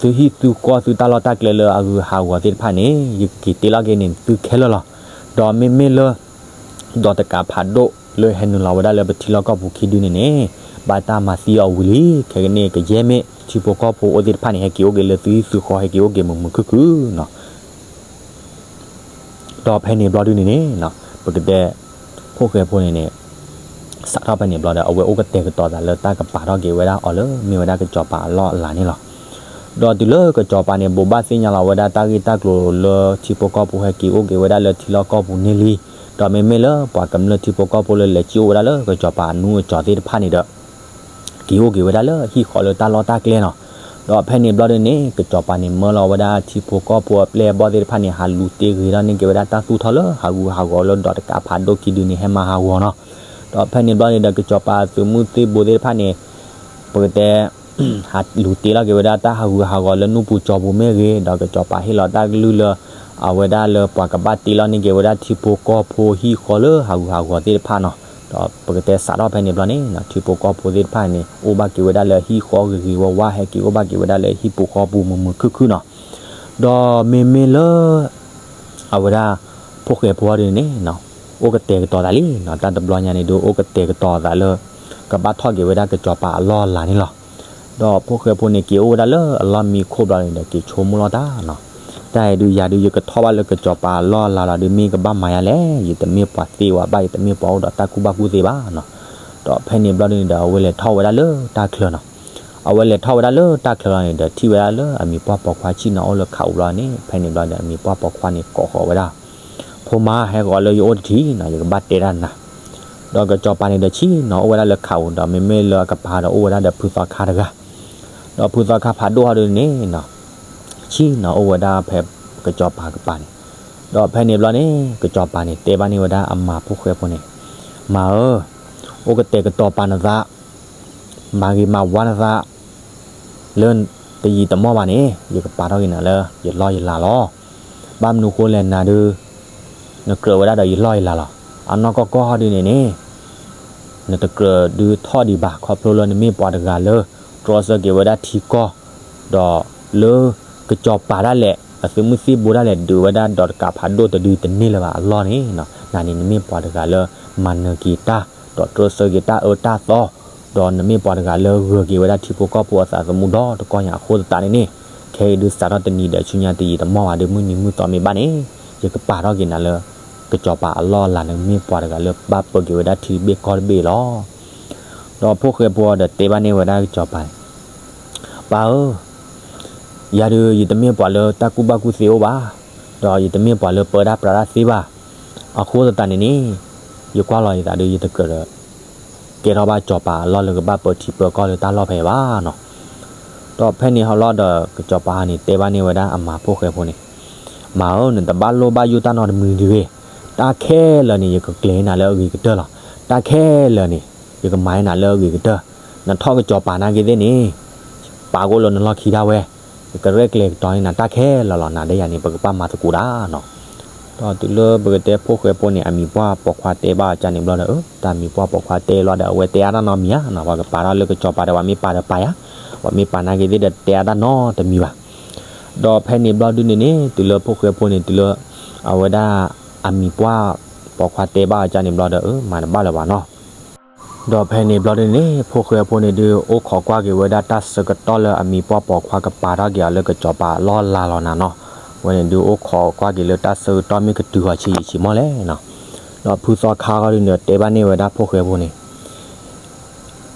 သုဟံၣ်သုဃီသုတၢ်လီၢ်တၢ်ကျဲလၢအဂုၤအဟးဂီၤသ့ၣ်တဖၣ်န့ၣ် ယကက့ၤတ့လီၤက့ၤန့ၣ်သုခဲလၢာ်လီၤ. ဒီးမ့မ့ၢ်လၢ ဒီးတကးဖးဒိၣ်လၢဟဲနုာ်လီၤဝဲဒၣ်လၢပထံလီၢ်ကီၢ်ပူၤခံဒုန့ၣ်န့ၣ် ဘၣ်တၢ်မၤသံအီၤဝံၤလံ. ခဲကနံၣ်ကယဲၢ်မ့ၢ်ထံဖိကီၢ်ဖိအိၣ်သ့ၣ်တဖၣ်န့ၣ် ဟဲက့ၤအိၣ်က့ၤလၢသုဟံၣ်သုဃီဟဲက့ၤအိၣ်က့ၤမုာ်မုာ်ခုၣ်ခုၣ်နီၤ. ဒီးဖဲန့ၣ်ဘျီဒုန့ၣ်န့ၣ် ပကတဲ ဖိၣ်ဃဲဖိန့ၣ်န့ၣ် စးထီၣ်ဖဲန့ၣ်ဘျီဒီး အဝဲအိၣ်ကတဲာ်ကတီၤသးလၢတၢ်ကပာ်ထီၣ်က့ၤဝဲဒၣ်အီၤလၢမ့ၢ်ဝဲဒၣ်ကစီၤပၤအလီၢ်အလၤန့ၣ်လီၤ. ဒီးတုၤလၢကစီၤပၤန့ၣ် ဘိးဘၣ်သ့ၣ်ညါလီၤဝဲဒၣ်တၢ်ဂ့ၢ်တၢ်ကျိၤလၢထံဖိကီၢ်ဖိဟဲက့ၤအိၣ်က့ၤဝဲဒၣ်လၢထံလီၢ်ကီၢ်ပူၤန့ၣ်လံ. ဒီးမ့မ့ၢ်လၢပှၤကမျၢၢ်ထံဖိကီၢ်ဖိလၢလဲၤစံၣ်အိၣ်ဝဲဒၣ်လၢကစီၤပၤအနူအကၠီၤသ့ၣ်တဖၣ်န့ၣ်ဒီး က့ၤအိၣ်က့ၤဝဲဒၣ်လၢဟံၣ်ဃီလၢတၢ်လီၢ်တၢ်ကျဲနီၤ. ဒီးဖဲန့ၣ်ဘျီဒုန့ၣ် ကစီၤပၤန့ၣ် မၢလီၤဝဲဒၣ်ထံဖိကီၢ်ဖိအပျဲၢ်အဘီၣ်သ့ၣ်တဖၣ်န့ၣ် ဟးလူၤတ့ဂ့ၤထီၣ်န့ၢ်က့ၤဝဲဒၣ်တၢ်သူၣ်ထီၣ်လၢဟးဂူာ်ဟးဂီၤလၢဒီးတကးဖးဒိၣ်ခံဒုန့ၣ် ဟဲမၤဟးဂီၤနီၤ. ဒီးဖဲန့ၣ်ဘျီန့ၣ်ဒီး ကစီၤပၤသုးမုၢ်သံၣ်ဘိသ့ၣ်တဖၣ်န့ၣ် ပကတဲ ဟးလူၤတ့လီၤက့ၤဝဲဒၣ်တၢ်ဟးဂူာ်ဟးဂီၤလၢနူၢ်ပူၤကၠီပူၤမ့ၢ်ဂ့ၤ, ဒီးကစီၤပၤဟ့ၣ်လီၤတၢ်ကလုၢ်လၢ အဝဲဒၣ်လၢပှၤကဘၣ်တ့လီၤန့ၢ်က့ၤဝဲဒၣ်ထံဖိကီၢ်ဖိဟံၣ်ဃီလၢဟးဂူာ်ဟးဂီၤသ့ၣ်တဖၣ်နီၤ. ဒီးပကတဲစးထီၣ်ဖဲန့ၣ်ဘျီန့ၣ် ထံဖိကီၢ်ဖိသ့ၣ်တဖၣ်န့ၣ် အိၣ်ဘၣ်က့ၤဝဲဒၣ်လၢဟံၣ်ဃီဂ့ၤဂ့ၤဝါဝါ ဟဲက့ၤအိၣ်ဘၣ်က့ၤဝဲဒၣ်လၢဟံၣ်ပူၤဃီပူၤမုာ်မုာ်ခုၣ်ခုၣ်နီၤ. ဒီးမ့မ့ၢ်လၢ အဝဲဒၣ် ဖိၣ်ဃဲဖိအီၤဒုန့ၣ် အိၣ်ကတဲာ်ကတီၤသးလံနီၤ. တၢ်တဘျီညါန့ၣ်ဒုး အိၣ်ကတဲာ်ကတီၤသးလၢ ကဘၣ်ထီၣ်က့ၤဝဲဒၣ်ကစီၤပၤအလီၢ်အလၤန့ၣ်လီၤ. ဒီးဖိၣ်ဃဲဖိန့ၣ် က့ၤအိၣ်ဝဲဒၣ်လၢအလီၢ်မံခိၣ်ဘျီန့ၣ်ဒီး က့ၤဆိကမိၣ်လီၤတၢ်နီၤ, တၢ်အံၤဒုးယၤဒုး ယကထီၣ်ဘၣ်လၢကစီၤပၤအလီၢ်အလၤလီၤဒုး မ့ၢ်ကဘၣ်မၤယါလဲၣ်, ယတမ့ၢ်ပှၤသ့ဝဲဘၣ်, ယတမ့ၢ်ပှၤအိၣ်ဒီးတၢ်ကူၣ်ဘၣ်ကူၣ်သ့ဘၣ်နီၤ. ဒီးဖဲန့ၣ်ဘျီဒုးန့ၣ်ဒီး အဝဲလဲၤထီၣ်ဝဲဒၣ်လၢတၢ်ချၢနီၤ. အဝဲလဲၤထီၣ်ဝဲဒၣ်လၢတၢ်ချၢလီၤန့ၣ်ဒီး ထံၣ်ဝဲဒၣ်လၢအမံၤပှၢ်ပိာ်ခွါဆ့ၣ်နီၤအိၣ်လၢခးအူဘျီန့ၣ်, ဖဲန့ၣ်ဘျီဒီး အမံၤပှၢ်ပိာ်ခွါန့ၣ် ကိးဃီၤဝဲဒၣ်, ဖိမါ ဟဲဃီၤလၢယအိၣ်တထံၣ်နီၤ, ယကဘၣ်တဲတၢ်နၤ. ဒီးကစီၤပၤန့ၣ်ဒီးဆ့ၣ်နီၤ အိၣ်ဝဲဒၣ်လၢခးအူဒီး မ့မ့ၢ်လၢအကပၤဒီး အိၣ်ဝဲဒၣ်ဒီးဖုသီခါတဂၤ, ဒီးဖုသီခါဖးဒိၣ်ဟီဒုးန့ၣ်နီၤ, ဆ့ၣ်နီၤအိၣ်ဝဲဒၣ်ဖဲကစီၤပၤကပၤန့ၣ်. ဒီးဖဲန့ၣ်ဘျီန့ၣ် ကစီၤပၤန့ၣ် တဲဘၣ်န့ၢ်ဝဲဒၣ်အမၤဖိၣ်ဃဲဖိန့ၣ်, မၤဧၢ, အိၣ်ကတဲာ်ကတီၤပာ်နသး မၤဂ့ၤမၤဝါနသး လၢတယံာ်တမီၢ်ဘၣ်န့ၣ် ယကပာ်ထီၣ်က့ၤနၤလၢယလီၢ်ယလၤလီၤ. ဘၣ်မနုၤဃိလဲၣ်နၤဒုး နကြၢးဝဲဒၣ်ဒီးယလီၢ်ယလၤလီၤ. အနီၢ်ကီၢ်ကီၢ်ဟီဒုးန့ၣ်န့ၣ် နတကြၢးဒုးထီၣ်ဒံးဘၣ် ခီဖျိလၢနမ့ၢ်ပှၤတဂၤလၢ တြီဆၢက့ၤဝဲဒၣ်ထံကီၢ် ဒီးလၢကစီၤပၤဒၣ်လဲာ် အသုးမုၢ်သံၣ်ဘိဒၣ်လဲာ် ဒုးဝဲဒၣ်ဒီးတကးဖးဒိၣ်တဒုတန့ၢ်လၢၤဘၣ်အလီၢ်န့ၣ်နီၤ, နၤန့ၣ်နမ့ၢ်ပှၤတဂၤလၢ မၤနၢၤက့ၤတၢ် ဒီးတြီဆၢက့ၤတၢ်အၢတၢ်သီ ဒီးနမ့ၢ်ပှၤတဂၤလၢဂၢၤက့ၤဝဲဒၣ်ထံဖိကီၢ်ဖိအသးသမူဒီတကီၢ်ညါအဃိသတးန့ၣ်န့ၣ်, ခဲအံၤဒုးစးထီၣ်တနံၤဒီးဆူညါတယံာ်တမီၢ်ဘၣ်ဒီး မုၢ်နံၤမုၢ်သီမ့ၢ်ဘၣ်န့ၣ် ယကပာ်ထီၣ်က့ၤနၤလၢ ကစီၤပၤအလီၢ်အလၤ နမ့ၢ်ပှၤတဂၤလၢဘၣ်ပၢက့ၤဝဲဒၣ်ထံတဘ့ၣ်ကီၢ်တဘ့ၣ်လီၤ. ဒီးဖိၣ်ဃဲဖိဒီးတဲဘၣ်န့ၢ်ဝဲဒၣ်ကစီၤပၤန့ၣ်, ပၢ်ဧၢ, ယၤဒုးယတမ့ၢ်ပှၤလၢတၢ်ကူၣ်ဘၣ်ကူၣ်သ့အိၣ်ဘၣ်, ဒီးယတမ့ၢ်ပှၤလၢပၢတၢ်ပြးတၢ်သ့ဘၣ်, အဃိသတးန့ၣ်န့ၣ် ယကွၢ်လီၤယသးဒီး ယတကြၢးဒီး ကဲထီၣ်ဘၣ်စီၤပၤအလီၢ်လၢကဘၣ်ပၢထံပၢကီၢ်လၢတၢ်လီၢ်ဖဲအံၤဘၣ်နီၤ. ဒီးဖဲန့ၣ်ဟီလီၤဒီး ကစီၤပၤန့ၣ် တဲဘၣ်န့ၢ်ဝဲဒၣ်အမၤဖိၣ်ဃဲဖိန့ၣ်, မၤဧၢ, နတဘၣ်လိၣ်ဘၣ်ယိၣ်တၢ်နီတမံၤတဂ့ၤ, တၢ်ခဲလၢာ်န့ၣ် ယကကျဲၤနၤလၢအဂ့ၤကတၢၢ်လီၤ. တၢ်ခဲလၢာ်န့ၣ် ယကမၤန့ၢ်နၤလၢအဂ့ၤကတၢၢ်, နထီၣ်ကစီၤပၤနာ်က့သ့ၣ်န့ၣ် ပာ်ကအိၣ်လၢနလီၢ်ခံဒၣ်ဝဲ, ယကရဲၣ်ကျဲၤကတီၤန့ၢ်နၤတၢ်ခဲလၢာ်လီၤ. နၤဒီးယၤန့ၣ် ပကဘၣ်မၤသကိးတၢ်နီၤ. ဒီးတုၤလၢပကတဲဖိၣ်ဃဲဖိန့ၣ် အမံၤပှၢ်ပိာ်ခွါတဲဘၣ်အီၤန့ၣ်ဘျီဒီး အၢ တၢ်မံၤပှၢ်ပိာ်ခွါတဲဘျီဒီး အဝဲတဲအါတၢ်နီတမံၤဧါနီၤ, ပှၤကပာ်ထီၣ်လၢကစီၤပၤဒီး ပှၤမ့ၢ်ပာ်ဒီးပာ်ယၤ, ပှၤမ့ၢ်ပာ်နာ်က့သ့ၣ်ဒီးတဲအါတၢ်နီတမံၤဘၣ်. ဒီးဖဲန့ၣ်ဘျီဒုန့ၣ်န့ၣ် တုၤလၢဖိၣ်ဃဲဖိန့ၣ် တုၤလၢ အဝဲဒၣ် အမံၤပှၢ်ပိာ်ခွါတဲဘၣ်အီၤန့ၣ်ဘျီဒီး အၢ မၤတဘၣ်လၢၤဘၣ်နီၤ. ဒီးဖဲန့ၣ်ဘျီဒုန့ၣ် ဖိၣ်ဃဲဖိန့ၣ်ဒုး အိၣ်ခိးကွၢ်က့ၤဝဲဒၣ်တၢ်ဆၢကတီၢ်လၢအမံၤပှၢ်ပိာ်ခွါကပာ်ထီၣ်က့ၤအီၤလၢကစီၤပၤအလီၢ်လၤလီၤနၤနီၤ. အဝဲန့ၣ်ဒုးအိၣ်ခိးကွၢ်က့ၤလၢတၢ်ဆၢကတီၢ်မ့ၢ်ကတုၤအီၤဆံးယံာ်ဆံးမီၢ်လဲၣ်နီၤ. ဒီးဖုသီခါဂီၢ်ဒုန့ၣ် တဲဘၣ်န့ၢ်ဝဲဒၣ်ဖိၣ်ဃဲဖိန့ၣ်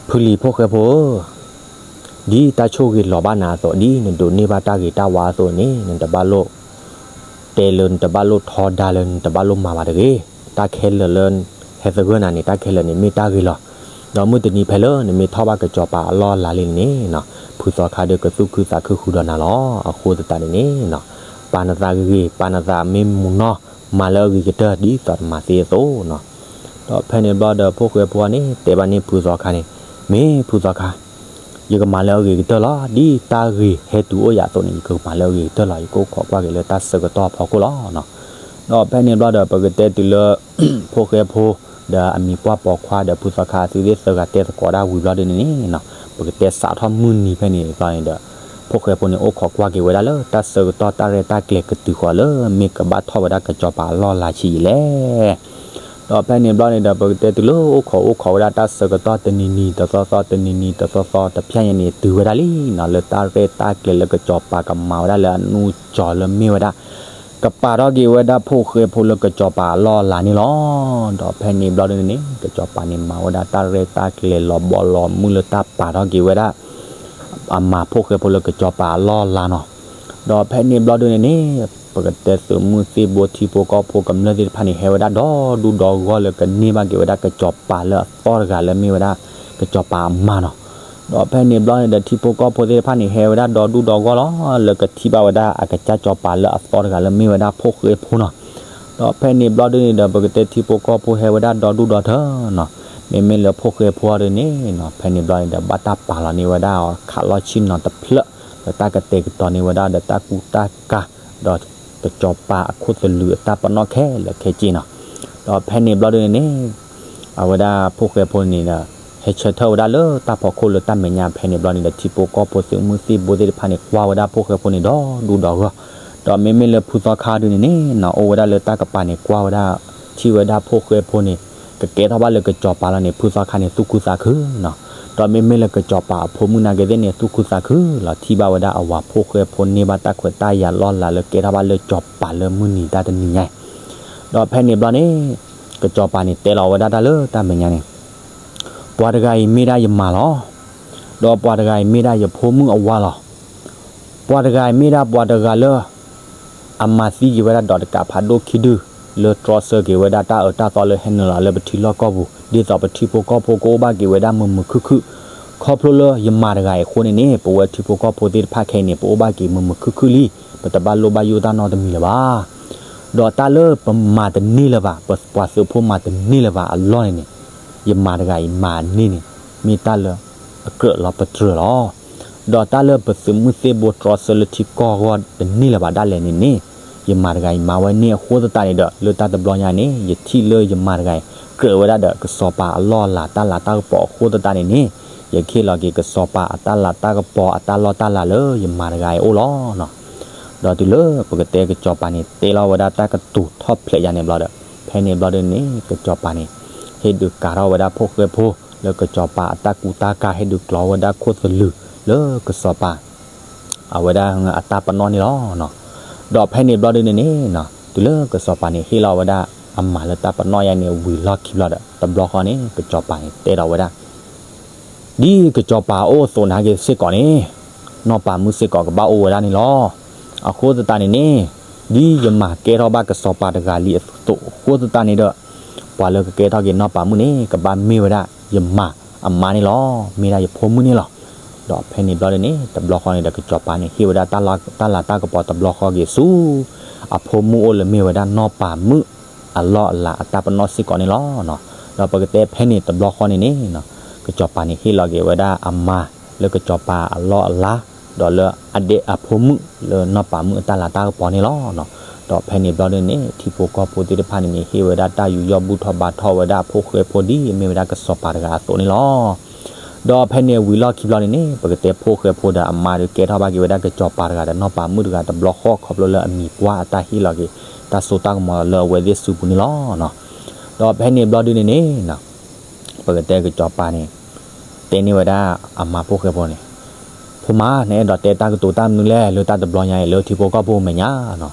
ဖုလံၤဖိၣ်ဃဲဖိဧၢ, ဒ်တၢ်ဆိၣ်ဂ့ၤလီၤဘၣ်နၤအသိး ဒ်နဒိးန့ၢ်ဘၣ်တၢ်ဂ့ၤတၢ်ဝါအသိးန့ၣ် နတဘၣ်လိၣ် တဲလၢနတဘၣ်လိၣ်ထီဒါလၢနတဘၣ်လိၣ်မၤဘၣ်တဂ့ၤ. တၢ်ခဲလၢာ်လၢ ဟဲသဂၢၢ်နၤန့ၣ် တၢ်ခဲလၢာ်န့ၣ်မ့ၢ်တၢ်ဂ့ၤလီၤ. ဒီးမုၢ်တနံၤဖဲလၢနမ့ၢ်ထီၣ်ဘၣ်ကစီၤပၤအလီၢ်အလၤလံန့ၣ်နီၤ ဖုသီခါဒီးကသူၣ်ခုသးခုဃုာ်ဒီးနၤလီၤ. အဃိသတးန့ၣ်န့ၣ်နီၤ ပာ်နသးဂ့ၤဂ့ၤ ပာ်နသးမ့ၢ်မုာ်နီၢ် မၤလၢအဂ့ၤကတၢၢ် ဒ်သိးတမၤသ့အသိးနီၤ. ဒီးဖဲန့ၣ်ဘျီဒီး ဖိၣ်ဃဲဖိန့ၣ် တဲဘၣ်န့ၢ်ဖုသီခါန့ၣ်, မ့ၢ်ဖုသီခါ ယကမၤလၢအဂ့ၤကတၢၢ်လီၤ. ဒ်တၢ်ဂ့ၤဟဲတုၤအိၣ်ယၤအသိးန့ၣ် ယကမၤလၢအဂ့ၤကတၢၢ်လီၤ. ယကအိၣ်ခိးကွၢ်က့ၤလၢတၢ်ဆၢကတီၢ်အဖီခိၣ်လီၤနီၤ. ဒီးဖဲန့ၣ်ဘျီဒီး ပကတဲတုၤလၢ ဖိၣ်ဃဲဖိ ဒီးအမံၤပှၢ်ပိာ်ခွါ ဒီးဖုသီခါအသုးသ့ၣ်သၢဂၤတဲသကိးဒၣ်ဝံၤဘျီဒုန့ၣ်န့ၣ်နီၤ ပကတဲစးထီၣ်မုၢ်နံၤဖဲန့ၣ်ဘျီန့ၣ်ဒီး ဖိၣ်ဃဲဖိန့ၣ် အိၣ်ခိးကွၢ်က့ၤဝဲဒၣ်လၢတၢ်ဆၢကတီၢ်တၢ်ရဲၣ်တၢ်ကျဲၤကတုၤဃီၤလၢ မ့ၢ်ကဘၣ်ထီၣ်ဝဲဒၣ်ကစီၤပၤအလီၢ်အလၤဆံးယံာ်လဲၣ်. ဒီးဖဲန့ၣ်ဘျီန့ၣ်ဒီး ပကတဲတုၤလၢအိၣ်ခိးအိၣ်ခိးဝဲဒၣ်တၢ်ဆၢကတီၢ်တနံၤနံၤတသီသီ တနံၤနံၤတသီသီ တဖျဲညါန့ၣ် တုၤဝဲဒၣ်လံနီၤ လၢတၢ်ရဲၣ်တၢ်ကျဲၤလၢကစီၤပၤကမၤဝဲဒၣ်လၢအနူၢ်ကၠီၤလၢမ့ၢ်ဝဲဒၣ် ကပာ်ထီၣ်က့ၤဝဲဒၣ်ဖိၣ်ဃဲဖိလၢကစီၤပၤအလီၢ်အလၤန့ၣ်လီၤ. ဒီးဖဲန့ၣ်ဘျီဒုန့ၣ်န့ၣ် ကစီၤပၤန့ၣ်မၤဝဲဒၣ်တၢ်ရဲၣ်တၢ်ကျဲၤလီၤဘီလီၤမုၢ်လၢတၢ်ပာ်ထီၣ်က့ၤဝဲဒၣ် အမၤဖိၣ်ဃဲဖိလၢကစီၤပၤအလီၢ်အလၤနီၤ. ဒီးဖဲန့ၣ်ဘျီဒုန့ၣ်န့ၣ် ပကတဲသုးမုၢ်သံၣ်ဘိထံဖိကီၢ်ဖိကမျၢၢ်သ့ၣ်တဖၣ်န့ၣ် ဟဲဝဲဒၣ်ဒီဒူၣ်ဒီဂီၢ်လၢကန့ၢ်ဘၣ်က့ၤဝဲဒၣ်ကစီၤပၤလၢအသီတဂၤလၢမ့ၢ်ဝဲဒၣ် ကစီၤပၤအမါနီၤ. ဒီးဖဲန့ၣ်ဘျီန့ၣ်ဒီး ထံဖိကီၢ်ဖိသ့ၣ်တဖၣ်န့ၣ် ဟဲဝဲဒၣ်ဒီဒူၣ်ဒီဂီၢ်လီၤ လၢကထံၣ်ဘၣ်ဝဲဒၣ်အကစၢ်စီၤပၤလၢအသီတဂၤလၢမ့ၢ်ဝဲဒၣ်ဖိၣ်ဃဲဖိနီၤ. ဒီးဖဲန့ၣ်ဘျီဒုန့ၣ်ဒီး ပကတဲထံဖိကီၢ်ဖိဟဲဝဲဒၣ်ဒီဒူၣ်ဒီထၢနီၤ. မ့မ့ၢ်လၢဖိၣ်ဃဲဖိအီၤဒုန့ၣ်နီၤ ဖဲန့ၣ်ဘျီန့ၣ်ဒီး ဘၣ်တၢ်ပာ်လီၤန့ၢ်ဝဲဒၣ်အီၤ ခးလီၢ်ဆ့ၣ်နီၤတဖျၢၣ် ဒီးတၢ်ကတဲာ်ကတီၤန့ၢ်ဝဲဒၣ်ဒီးတၢ်ကူတၢ်ကၤ ဒီးကစီၤပၤအခိၣ်သလုးအတၢ်ပနီၣ်ခဲလၢာ်ခဲဆ့နီၤ. ဒီးဖဲန့ၣ်ဘျီဒုန့ၣ်န့ၣ် အဝဲဒၣ်ဖိၣ်ဃဲဖိန့ၣ်ဒီး ဟဲဆၢထၢၣ်ဝဲဒၣ်လၢတၢ်ဖီခိၣ်လၢတၢ်မဲာ်ညါဖဲန့ၣ်ဘျီန့ၣ်ဒီး ထံဖိကီၢ်ဖိသုးမုၢ်သံၣ်ဘိသ့ၣ်တဖၣ်န့ၣ် ကွၢ်ဝဲဒၣ်ဖိၣ်ဃဲဖိန့ၣ်ဒီဒူၣ်ဒီဂီၢ်. ဒီးမ့မ့ၢ်လၢဖုသီခါဒုန့ၣ်န့ၣ်နီၤ အိၣ်ဝဲဒၣ်လၢတၢ်ကပၤန့ၣ် ကွၢ်ဝဲဒၣ် ထံၣ်ဝဲဒၣ်ဖိၣ်ဃဲဖိန့ၣ် ကကဲထီၣ်ဘၣ်လၢကစီၤပၤလီၤန့ၣ် ဖုသီခါန့ၣ် သူၣ်ခုသးခုနီၤ. ဒီးမ့မ့ၢ်လၢကစီၤပၤအဖိမုၣ်နာ်က့သ့ၣ်န့ၣ် သူၣ်ခုသးခုလီၤ. ထံၣ်ဘၣ်ဝဲဒၣ်အဝၤဖိၣ်ဃဲဖိန့ၢ်ဘၣ်တၢ်ခွဲးတၢ်ယာ်လီၢ်လၤလၢကဲထီၣ်ဘၣ်လၢစီၤပၤလၢမုၢ်နံၤတၢ်တနံၤညါအံၤ, ဒီးဖဲန့ၣ်ဘျီန့ၣ် ကစီၤပၤန့ၣ်တဲလီၤဝဲဒၣ်တၢ်လၢတၢ်မဲာ်ညါန့ၣ်, ပှၤတဂၤအံၤမ့ၢ်ဒၣ်ယမါလီၤ. ဒီးပှၤတဂၤအံၤမ့ၢ်ဒၣ်ယဖိမုၣ်အဝၤလီၤ. ပှၤတဂၤအံၤမ့ၢ်ဒၣ်ပှၤတဂၤလၢ အမၤသံက့ၤဝဲဒၣ်ဒီးတကးဖးဒိၣ်ခံဒု, လၢတြီဆၢက့ၤဝဲဒၣ်တၢ်အၢတၢ်သီလၢဟဲနုာ်လီၤလၢပထံလီၢ်ကီၢ်ပူၤ, ဒ်သိးပထံဖိကီၢ်ဖိကအိၣ်ဘၣ်က့ၤဝဲဒၣ်မုာ်မုာ်ခုၣ်ခုၣ်, ခီဖျိလၢယမါတဂၤအံၤအဃိန့ၣ်န့ၣ် ပဝဲထံဖိကီၢ်ဖိသ့ၣ်တဖၣ်ခဲအံၤန့ၣ် ပအိၣ်ဘၣ်က့ၤမုာ်မုာ်ခုၣ်ခုၣ်လံ, ပတဘၣ်လိၣ်ဘၣ်ယိၣ်တၢ်နီတမံၤလၢၤဘၣ်. ဒီးတၢ်လၢပမၤတန့ၢ်လၢၤဘၣ်, ပပှၤသုးဖိမၤတန့ၢ်လၢၤဘၣ်အလီၢ်န့ၣ်န့ၣ်, ယမါတဂၤအံၤမၤန့ၢ်န့ၣ် မ့ၢ်တၢ်လၢအကြၢးလီၤပတြၢၤလီၤ. ဒီးတၢ်လၢပသုးမုၢ်သ့ၣ်ဘိတြီဆၢလၢထံကီၢ်အဂီၢ်တန့ၢ်လၢၤဘၣ်ဒၣ်လဲာ်န့ၣ်န့ၣ်, ယမါတဂၤအံၤမၤဝဲန့ၢ်အဃိသတးန့ၣ်ဒီး လၢတၢ်တဘျီညါန့ၣ် ယထံၣ်လၢယမါတဂၤအံၤ ကြၢးဝဲဒၣ်ဒီးကစီၤပၤအလီၢ်အလၤတၢ်လၤတၢ်ကပီၤအဃိသတးန့ၣ်န့ၣ်, ယကဟ့ၣ်လီၤက့ၤကစီၤပၤအတၢ်လၤတၢ်ကပီၤအတၢ်လီၢ်တၢ်လၤလၢယမါတဂၤအံၤအအိၣ်လီၤ. ဒီးတုၤလၢပကတဲကစီၤပၤန့ၣ် တဲလီၤဝဲဒၣ်တၢ်ကတိၤထီၣ်ဖျဲးယၤန့ၣ်ဘျီဒီး ဖဲန့ၣ်ဘျီဒ်န့ၣ် ကစီၤပၤန့ၣ် ဟ့ၣ်ဒုးကၤထီၣ်ဝဲဒၣ်ဖိၣ်ဃဲဖိ လၢကစီၤပၤအတၢ်ကူတၢ်ကၤ ဟ့ၣ်ဒုးကျီဝဲဒၣ်ခိၣ်သလုးလၢကစီၤပၤ အဝဲဒၣ်အတၢ်ပနီၣ်န့ၣ်လီၤ. ဒီးဖဲန့ၣ်ဘျီဒ်န့ၣ်န့ၣ် တုၤလၢကစီၤပၤန့ၣ် ဟ့ၣ်လီၤဝဲဒၣ်အမါလၢတၢ်ပနီၣ်ယါန့ၣ် ဝံၤလီၢ်ခံဘျီဒီး တဘျီဃီန့ၣ် ကစီၤပၤန့ၣ် တဲဒီးဝဲဒၣ် ဒ်ကစီၤပၤအအိၣ်အသိးနာ်က့စ့ၢ်ကီးန့ၣ် နီၢ်ပၤမုၣ်စ့ၢ်ကီးကဘၣ်အိၣ်ဝဲဒၣ်န့ၣ်လီၤ. အဃိသတးန့ၣ်န့ၣ် ဒ်ယမါကဲထီၣ်ဘၣ်ကစီၤပၤတဂၤလံအသိးအဃိသတးန့ၣ်ဒီး ပှၤလၢကကဲထီၣ်က့ၤနီၢ်ပၤမုၣ်န့ၣ် ကဘၣ်မ့ၢ်ဝဲဒၣ်ယမါအမါန့ၣ်လီၤ. မ့ၢ်ဒၣ်ယဖိမုၣ်န့ၣ်လီၤ. ဒီးဖဲန့ၣ်ဘျီဒ်န့ၣ် တဘျီဃီန့ၣ်ဒီး ကစီၤပၤန့ၣ် ဟ့ၣ်ဝဲဒၣ်တၢ်လၤတၢ်ကပီၤတဘျီဃီက့ၤဆူ အဖိမုၣ်အိၣ်လၢမ့ၢ်ဝဲဒၣ်နီၢ်ပၤမုၣ်အလီၢ်အလၤအတၢ်ပနီၣ်စ့ၢ်ကီးန့ၣ်လီၤ. ဒီးပကတဲဖဲန့ၣ်တဘျီဃီန့ၣ်န့ၣ် ကစီၤပၤန့ၣ် ဟ့ၣ်လီၤက့ၤဝဲဒၣ်အမါလၢကစီၤပၤအလီၢ်အလၤ ဒီးလၢအဒဲအဖိမုၣ်လၢနီၢ်ပၤမုၣ်အတၢ်လၤတၢ်ကပီၤန့ၣ်လီၤ. ဒီးဖဲန့ၣ်ဘျီဒ်န့ၣ် ထံဖိကီၢ်ဖိသ့ၣ်တဖၣ်န့ၣ်န့ၣ် ဟ့ၣ်ဝဲဒၣ်တၢ်ယူးယီၣ်ဘူၣ်ထီၣ်ဘါထီၣ်ဝဲဒၣ်ဖိၣ်ဃဲဖိဒ်အမ့ၢ်ဝဲဒၣ်ကစီၤပၤတဂၤအသိးန့ၣ်လီၤ. ဒီးဖဲန့ၣ်ဝံၤလီၢ်ခံဘျီန့ၣ်န့ၣ် ပကတဲဖိၣ်ဃဲဖိဒီးအမါဒီး ကဲထီၣ်ဘၣ်က့ၤဝဲဒၣ်ကစီၤပၤတဂၤဒီးနီၢ်ပၤမုၣ်တဂၤတဘျီဃီ ခီဖျိလၢအမံၤပှၢ်အတၢ်ဟ့ၣ်လီၤက့ၤ တၢ်စိတၢ်ကမီၤလၢအဝဲသ့ၣ်စုပူၤန့ၣ်လီၤ. ဒီးဖဲန့ၣ်ဘျီဒ်န့ၣ်န့ၣ် ပကတဲကစီၤပၤန့ၣ် တဲန့ၢ်ဝဲဒၣ်အမါဖိၣ်ဃဲဖိန့ၣ်, ဖိမါ နအဲၣ်ဒိးတဲတၢ်ကတိၤတၢ်မနုၤလဲၣ် လၢတၢ်တဘျီညါအံၤ လၢထံဖိကီၢ်ဖိမဲာ်ညါနီၤ.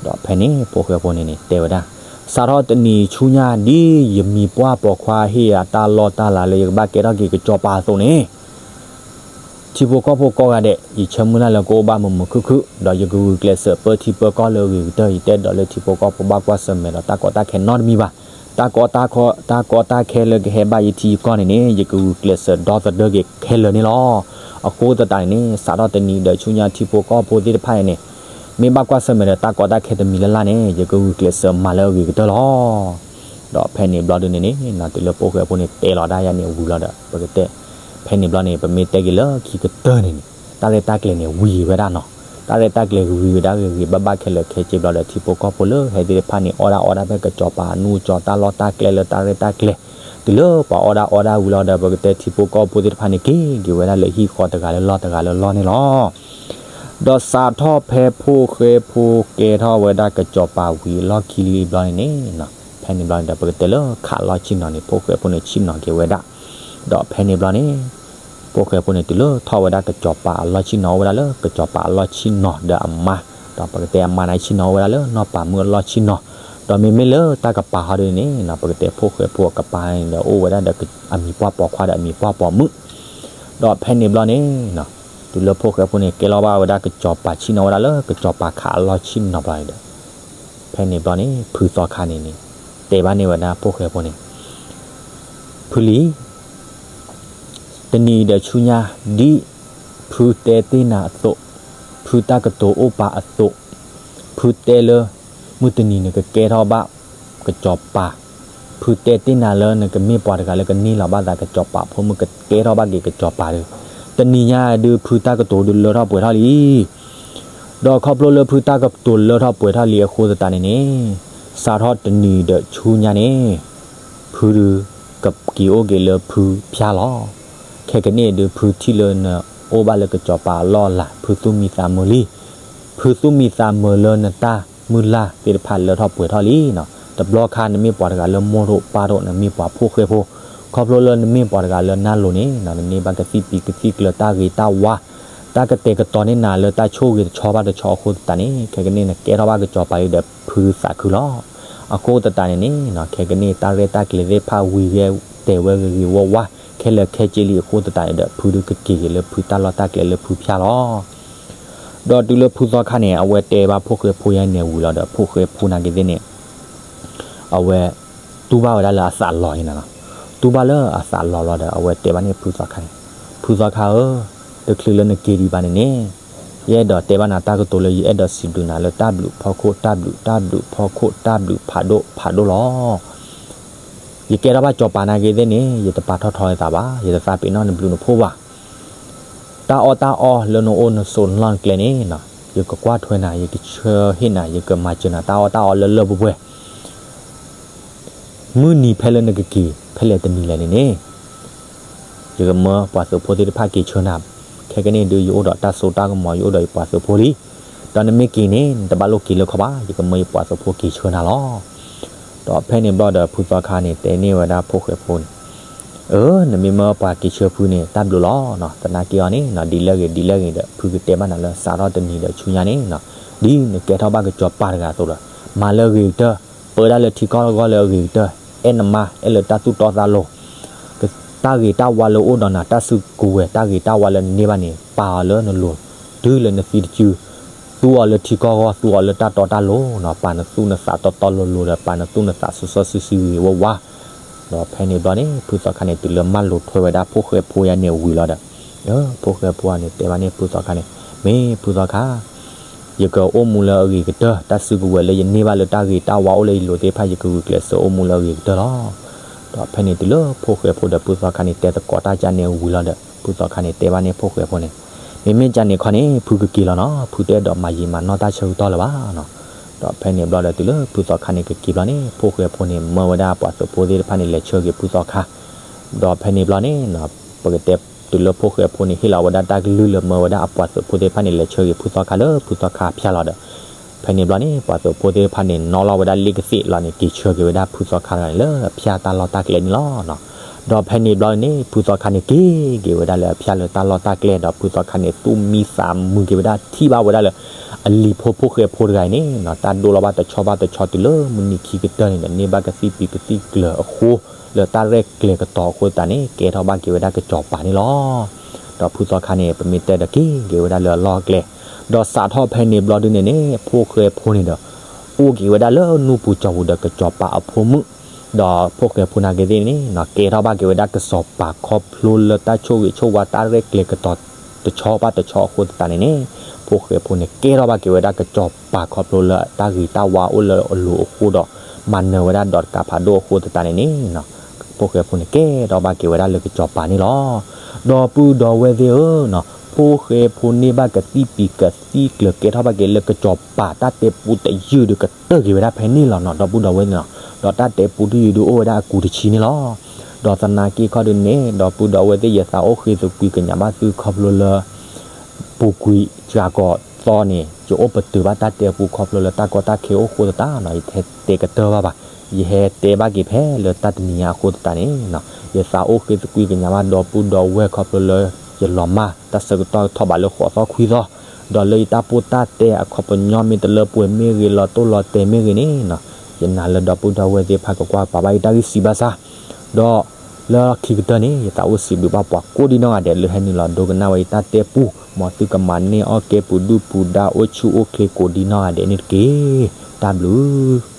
ဒီးဖဲန့ၣ် ဖိၣ်ဃဲဖိန့ၣ်န့ၣ် တဲဝဲဒၣ်, စးထီၣ်တနံၤဆူညါ ဒ်ယမံၤပှၢ်ပိာ်ခွါဟ့ၣ်ယၤတၢ်လီၢ်တၢ်လၤလၢယကဘၣ်ကဲထီၣ်က့ၤကစီၤပၤအသိးန့ၣ် ထံဖိကီၢ်ဖိကိးဂၤဒဲး ယဆၢမုၢ်လၢ်လၢကအိၣ်ဘၣ်မုာ်မုာ်ခုၣ်ခုၣ်, ဒီးယကဂုာ်ကျဲးစၢးပၢထံပၢကီၢ်လၢအဂ့ၤကတၢၢ်, ယတအဲၣ်ဒိးလၢထံဖိကီၢ်ဖိဘၣ်ကွၢ်ဆၢၣ်မဲာ်ဒီးတၢ်ကီတၢ်ခဲနီတမံၤဘၣ်. တၢ်ကီတၢ်ခဲလၢကဟဲဘၣ်ယထံယကီၢ်န့ၣ်န့ၣ် ယကဂုာ်ကျဲးစၢးဒီသဒၢက့ၤခဲလၢာ်န့ၣ်လီၤ. အဃိသတးန့ၣ်န့ၣ် စးထီၣ်တနံၤဒီးဆူညါထံဖိကီၢ်ဖိသ့ၣ်တဖၣ်န့ၣ်န့ၣ် မ့ၢ်ဘၣ်ကွၢ်ဆၢၣ်မဲာ်ဒီးတၢ်ကီတၢ်ခဲတမံၤလၢ်လၢ်န့ၣ် ယကဂုာ်ကျဲးစၢးမၤလၢအဂ့ၤကတၢၢ်လီၤ. ဒီးဖဲန့ၣ်ဘျီဒ်န့ၣ်န့ၣ် တုၤလၢဖိၣ်ဃဲဖိန့ၣ် တဲလီၤဒၣ်ယၤန့ၣ်ဝံၤလီၤဒီး ပကတဲ ဖဲန့ၣ်ဘျီန့ၣ် ပမ့ၢ်တဲက့ၤလၢခံကတၢၢ်န့ၣ်န့ၣ် တၢ်ရဲၣ်တၢ်ကျဲၤန့ၣ်ဝံၤဝဲဒၣ်နီၤ. တၢ်ရဲၣ်တၢ်ကျဲၤဝံၤဝဲဒၣ်ဂ့ၤဂ့ၤဘၣ်ဘၣ်ခဲလၢာ်ခဲဆ့ဘျီဒီး ထံဖိကီၢ်ဖိလၢဟဲသ့ၣ်တဖၣ်န့ၣ် အီၣ်ဒၣ်အီဒၣ်ဖဲကစီၤပၤအနူၢ်ကစီၤ တၢ်လီၢ်တၢ်ကျဲလၢတၢ်ရဲၣ်တၢ်ကျဲၤ တုၤလၢပှၤအီၣ်ဒၣ်အီဒၣ်ဝံၤလီၤဒီး ပကတဲထံဖိကီၢ်ဖိသ့ၣ်တဖၣ်န့ၣ် က့ၤက့ၤဝဲဒၣ်လၢဟံၣ်ဃီတဂၤလၢလီၢ်တဂၤလၢလီၢ်န့ၣ်လီၤ. ဒီးစးထီၣ်ဖဲဖိၣ်ဃဲဖိကဲထီၣ်ဝဲဒၣ်ကစီၤပၤဝံၤအလီၢ်ခံလံဘျီန့ၣ်န့ၣ် ဖဲန့ၣ်ဘျီန့ၣ်ဒီး ပကတဲလၢခးလီၢ်ဆ့ၣ်နီၤန့ၣ် ဖိၣ်ဃဲဖိန့ၣ်ဆ့ၣ်နီၤက့ၤဝဲဒၣ်. ဒီးဖဲန့ၣ်ဘျီန့ၣ် ဖိၣ်ဃဲဖိန့ၣ် တုၤလၢထီၣ်ဝဲဒၣ်ကစီၤပၤအလီၢ်ဆ့ၣ်နီၤ အိၣ်ဝဲဒၣ်လၢကစီၤပၤအလီၢ်ဆ့ၣ်နီၤဒီးအမါ, ဒီးပကတဲအမါန့ၣ်ဆ့ၣ်နီၤအိၣ်ဝဲဒၣ်လၢနီၢ်ပၤမုၣ်အလီၢ်ဆ့ၣ်နီၤ. ဒီးမ့မ့ၢ်လၢတၢ်ကပၤဟီဒ်န့ၣ် ပကတဲဖိၣ်ဃဲဖိအကပၤန့ၣ်ဒီး အိၣ်ဝဲဒၣ်ဒီးအမံၤပှၢ်ပိာ်ခွါဒီးအမံၤပှၢ်ပိာ်မုၣ်. ဒီးဖဲန့ၣ်ဘျီန့ၣ် တုၤလၢဖိၣ်ဃဲဖိန့ၣ် ကဲလီၤဘၣ်ဝဲဒၣ်ကစီၤပၤ ဆ့ၣ်နီၤဝဲဒၣ်လၢကစီၤပၤခးအလီၢ်ဆ့ၣ်နီၤဘျီန့ၣ်ဒီး ဖဲန့ၣ်ဘျီန့ၣ် ဖုသီခါန့ၣ်န့ၣ် တဲဘၣ်န့ၢ်ဝဲဒၣ်ဖိၣ်ဃဲဖိန့ၣ်, ဖုလံၤ, တနံၤဒီးဆူညါ ဒ်ဖုတဲတ့ၢ်နၤအသိး, ဖုတၢ်ကတိၤအိၣ်ပာ်အသိး, ဖုတဲလၢ မုၢ်တနံၤနကကဲထီၣ်ဘၣ်ကစီၤပၤ, ဖုတဲတ့ၢ်နၤလၢနကမ့ၢ်ပှၤတဂၤလၢကန့ၢ်လီၤဘၣ်သးကစီၤပၤဖိမုၣ် ကကဲထီၣ်ဘၣ်က့ၤကစီၤပၤဒီး တနံၤညါဒုး ဖုတၢ်ကတိၤဒုးလၢထီၣ်ပှဲၤထီၣ်လံ. ဒီးခီဖျိလၢဖုတၢ်ကတိၤလၢထီၣ်ပှဲၤထီၣ်လံအဃိသတးန့ၣ်န့ၣ်, စးထီၣ်တနံၤဒီးဆူညါန့ၣ် ဖုဒုးကက့ၤအိၣ်က့ၤလၢဖုဖၠါလီၤ. ခဲကနံၣ်အံၤဒုး ဖုထံၣ်လၢနအိၣ်ဘၣ်လၢကစီၤပၤအလီၢ်အလၤ ဖုသူၣ်မံသးမုာ်လံ. ဖုသူၣ်မံသးမုာ်လၢနတၢ်မုၢ်လၢ်သ့ၣ်တဖၣ်လၢထီၣ်ပှဲၤထီၣ်လံနီၤ. တဘျီခါနမ့ၢ်ပှၤတဂၤလၢမိၢ်ဒိၣ်ပၢ်ဒိၣ် နမ့ၢ်ပှၤဖိၣ်ဃဲဖိ, ခီဖျိလၢနမ့ၢ်ပှၤတဂၤလၢနၢ်လိၤန့ၣ် နန့ၢ်ဘၣ်ကသံၣ်ပံၤကသံၣ်ကျၢၤတၢ်ဂ့ၤတၢ်ဝါ, တၢ်ကတဲာ်ကတီၤန့ၢ်နၤလၢတၢ်ဆိၣ်ဂ့ၤတဆီဘၣ်တဆီအဃိသတးန့ၣ် ခဲကနံၣ်နကဲထီၣ်ဘၣ်ကစီၤပၤလံဒီးဖုသးခုလီၤ. အဃိသတးန့ၣ်န့ၣ် ခဲကနံၣ်တၢ်ရဲၣ်တၢ်ကျဲၤသ့ၣ်တဖၣ်ဝံၤဂ့ၤတဲာ်ဝဲဂ့ၤဂ့ၤဝါဝါ ခဲလၢာ်ခဲဆ့လံအဃိသတးန့ၣ်ဒီး ဖုဒုးကက့ၤက့ၤလၢဖုတၢ်လီၢ်တၢ်ကျဲလၢဖုဖၠၣ်လီၤ. ဒီးတုၤလၢဖုသီခါန့ၣ် အဝဲတဲဘၣ်ဖိၣ်ဃဲဖိယါန့ၣ်ဝံၤလီၤဒီး ဖိၣ်ဃဲဖိနာ်က့ၤသ့ၣ်န့ၣ် အဝဲ တူၢ်ဘၣ်ဝဲဒၣ်လၢအသးလီၤအံၤန့ၣ်လီၤ. တူၢ်ဘၣ်လၢအသးလီၤလီၤဒီး အဝဲတဲဘၣ်န့ၣ်ဖုသီခါန့ၣ်, ဖုသီခါဧၢ, တချုးလၢနက့ၤဒံးဘၣ်န့ၣ်န့ၣ် ယအဲၣ်ဒိးတဲဘၣ်နၤတၢ်ကတိၤလၢယအဲၣ်ဒိးစံးဘျုးနၤလၢတၢ်ဘျုးဖီခိၣ် တၢ်ဘျုး တၢ်ဘျုးဖီခိၣ် တၢ်ဘျုးဖးဒိၣ်ဖးဒိၣ်လီၤ. ယကဲထီၣ်ဘၣ်စီၤပၤနာ်က့ၤသ့ၣ်န့ၣ် ယတပာ်ထီၣ်ထီအသးဘၣ်, ယတသးပ့ၤနီၣ်နဘျုးနဖှိၣ်ဘၣ်. တၢ်အီၣ်တၢ်အီလၢနအိၣ်နဆိးနလီၢ်နကျဲန့ၣ် ယကကွၢ်ထွဲနၤ, ယကဆှၢဟ့ၣ်နၤ, ယကမၤစၢၤနၤ တၢ်အီၣ်တၢ်အီလၢလၢပှဲၤပှဲၤ မုၢ်နံၤဖဲလၢနကက့ၤ ဖဲလဲၣ်တနံၤလဲၣ်န့ၣ်န့ၣ် ယကမၢပှၤသုးဖိသ့ၣ်တဖၣ်က့ၤဆှၢနၤ, ခဲကနံၣ်ဒုးယအိၣ်ဒီးတၢ်စိတၢ်ကမီၤ ယအိၣ်ဒီးယပှၤသုးဖိလံ. ဒီးနမ့ၢ်က့ၤန့ၣ် နတဘၣ်လိၣ်က့ၤလၢခီဘၣ်, ယကမၢယပှၤသုးဖိက့ၤဆှၢနၤလီၤ. ဒီးဖဲန့ၣ်ဘျီဒီးဖုသီခါန့ၣ် တဲန့ၢ်ဝဲဒၣ်ဖိၣ်ဃဲဖိန့ၣ်, အၢ နမ့ၢ်မၢပှၤက့ၤဆှၢဖုန့ၣ် တၢ်ဘျုးလီၤ, သနာ်က့အီၤန့ၣ် ဒ်လဲၣ်ဂ့ၤဒ်လဲၣ်ဂ့ၤဒီး ဖုကတဲဘၣ်နၤလၢစးထီၣ်တနံၤဒီးဆူညါန့ၣ် ဒ်နကဲထီၣ်ဘၣ်ကစီၤပၤတဂၤအသိးဒီး မၤလၢအဂ့ၤကတၢၢ်, ပၢဒၣ်လၢထံကီၢ်ဂီၢ်လၢအဂ့ၤကတၢၢ်, အဲၣ်နမါ အဲၣ်လၢတၢ်သူၣ်တီသးလိၤ, တၢ်ဂ့ၤတၢ်ဝါလၢအိၣ်ဒီးနၤ တၢ်စုကဝဲၤ တၢ်ဂ့ၤတၢ်ဝါလၢနန့ၢ်ဘၣ်န့ၣ် ပာ်အီၤလၢနလိၤ တုၤလၢနသံတစု, သူအီၤလၢထံကီၢ်ဂီၢ် သူအီၤလၢတၢ်တီတၢ်လိၤ, ပာ်နသူၣ်နသးတီတီလိၤလိၤဒီး ပာ်နသူၣ်နသးစီစီဆှံဆှံဂ့ၤဂ့ၤဝါဝါ. ဒီးဖဲန့ၣ်ဘျီန့ၣ် ဖုသီခါန့ၣ် တုၤလၢမၢလိာ်ထွဲဝဲဒၣ်ဖိၣ်ဃဲဖိယါန့ၣ်ဝံၤလီၤဒီး ဖိၣ်ဃဲဖိန့ၣ် တဲဘၣ်န့ၣ်ဖုသီခါန့ၣ်, မ့ၢ်ဖုသီခါ ယကအိၣ်မူလၢအဂ့ၤကတၢၢ်, တၢ်စုကဝဲၤလၢယန့ၢ်ဘၣ်လၢတၢ်ဂ့ၤတၢ်ဝါအိၣ်လၢယလိၤသ့ၣ်တဖၣ် ယကဂုာ်ကျဲးစၢးအိၣ်မူလၢအဂ့ၤကတၢၢ်လီၤ. ဒီးဖဲန့ၣ်တုၤလၢဖိၣ်ဃဲဖိဒီးဖုသီခါန့ၣ် တဲသကိးတၢ်ကါန့ၣ်ဝံၤလီၤဒီး ဖုသီခါန့ၣ် တဲဘၣ်န့ၣ်ဖိၣ်ဃဲဖိန့ၣ်, မ့မ့ၢ်ကါန့ၣ်ခီန့ၣ် ဖုကက့ၤလီၤနီၤ, ဖုတအဲၣ်ဒိးမၤယံာ်မၤနီၢ်တၢ်ဆၢကတီၢ်လၢၤဘၣ်နီၤ. ဒီးဖဲန့ၣ်ဘျီဒီးတုၤလၢဖုသီခါန့ၣ်ကက့ၤဘျီန့ၣ် ဖိၣ်ဃဲဖိန့ၣ် မၢဝဲဒၣ်ပှၤသုးဖိသ့ၣ်တဖၣ်န့ၣ် လဲၤဆှၢက့ၤဖုသီခါ. ဒီးဖဲန့ၣ်ဘျီန့ၣ် ပကတဲတုၤလၢဖိၣ်ဃဲဖိန့ၣ် ဟ့ၣ်လီၤဝဲဒၣ်တၢ်ကလုၢ်လၢမၢဝဲဒၣ်အပှၤသုးဖိသ့ၣ်တဖၣ်န့ၣ် လဲၤဆှၢက့ၤဖုသီခါလၢဖုသီခါဖၠၣ်လီၤဒီး ဖဲန့ၣ်ဘျီန့ၣ် ပှၤသုးဖိသ့ၣ်တဖၣ်န့ၣ် နီၣ်လီၤဝဲဒၣ်လ့ၣ်ကသ့ၣ်လီၤန့ၣ် က့ၤဆှၢက့ၤဝဲဒၣ်ဖုသီခါတဂၤန့ၣ်လၢအဖၠၣ်တၢ်လီၢ်တၢ်ကျဲန့ၣ်လီၤ. ဒီးဖဲန့ၣ်ဘျီန့ၣ် ဖုသီခါန့ၣ်က့ၤက့ၤဝဲဒၣ်လၢအဖၠၣ်လၢတၢ်လီၢ်တၢ်ကျဲ ဒီးဖုသီခါန့ၣ် သူၣ်မံသးမုာ်က့ၤဝဲဒၣ် ထံၣ်ဘၣ်ဝဲဒၣ်လၢ အလံၤဖိဖိၣ်ဃဲဖိတဂၤအံၤန့ၣ်နီၤ တၢ်ဒိၣ်လီၤဘၣ်တဆီဘၣ်တဆီတုၤလၢမုၢ်နံၤခံကတၢၢ်န့ၣ်ဒီး န့ၢ်ဘၣ်ကသံၣ်ပံၤကသံၣ်ကျၢၤအဃိ လၢတၢ်ရဲၣ်ကျဲၤကတီၤအဃိသတးန့ၣ် ကဲထီၣ်ဘၣ်က့ၤဝဲဒၣ်ကစီၤပၤန့ၣ်လီၤ. ဒီးဖုသီခါန့ၣ် ပမ့ၢ်တဲဒီးက့ၤက့ၤဝဲဒၣ်လၢအလီၢ်အကျဲ ဒီးစးထီၣ်ဖဲန့ၣ်ဘျီဒုန့ၣ်န့ၣ် ဖိၣ်ဃဲဖိန့ၣ်ဒီး အိၣ်က့ၤဝဲဒၣ်လၢနူၢ်ပူၤကၠီၤပူၤဒီးကစီၤပၤအဖိမုၣ် ဒီးဖိၣ်ဃဲဖိနာ်က့ၤသ့ၣ်န့ၣ်နီၤ ကဲထီၣ်ဘၣ်က့ၤဝဲဒၣ်ကစီၤပၤခီဖျိလၢတၢ်ဆိၣ်ဂ့ၤဆိၣ်ဝါတၢ်ရဲၣ်ကျဲၤကတီၤတဆီဘၣ်တဆီအဃိသတးန့ၣ်န့ၣ် ဖိၣ်ဃဲဖိန့ၣ် ကဲထီၣ်ဘၣ်က့ၤဝဲဒၣ်ကစီၤပၤခီဖျိလၢတၢ်ဂ့ၤတၢ်ဝါအိၣ်လၢအလိၤအဃိဒီး မၤနၢၤဝဲဒၣ်ဒီးတကးဖးဒိၣ်အဃိသတးန့ၣ်န့ၣ်နီၤ ဖိၣ်ဃဲဖိန့ၣ် ကဲထီၣ်ဘၣ်က့ၤဝဲဒၣ်လၢကစီၤပၤန့ၣ်လီၤ. ဒီပုၢ်ဒီဝဲၢ်သ့ၣ်ဧၢနီၤ ဖိၣ်ဃဲဖိန့ၢ်ဘၣ်ကသံၣ်ပံၤကသံၣ်ကျၢၤ ကဲထီၣ်ဘၣ်က့ၤလၢကစီၤပၤ တၢ်တဲပူတယုၢ်ဒီးကတၢၢ်က့ၤဝဲဒၣ်ဖဲန့ၣ်လီၤနီၤ ဒီပုၢ်ဒီဝဲၢ်သ့ၣ်နီၤ ဒီးတၢ်တဲပူတယုၢ်ဒုးအိၣ်ဝဲဒၣ်အကူတဆံန့ၣ်လီၤ. ဒီးသနာ်က့ခီဒုန့ၣ် ဒီပုၢ်ဒီဝဲၢ်သ့ၣ် ယသးအိၣ်ဃ့သကွံာ်ကညးဘၣ်သုခီဖျိလၢ ပူၤကွံာ်စှၤကီးသီန့ၣ် ယအိၣ်ပတုာ်ဘၣ်တၢ်တဲပူခီဖျိလၢတၢ်ကီတၢ်ခဲအိၣ်အဃိသတးနီၤ ယတဟဲတဲကတၢၢ်ဘၣ်ဘၣ်. ယဟဲတဲဘၣ်က့ၤဖဲလၢတၢ်တနံၤညါအဃိသတးန့ၣ်နီၤ ယသးအိၣ်ဃ့သကွံာ်ကညးဘၣ်ဒီပုၢ်ဒီဝဲၢ်ခီဖျိလၢ ယလီၤမၢ်တၢ်ဆၢကတီၢ်ထီၣ်ဘးလၢဃိးသီခွံသီ ဒီးလၢယတၢ်ပိၢ်တၢ်တဲအခီပညီမ့ၢ်တလၢပှဲၤမ့ၢ်ဂ့ၤ လီၤတိၢ်လီၤတဲာ်မ့ၢ်ဂ့ၤန့ၣ်နီၤ ယနာ်လၢဒီပုၢ်ဒီဝဲၢ်သ့ၣ်တဖၣ်ကကွၢ်ကပာ်ဘၣ်ယတၢ်ဂံၢ်စံးဘၣ်ဆၣ် ဒီးလၢခံကတၢၢ်န့ၣ် ယသးအိၣ်စံးဘျုးဘၣ်ပှၤကိးဒံနီၢ်ဂၤဒဲးလၢဟဲနုာ်လီၤဒိကနၣ်ဝဲယတၢ်တဲပူ မ်သုကမၤန့ၢ်အီၣ်ကဲပူၤဒုၣ်ပူၤဒါအိၣ်ဆူၣ်အိၣ်ချ့ကိးဒံနီၢ်ဂၤဒဲးန့ၣ်တက့ၢ်. တၢ်ဘျုး